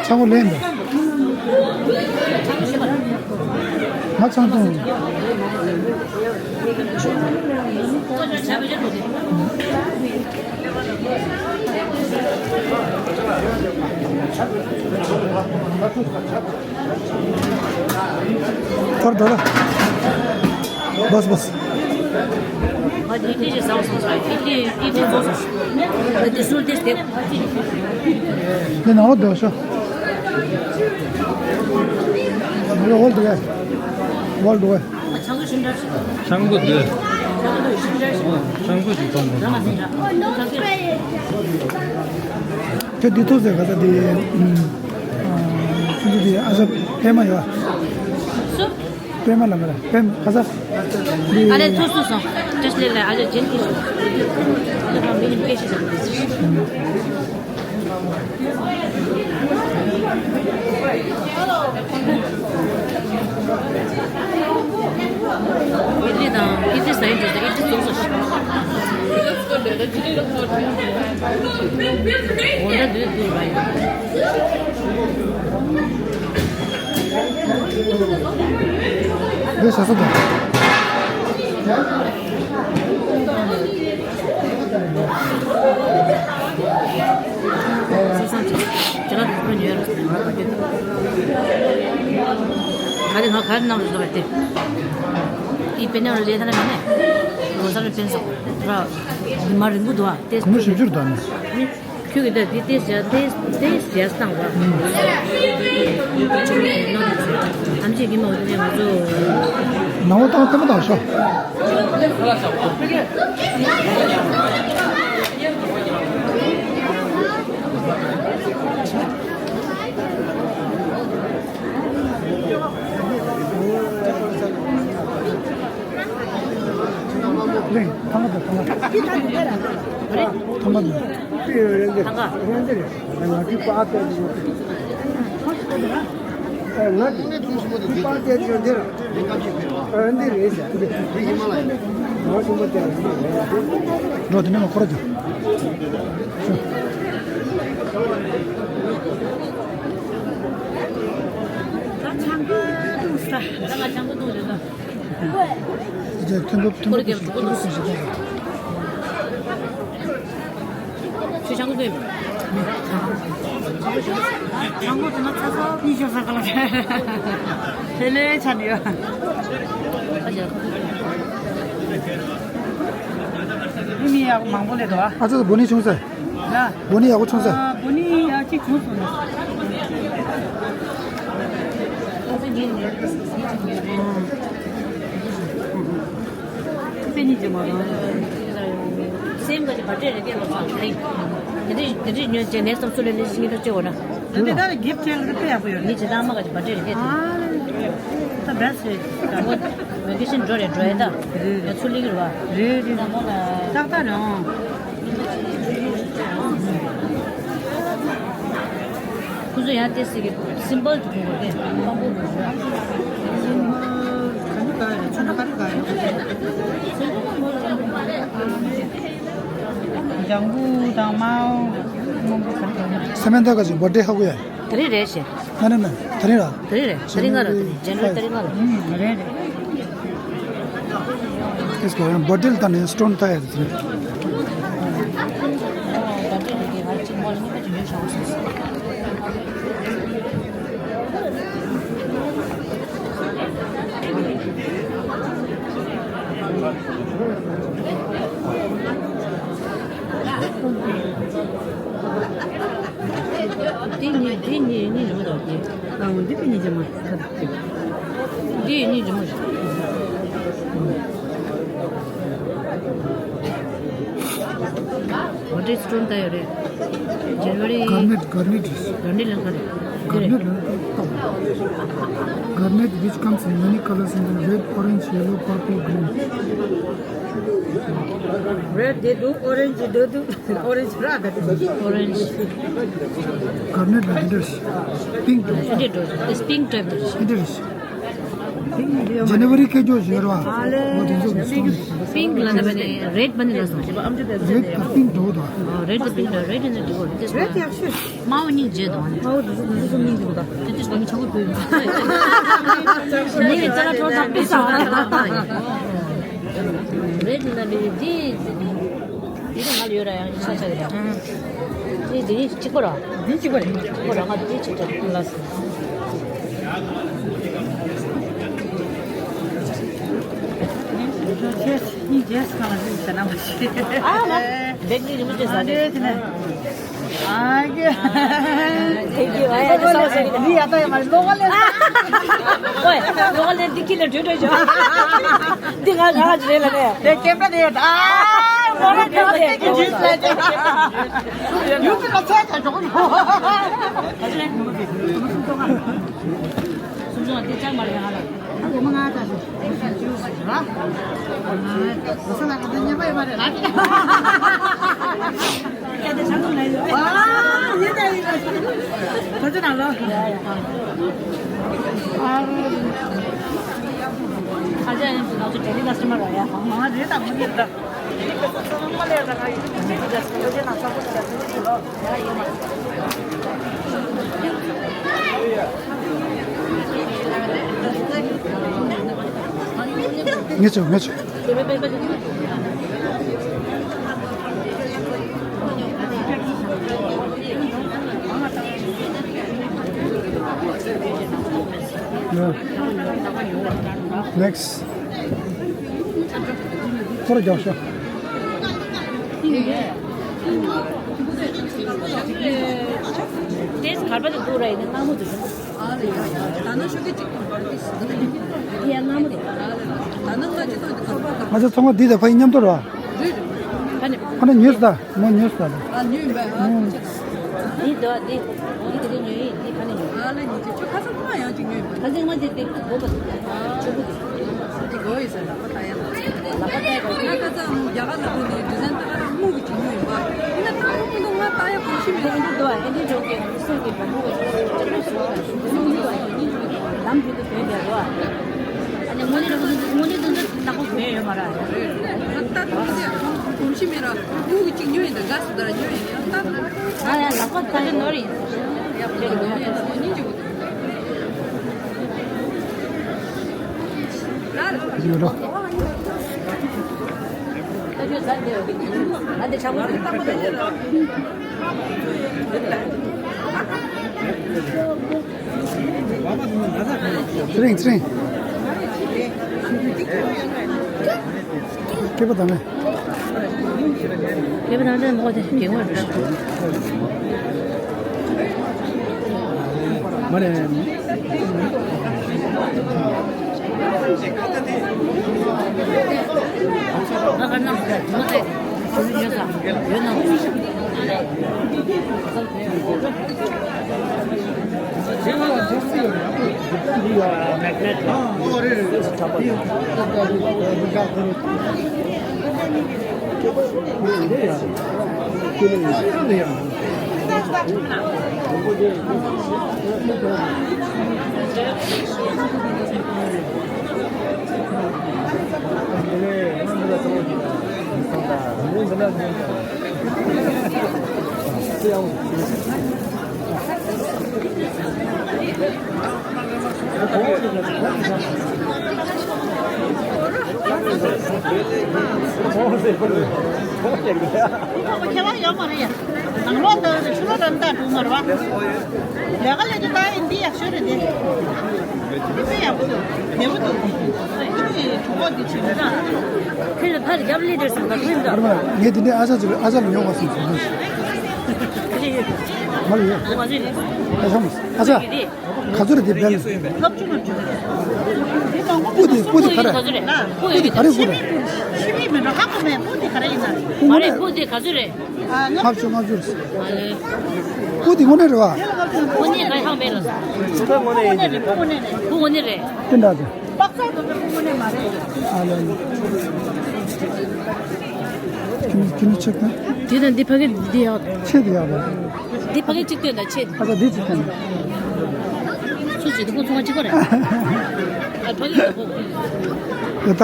ཚ་བོ་ལེན་པ། ང་ཚང་ཐུང་། ཁོར་འགྲོ་ལ། བས་བས། ཨ་ཏི་ཏི་ཞིག་བཟང་སོང་ས། ཏི་ཏི་ཏི་ཏི་བཟང་སོང་ས། ཨ་ཏི་སུར་ཏི་སྟེ། འདི་ནང་ལ་སྡོད་ཤོག་འོལ་འདུག་གས། འོལ་འདུག་གས། ཆང་བུ་འདི། ཆང་བུ་ཞིག་གཏོང་དགོས། ཁྱོད་འདི་ཐུག་ཟེར་ག་ས་འདི། ཁྱོད་འདི་ཨ་ས་ཕལ་མ་ཡོད། སུ། པད་མ་ལ་མ་ར་པད་མ་ཁ་ས། ཨ་ལས་ཚོ་སོ་སོ། ཏྲེས་ལེ་ལ་ཨ་ལས་ཇེན་ཏི་སོ། ཨ་ལས་ཁ་མི་ཡིན་པེ་ཤི་ཟེར། ཨིཌ་ལི་དང་ཨིཌ་ལི་ཟ་ཡི་འགྲོ་ཟེར། ཨིཌ་ལི་བཙོང་སོ་ཞིག་འོ་འདྲ་འདུག་འདུག་བ་ཡིན། འདི་ཟ་ས་དང་། སེམས་བཟང་ཅིག་ཅི་ལ་དུ་ཁོ་ཉོས་ར་ཟེར་ང་ལ་ག་གི། ག་རེ་ང་ག་རེ་གནང་རུ་ཟ་བ་དེ། ཨི་པེ་ནེ་ར་ལས་ཐ་ན་མེད་ནས། ལོ་སར་ར་ཕན་སོང་། ར། མ་རིང་པོ་འདུག་ཨ། ཏེ་གོང་མ་ཞིབ་འཇུག་དང་ནི། ཁྱོད་ཀྱིས་ད་འདི་ཏེས་བྱས་ཏེས་ཏེས་བྱས་བཏང་བ། ཨམ་ཆི་གི་མ་འོ་དེ་ནས་ང་ཚོ། ནང་བ་བཏང་ཐེངས་མ་བཏང་ཤོག་ལེན། ཐང་ག་དང་ཐང་ག་ཐང་ག་དང་། འགྲོ་དེ་ནས་མ་འཁོར་རྒྱུ། ད་ཆང་གི་འདུག་ས། ད་ང་ཆང་གི་འདུག་ལེ་ད། ཁོར་རྒྱབ་དྲུག་པོ་འདུག་ཁྱོད་ཆང་གི་འདུག་ཆང་གི་དེ་ན་ཚ་ཚ་གཉིས་ཤོག་ས་ག་ལ་དེ་ལས་ཆ་ནི་ཡོད། ཨ་ཅག་མི་མི་ཡག་མང་པོ་ལས་དོ་ཨ། ཨ་ཅག་བོ་ནི་ཆུང་ས། ལ། བོ་ནི་ཡག་པོ་ཆུང་ས། ཨ། བོ་ནི་ཡག་ཅིག་བྱུང་སོང་ན། ཨ། ཁྱི་ཕྱེད་གཉིས་ཀྱི་མ་རེད། སེམས་ག་ཅིག་བ་ཏྲེ་རེ་སྐད་ལོག་ཚང་ཐེ། དེ་འདྲ་དེ་འདྲ་ཉོས་བྱས་ནས་སོང་སུ་ལས་ནས་ཤི་ངེས་དོ་ཅེ་འོ་ན། འདི་ལྟར་གིབ་ཅན་གྱི་དཔེ་ཡག་པོ་ཡོད་རེད། ངས་ཇི་ལྟར་མ་ག་ཅིག་བ་ཏྲེ་རེ་སྐད་དེ། ཨ། ད་བེ་སི་རེད། ད་མོ་ཝེ་ཀེ་ཤན་འགྲོ་རེད་འགྲོ་ཡ་ད། རེད། ཡ་ཚུར་སླེབས་ཀྱི་རེད་བ། རེད་རེད། ད་མོ་ལ། ཏག་ཏག་རེད་ཨང་། ཁོ་ཚོ་ཡང་ཏེ་སི་གི་སིམ་པལ་དུ་གོ་དགོས་ཏེ་དཔང་པོ་དགོས་ཞུ། སིམ་པལ་ག་རེ་ག་རེ་ཆུ་ན་ག་རེ་ག་རེ། ལྗང་གུ་དང་དམར་པོ་སྔོན་པོ་ག་རེ་ག་རེ། སེ་མན་ཐ་ག་ཅིག་བར་ཐི་ཌེ་ཧ་གོ་ཡ། ད་རེས་རེད་ཤེ། ན་ན་ན། ད་རེས་ར། ད་རེས་རེད། ད་རེས་ང་ར། ད་རེས་ཇན་ཝ་རི་ད་རེས་ང་ར། ཨུམ། རེད་རེད། ཨེ་སྐོར་ཡང་བར་ཐི་ཌེ་ལ་ད་ནི་སི་ཊོན་ད་ཡ་རེད། བར་ཐི་ཌེ་རེད་དེ་ང་གཅིག་མོ་ལ་གཉིས་ཀ་ཅིག་ཉོས་བཞག་སོང་། འདི་གཉིས་འདི་གཉིས་གཉིས་ལ་མ་གཏོགས་ཀྱི། ཨ། འོ་འདི་གཉིས་ཀྱི་མ། འདི་གཉིས་ཀྱི་མ། འོ་འདི་སི་ཊོན་ད་ཡོད་རེད། ཇན་ཝ་རི། གར་ནེཊ། གར་ནེཊ་རེད། གར་ནེཊ་ལ་ག་རེད། གར་ནེཊ་ལ་ག་རེད། Garnet, which comes in many colors, including red, orange, yellow, purple, green. Red དེ་འདུག orange འདུག་འདུག orange ར་ག་དེ་འདུག orange. གར་ནེཊ་ལ་འདི་འདྲ་ཞིག་པིང་ཀི་འདྲ་ཞིག་འདི་འདྲ་ཞིག་འདི་འདྲ་ཞིག་ཇན་ཝ་རི་སྐད་ཅོག་ཞིག་ར་བ། འོ་དེ་ཚོ་གི་སོང་། པིང་ཀི་ལ་ད་བ་ནི་རེད་བ་ནི་ལ་སོང་། རེད་དང་པིང་ཀི་འགྲོ་དང་། རེད་དང་པིང་ཀི་འགྲོ་རེད་ནི་འགྲོ་རེད། དམར་པོ་གཉིས་བརྗེས་འདུག་ཨ་ནི། ཨོ་དེ་ཚོ་དེ་ཚོ་མིན་འདུག་ད། དེ་དུས་ང་ཆང་བུ་བུད། ངས་ཙ་ལ་ཐོག་ཐག་པི་ས་ང་ལ་ཐག་ཡིན། རེད་ན་ལི་དེ་དེ་ང་ལ་ཡོད་ར་ཡང་ཆ་ཆ་གི་ར། དེ་དེ་གཅིག་པ་ར། དེ་གཅིག་པ་རེད། གཅིག་པ་ར་ང་དེ་གཅིག་ཆ་ལ་སོང་། ཁྱེད་གཉིས་རྗེས་སུ་གང་ལ་ཟིན་ཟེར་ན་མ་ཤེས། ཨ་ལ། བེག་ནི་རི་མོ་ཅན་ཟ་ཨ་རེད། དེ་ནས། ཨ་ཀྱེ། དེ་གི་ཨ་ཡ་དེ་སོ་སོ་གི་འདི་ཡ་ད་ཡ་མ་རེད། ལོག་ལེན། ཨོའི། ལོག་ལེན་འདི་ཁྱི་ལ་འགྲོ་འགྲོ་བྱོས། འདི་ང་ང་ཅི་རེད་ལ་ནས། དེ་ཀེམ་ར་དེ་ཡ་ད། ཨ། ལོག་ལེན་འགྲོ་དེ་ཀེམ་ཇུས་ལ་ཅི། ཡུ་ཙི་ལ་ཚད་ཚད་འགྲོ་གི་འགྲོ། སུམ་ཅུ་འདི་ཅང་མ་རེད་ང་ལ། ངེས་ཆོག་ངེས་ཆོག Next. ཁོ་ར་རྒྱག་ཤོག་དེས་གར་པ་དེ་འདུག་ར་ཡིན་ན་སྣང་མོ་འདུག་ད་ནང་ཤོག་གི་གཅིག་ཏུ་འབར་ཏེ་ཟིན་ཡ་སྣང་མོ་རེད། ད་ནང་ང་ཅི་ཐོག་ཏུ་ཁར་པ་དང་། ང་ཚོ་ཚང་མ་འདི་དང་ཕ་ཡི་མཉམ་དུ་ར། རེད་རེད། ཕ་ནི་ཕ་ནི་ཉོས་ད་མོ་ཉོས་ད། ཨ་ཉོས་ཡིན་པ་ཨ་ཁོ་ཆ། འདི་འདུག་འདི་འདི་དེ་རིང་ཉོས་ཡིན་འདི་ཕ་ནི་ཉོས། ཨ་ལ་ཉི་ཅི་ཁྱོད་ཁ་སང་ཐོག་ཡང་ཅིག་ཉོས་ཡིན་པ། ཁ་སང་ང་ཅིག་འདི་དགོས་པ་འདུག་ཆུ་བུ་འདི། འདི་དགོས་ཡིན་ཟེར་ལག་པ་ལྟ་ཡ་ལ། ལག་པ་ལྟ་ཡ་ལ། ང་ཁ་སང་རྒྱ་གར་ལ་ཕུལ་ནས་ཌི་ཟའིན་ལྟ་ག་རང་དངུལ་གྱི་ཉོས་ཡིན་པ། ཡིན་ན་ལྟ་ག་མི་འདུག་ང་ལྟ་ཡ་གོམས་གཤིས་མེད། ཨེ་འདི་འགྲོ་གི་སུ་གི་བ་མོ་བ་ཅི་ལ་སུ་གི་བ་ལམ་དེ་དུ་བོད་རྒྱ་རོ། ཨ་ནི་དངོས་གནས་དངོས་གནས་དུ་ནག་པོ་བོད་ཡོད་མ་ར། ད་དུང་ཅི་ཡང་གོམས་གཤིས་མེད་ར། དངུལ་གྱི་ཅིག་ཉོས་ཡིན་ད་དགའ་སུ་ད་ར་ཉོས་ཡིན་ད། ང་ཡང་ལག་པ་ད་གི་ནོར་ཡིན། ཡག་པོ་ཉོས་ཡིན་ཉིན་གཅིག་ཡོད་ར། ཚེ་རིང་ཚེ་རིང་། སྐྱེས་པ་དང་ནི། སྐྱེས་པ་དང་ནི་མོ་དེ་དགེ་བ་རུ་ཞིག་མ་རེད། ང་ག་ན་མོ་དེ་ཞུ་ཡོད་ས་ཡོད་ན། ཁྱེད་རང་ཡོད་མ་རེད་ཡ། ནང་ལོགས་འདི་ཕྱི་ལོགས་རང་ལྟ་འགྲོ་མ་རེད་བ། ལས་ཀ་ལས་དུ་ལྟ་ཡིན་འདི་ཡག་ཤོས་རེད་དེ། འདི་དཔེ་ཡག་པོ་འདུག་བདེ་པོ་འདུག་ཁྱོད་ཀྱི་གྲོགས་པོ་འདི་བྱེད་མི་དང་། ཁྱོད་ལ་ཕར་རྒྱབ་ལས་དེར་སོང་ད་ཁོས་འདུག་ཨ་རེད་མ་ངས་འདི་ནས་ཨ་ཅག་ཚོ་ཨ་ཅག་ལ་ཉོ་བ་སོང་ཟེར་ནས། ཁྱེད་ཡོད། མ་ལ་ཡོད། ང་ཚོ་ཡོད། ཨ་ཅག་མ་ཨ་ཅག་ཡོད་རེད། ག་ཚོད་རེད་དེ་བེལ། ལྔ་བཅུ་ལྔ་བཅུ། སྤུ་དེ་སྤུ་དེ་ག་རེ། སྤུ་དེ་ག་རེ་སྤུ་རེད། ཕྱི་མིག་མི་འགྲོ་ཧ་གོ་མེད་སྤུ་དེ་ག་རེ་ཡིན་ན། སྤུ་མ་རེད་དངོས་གནས་སྤུ་དེ་ག་ཚོད་རེད། ལྔ་བཅུ་ལྔ་བཅུ་རེད། ཨ་ལེ། སྤུ་དེ་དངོས་གནས་རེད་བ། དངོས་གནས་ག་ཧ་མེད་ལ། སྤུ་དངོས་གནས་རེད། སྤུ་དངོས་གནས་རེད། སྤུ་དངོས་གནས་རེད། དེ་འདྲ་དེ། པག་ཚག་དུ་སྤུ་དངོས་གནས་མ་རེད། ཨ་ལེ་ལེ། ཁྱི་ནི་ཁྱི་ནི་ཆེ་ག་དེ་དང་འདི་ཕ་གི་འདི་ཡག་ཆེ་དེ་ཡག་པ། འདི་ཕ་གི་གཅིག་སྟོན་དང་ཆེ། ཨ་ད་འདི་གཅིག་སྟོན། སུ་ཞིག་འདི་ཁོ་ཚོ་ང་གཅིག་པ་རེད། ཨ་ཕ་གི་ཡག་པོ། ཡ་ད་ད།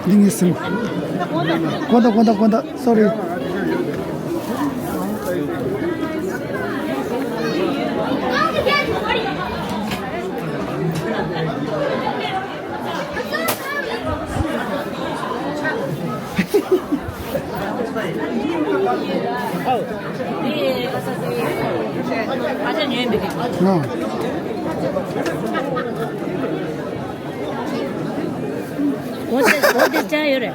འདི་ངའི་སེམས། དགོན་ད་དགོན་ད་དགོན་ད་སོ་རི། གོ་དེ་གོ་དེ་བཅའ་ཡོད་རེད།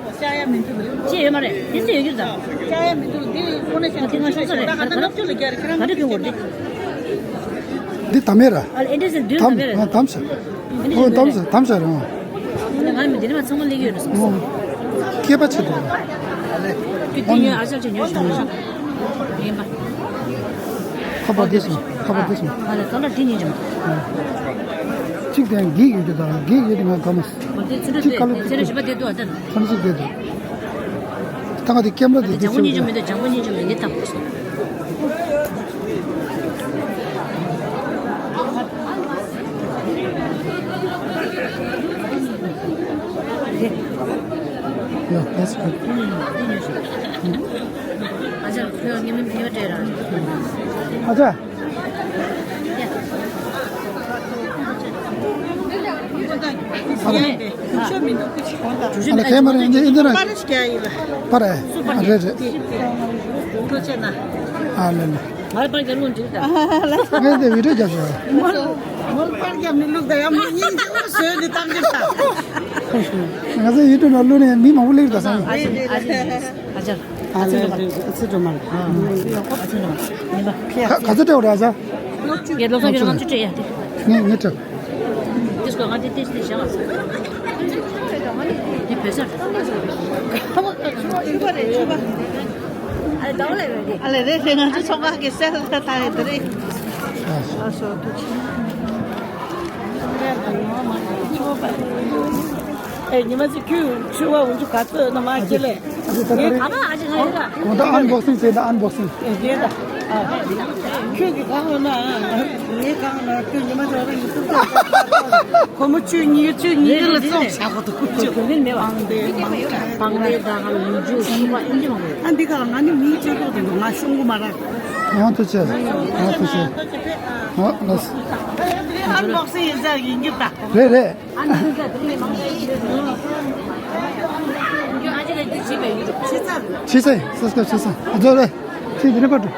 བཅའ་ཡ་མི་འདུག་ཅི་ཡོད་མ་རེད། དེ་ཚོ་ཡོད་རྒྱུ་དང་། བཅའ་ཡ་མི་འདུག་འདི་ཁོ་ནས་ཤོག་དེ་ང་ཤོག་ས་རེད། ད་ག་ནང་བཅུ་ལ་རྒྱ་རེད། ཁྱེད་རང་ག་འདྲ་གྱོན་དགོས་རེད། འདི་དམ་མེད་ར། ཨ་ལ་ཨེ་འདྲ་ཟེར་འདུན་དམ་མེད་ར། དམ་ཟེར། ཨོ་དམ་ཟེར་དམ་ཟེར་ར། ང་མི་འདི་ནས་མ་ཚང་མ་ལེགས་ཡོད་རེད་སོང་། སྐྱེས་པ་ཆེ་དུ། དེ་ཉོས་ཨ་ཅག་ཅིག་ཉོས་ཤོག་ཉོས་ཤོག་ཡིན་པ། ཁ་པར་དེ་སོང་ཁ་པར་དེ་སོང་། ཨ་ལ་ག་ལ་དེ་ཉོས་ཀྱང་། དེ་འགྱིག་ཡོད་རྒྱུ་དང་འགྱིག་ཡོད་དེ་ང་ག་མ། འོ་དེ་ཚུར་ཅིག་དཀའ་ལས་ཚུར་ཅིག་བ་དེ་འདུག་ཨ། ད་ཐམས་ཅད་དེ་འདུག་ད་ང་དེ་ཀེམ་ར་དེ་ད་དེ་ལྗང་གུ་གཉིས་ཆུ་མི་འདུག་ལྗང་གུ་གཉིས་ཆུ་མི་འདུག་ད། Yeah, that's good. ཨ་ཅག་ཁོས་ངའི་མིང་ངའི་སྤྲད་ར། ཨ་ཅག་ཨ་ལ་ཁེ་མ་རེད། འདི་འདི་ར། པར་རེད། ཨ་རེད་རེད། ཨ་ལེ་ལེ། ང་ལ་པར་རྒྱབ་ལོང་འདྲི་ད། ངས་འདི་བི་ཌིའོ་རྒྱབ་ཤོག་མོལ་མོལ་པར་རྒྱབ་ནི་ལུག་ད་ཡང་མི་སྙིང་རྗེ་བོ་བཟོས་ནི་གཏམ་རྒྱུད་ད། ང་ཚོ་ཡུ་ཊུབ་ནང་བླུགས་ནས་མི་མང་པོ་སླེབས་ད་སང་། ཨ་ཅག་ཨ་ཅག་ཨ་ཅག་ཨ་ལེ་ཨ་ཅག་ཨ་ཅག་ཨ་ཅག་ཨ་ཅག་ཨ་ཅག་ཨ་ཅག་ཨ་ཅག་ཨ་ཅག་ཨ་ཅག་ག་ཚོད་སྤྲད་པ་རེད་ཨ་ཅག་ངས་ལོ་ཚོ་ཁྱོད་རང་ཚོ་སྤྲད་ཡ་དེ། ངས་ངས་སྤྲད། དེ་སྐོར་ང་དེ་ཏིས་ཏིས་བྱ་བ། དེ་བོད་སར། ཨ་ལེ་རེད་རེད། ང་ཚོ་ཚོང་ཁང་གི་སེལ་ལ་ད་རེད་དེ་རེད། ཨ་སོ་ཐུགས་རྗེ་ཆེ། ཨེ་ཉི་མ་ཚེ་ཁྱོད་ཕྱུ་པ་འོན་ཆུ་ག་ཚོད་ན་མ་ཁྱེད་ལས། ཨ་ཅེ་ད་ད་རེད། གོང་ད་ཨན་བོག་སིང་བྱས་ད་ཨན་བོག་སིང་། ཨེ་རེད་ད། ཁྱོད་ཀྱི་གང་ལ་ན་ངའི་གང་ལ་ཁྱོད་ཉི་མ་ཚོ་རེ་ཡི་ཐུག་ཐུག་ཁོ་མོ་ཆུ་གཉིས་ཆུ་གཉིས་ལ་སོང་བྱ་གོ་ཐུག་ཆུ་གོ་མིན་མེད་བ། པང་ཏེ་པང་ཏེ་ད་ག་ལུ་ཇུ་སུ་བ་ཨིན་ཇི་མ་གོ། ཨ་འདི་ག་ང་ནི་མིའི་ཆུ་ཐོག་དེ་ང་ཤོང་གོ་མ་ར། ཡང་ཐུག་ཆེ། ཡང་ཐུག་ཆེ། ཨ་ལགས། ཨན་བོག་སིང་ཡིན་ས་ཡིན་རྒྱུ་ད། རེད་རེད། ཕྱི་ཚེ་སོ་སོ་ཕྱི་ཚེ་ཨ་ཛོ་རེད། ཕྱི་དེ་ནས་པར་འགྲོ།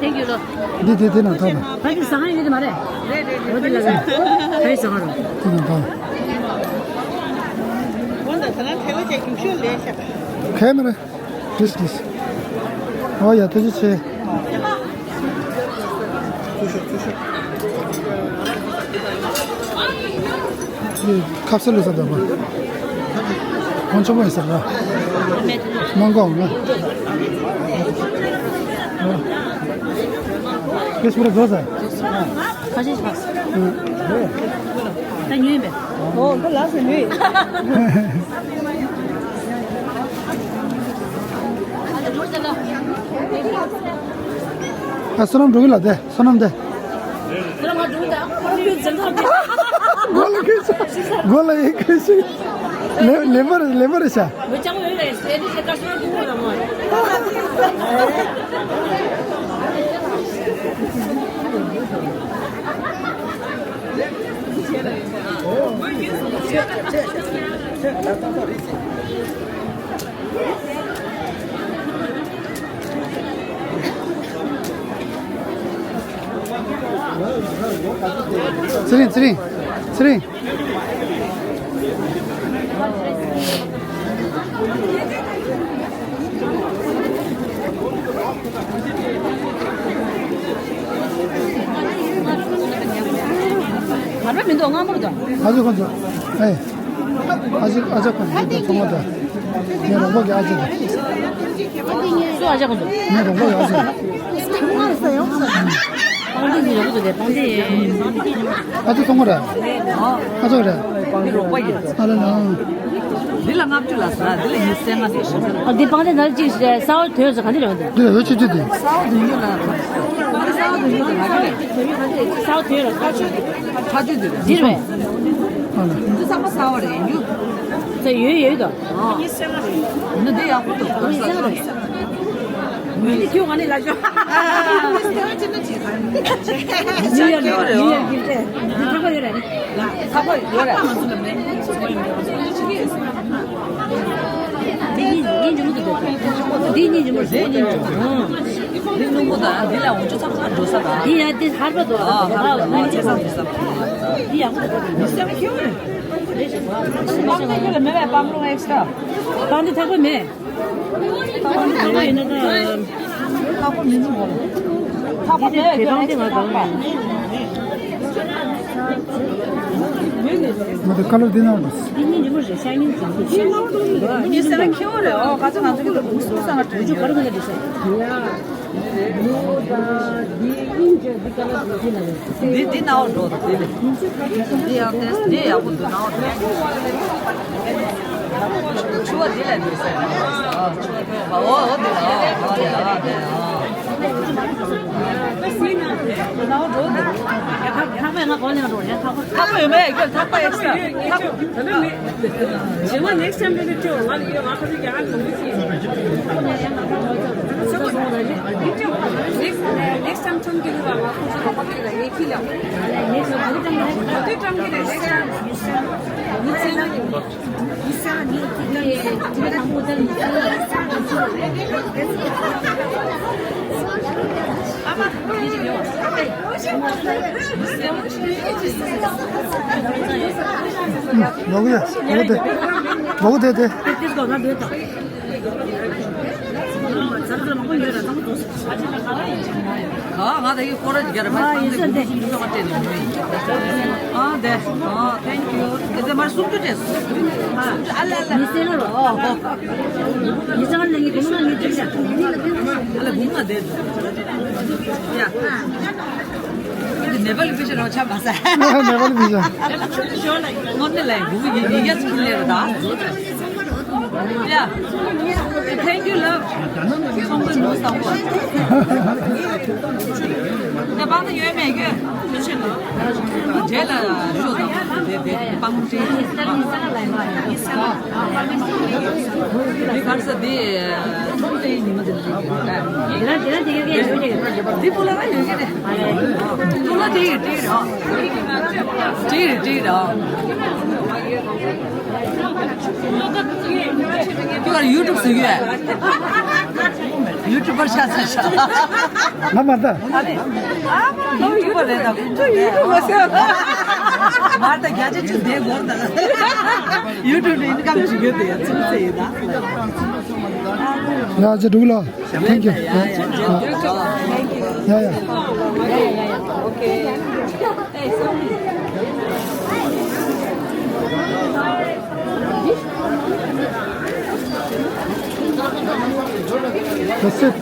Thank you ལོ། འདི་འདི་འདི་ནང་ཐོག་ནས། ཕ་གི་ཟ་ཁང་ཡོད་དེ་མ་རེད། རེད་རེད་རེད། འོ་དེ་ལ་རེད། ཕ་གི་ཟ་ཁང་རེད། འདི་ནང་ཐོག་ནས། ཁེ་མེ་ར། Please, please. ཨོ་ཡ་ཐུགས་རྗེ་ཆེ། འདི་ཁ་ཟས་ལས་ཟ་འདོད་པ། ཁོང་ཆོག་པ་ཡིན་ཟེར་ལ། མང་གོང་ལ། ཨེ་སྤུ་ར་བཟོ་ཟ། ཁ་ཤས་ཤིག་ད་ཉོས་པས། ཨོ་ཁོ་ལགས་སེ་ཉོས། ཨ་བསོད་ནམས་འགྲོ་གི་ལ་དེ་བསོད་ནམས་དེ། སྒོ་ལ་ཁུ་སི། སྒོ་ལ་ཡི་ཁུ་སི། ལེ་ལེ་མར་ལེ་མར་ཤ། ཚེ་རིང་། ཚེ་རིང་། ཚེ་རིང་། ང་རང་མི་འདུག་སྔ་མོ་རེད་ད། ཨ་ཅག་ཁོང་ཚོ། ཨེ། ཨ་ཅག་ཨ་ཅག་ཁོང་ཚོ་ཚང་མ་ད། ངའི་རོགས་པ་གི་ཨ་ཅག་དང་། སུ་ཨ་ཅག་ཁོང་ཚོ། ངའི་རོགས་པ་གི་ཨ་ཅག་དང་། པང་གདན་གྱི་རོགས་པ་ཚོ་དེ་པང་གདན། ཨ་ཅག་ཚང་མ་རེད། ཨ་ཅག་རེད། རོགས་པ་ཡིན། ཨ་ལ་ལ། འདི་ལ་ལྔ་བཅུ་ལ་ཟ། འདི་ལ་ཉི་ཤུ་རྩ་ལྔ་ཟ། ཨ་འདི་པང་གདན་ནང་གཅིག་ཟ། སའོ་དོན་ཟ་ག་འདི་རེད་འདི། འདི་ལ་འོད་ཆུ་ཆུ་འདི། སའོ་དོན་ཡོད་ལ། འདི་སའོ་དོན་ཡོད་ལ་ག་གི་རེད། སའོ་དོན་ལ་ཁ་ཆུ། ཁ་ཆུ་འདི་རེད། འདི་རེད། ཨ་ལ། འདི་ཚང་མ་སའོ་རེད་ཡོད། ས་ཡོད་ཡོད་དོ། ཨ། འདི་ཡག་པོ་འདུག་འདི་ས་རེད། མི་ཁྱོད་ང་ནི་ལ་ཞོག་ཉི་ཡར་ཉི་ཡར་གྱིན་ཏེ། འདི་ཐག་པ་ཡོད་རེད། ལ་ཐག་པ་ཡོད་རེད། འདི་གཉིས་གཉིས་འཇུ་མོ་འདུག་འདི་གཉིས་འཇུ་མོ་རེད། འདི་གཉིས་འཇུ་མོ། འདི་སྣུམ་པོ་དང་འདི་ལ་འོང་ཆུ་ཚང་ཚང་འགྲོ་ས་དང་། འདི་ཡ་འདི་ཧར་པ་འདུག་ཨ་ཧར་པ་འདུག་ཨ་ཆུ་ཚང་འགྲོ་ས་དང་། འདི་ཡག་པོ་འདུག་འདི་སེམས་ཁྱེའུ་རེད། པང་གདན་ཁྱོད་ལ་མེད་པའི་པང་ལུང་ཨེག་སི་ཊ་ར། པང་གདན་ཐག་པ་མེད། ཐག་པ་མེད་ན་ད། ཐག་པ་མེད་ནི་མོ། ཐག་པ་མེད་པའི་པང་གདན་ང་གང་མེད། ང་ད་ཀ་ལར་འདི་ན་འདུག་འདི་གཉིས་འདི་མོ་རེད་ཤ་ཉིན་གྱི་འདི་ཆེ། འདི་སེམས་ཁྱེའུ་རེད། ཨོ་ཁ་ཚ་ང་ཚོ་གི་ལ་འདུག་སུ་ས་ང་དྲན་ཡོད། འདི་འདི་ནའོ་འགྲོ་དང་འདི་ལས། འདི་ཡང་ཏེ་འདི་ཡག་པོ་འདུག་ནའོ་འགྲོ། ཆུ་བ་འདི་ལས་འདུག་ཟེར། ཨ་ཆུ་བ་ཐོན་པ་འོ་འོ་འདི་ལ་འོ་འོ་ལས་ཨ་འདི་ཨ། ནའོ་འགྲོ་འདི། ཐག་པས་ང་གོ་ལེན་འགྲོ་ཡ་ཐག་པ། ཐག་པ་ཡོད་མེད་ཀྱི་ཐག་པ་ཡག་ས་ཐག་པ། རྗེས་མ་next time དེ་ཅོ་ང་ལ་ཡོད་ང་ཁ་ཚོད་རྒྱག་ལོང་གི་ཅི། next next time ཁྲོམ་གྱི་རུ་ར་ང་ཁོ་ཚོ་རོགས་པ་གི་ར་ཡེ་ཁི་ལ། next time ག་དུས་ཀྲང་གི་རེད། next time next time ལོག་ཡ། ལོག་དེ། ལོག་དེ་དེ། ཨ་ང་ད་ཡི་སྐོར་ར་རྒྱ་ར་མ་སང་དེ་གུ་གུ་གུ་ཚོ་མ་སྤྲད་ནས་མོ་ཡིན། ཨ་དེ་ཨ་thank you དེ་དེ་མར་སུམ་ཅུ་སྤྲད་སོང་། ཨ་ལ་ལ་མི་སེ་ལ་ཨོ་ཧོ། ཡི་ཚང་ལ་ངི་གུང་ན་ངི་ཅི་ཤ། ཨ་ལ་གུང་ན་དེ་ཡ། འདི་ནེ་པ་ལི་ཕི་ཤ་རང་ཆ་མ་ས། ནེ་པ་ལི་ཕི་ཤ། ངོ་ནི་ལ་གུ་གུ་ཡི་ཡི་ཡ་ཚུགས་ལེ་ར་ད། Yeah. Thank you, love. ཚོང་དཔོན་མོ་བཟང་པོ། དེ་པང་དུ་ཡོད་མེད་གི། རྗེས་ལ་ཤོག་དང་དེ་དེ་པང་ཅི། དེ་གར་ས་དེ་ཚོང་དེ་ཉི་མ་དེ་ལ་རེད། དེ་ལ་དེ་ལ་དེ་ག་གེ་ཡོད་ཀྱི་རེད། དེ་པུ་ལ་ཡོད་ཀྱི་རེད། པུ་ལ་དེ་ཡོད་དེ་རེད། དེ་རེད་དེ་རེད། ཁྱོད་ཡུ་ཊུབ་བཟོ་གི་ཡོད། ཡུ་ཊུབ་པར་ཤ་ཚ་ཤ། ང་མ་ད། ཡུ་ཊུབ་པར་རེད་ད། ཁོང་ཚོ་ཡུ་ཊུབ་པར་ཟེར། མ་ད་བརྒྱ་ཆ་བཅུ་དེ་སྒོར་ད། ཡུ་ཊུབ་ནས་ཨིན་ཀམ་བྱེད་གི་ཡོད་དེ་ཡ་ཚིག་ཚེ་ཡིན་ད། ཡ་ཅེ་འགྲུག་ལ། Thank you. ཡ་ཡ། ཡ་ཡ། That's it.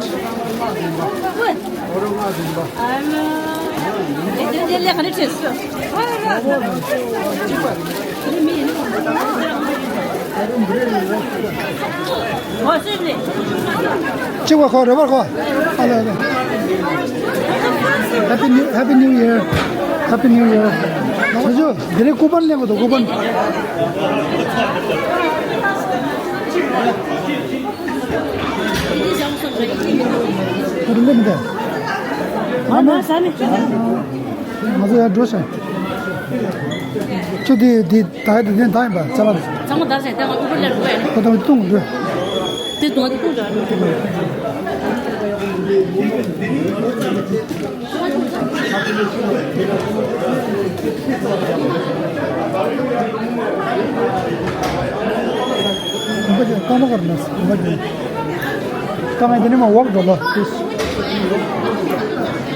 གཅིག་པ་ཁོ་རེ་བར་ཁོ། ཨ་ལ་ལ། Happy New, Happy New Year. Happy New Year. ཁྱོད་ཚོ་འདི་རིང་ཀུ་པན་ལེན་དགོས་འདུག་ཀུ་པན། ཁོ་རེ་ལེན་མི་འདུག་ང་མ་ཟ་ནི། ང་ཚོ་ཡར་འགྲོ་ཤག་ཁྱོད་དེ་དེ་ད་དེ་དེ་ད་ཡིན་པ་ཅ་ལག་ཚང་མ་ད་ཟེར་ད་ང་ཨུ་པར་ལ་འགྲོ་ཡ་ནི། ད་ད་བཏུང་འགྲོ། དེ་དོང་དེ་བཏུང་འགྲོ། ཀ་མ་གར་ནས་ཀ་མ་དེ་ནས་མ་ཝོག་འགྲོ་ལ།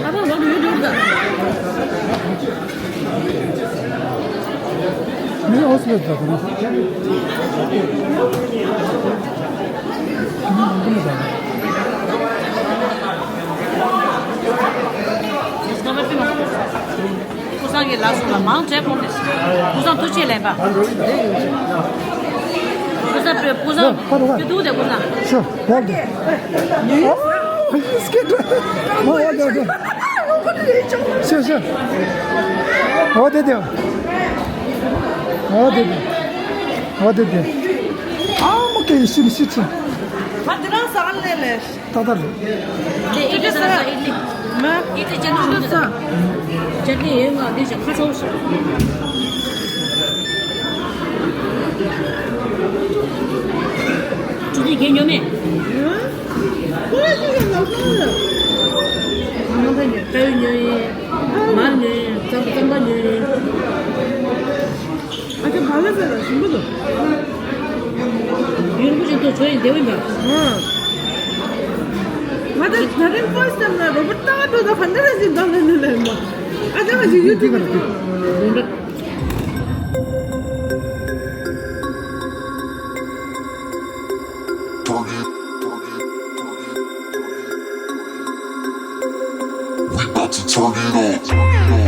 ཨ་ཕ་ཝོག་ཡོད་འགྲོ་ད། ནི་ཨོ་སི་ལེ་ད་དང་། ཀུ་སང་གི་ལ་སོགས་ལ་མང་ཆེ་ཕོན་ཏེ། ཀུ་སང་ཐུགས་རྗེ་ཆེ་ལན་པ། ཀུ་སང་པེ་ཀུ་སང་ཀུ་ཏུ་དེ་ཀུ་སང་། Sure, hold it. Oh, he's good. Oh, hold it, hold it. Sure, sure. Oh, there, there. Oh, there, there. Oh, there, there. Ah, okay, sit, sit, sit. ད་ལྟ་རེད། དེ་ཨི་ལི་ས་ཨི་ལི། མ། ཨི་ལི་ཅན་ནོ་ས། ཅན་ནི་ཡོད་ང་འདི་ཞིག་ཁ་ཚོགས་ཤིག་ཅུ་ཏི་གེ་ཉོ་མེད། ཁོ་ལ་ཅི་ཡང་ལབ་སོང་ལ། ཉོ་མེད་ཉོ་ཡོད་ཉོ་ཡིན། མ་ཉོ་ཡིན། རྩམ་པ་རྩམ་པ་ཉོ་ཡིན། ཨ་ཅག་ག་ལ་ཟེར་ལ་ཞིམ་པོ་འདུག་ཡུན་པོ་ཞིག་ཏུ་བྱོས་ཡིན་བདེ་བོ་ཡིན་པ། ང་ད་ད་རིང་first time ལ་རོ་པོ་ཏ་ཏོ་ད་ག་འདྲ་ར་ཞིག་འདང་ལེ་ནི་ལེ་མ། ཨ་ཅག་ཞིག་ཡུ་ཏི་ག་ར་ཏི། to turn it up.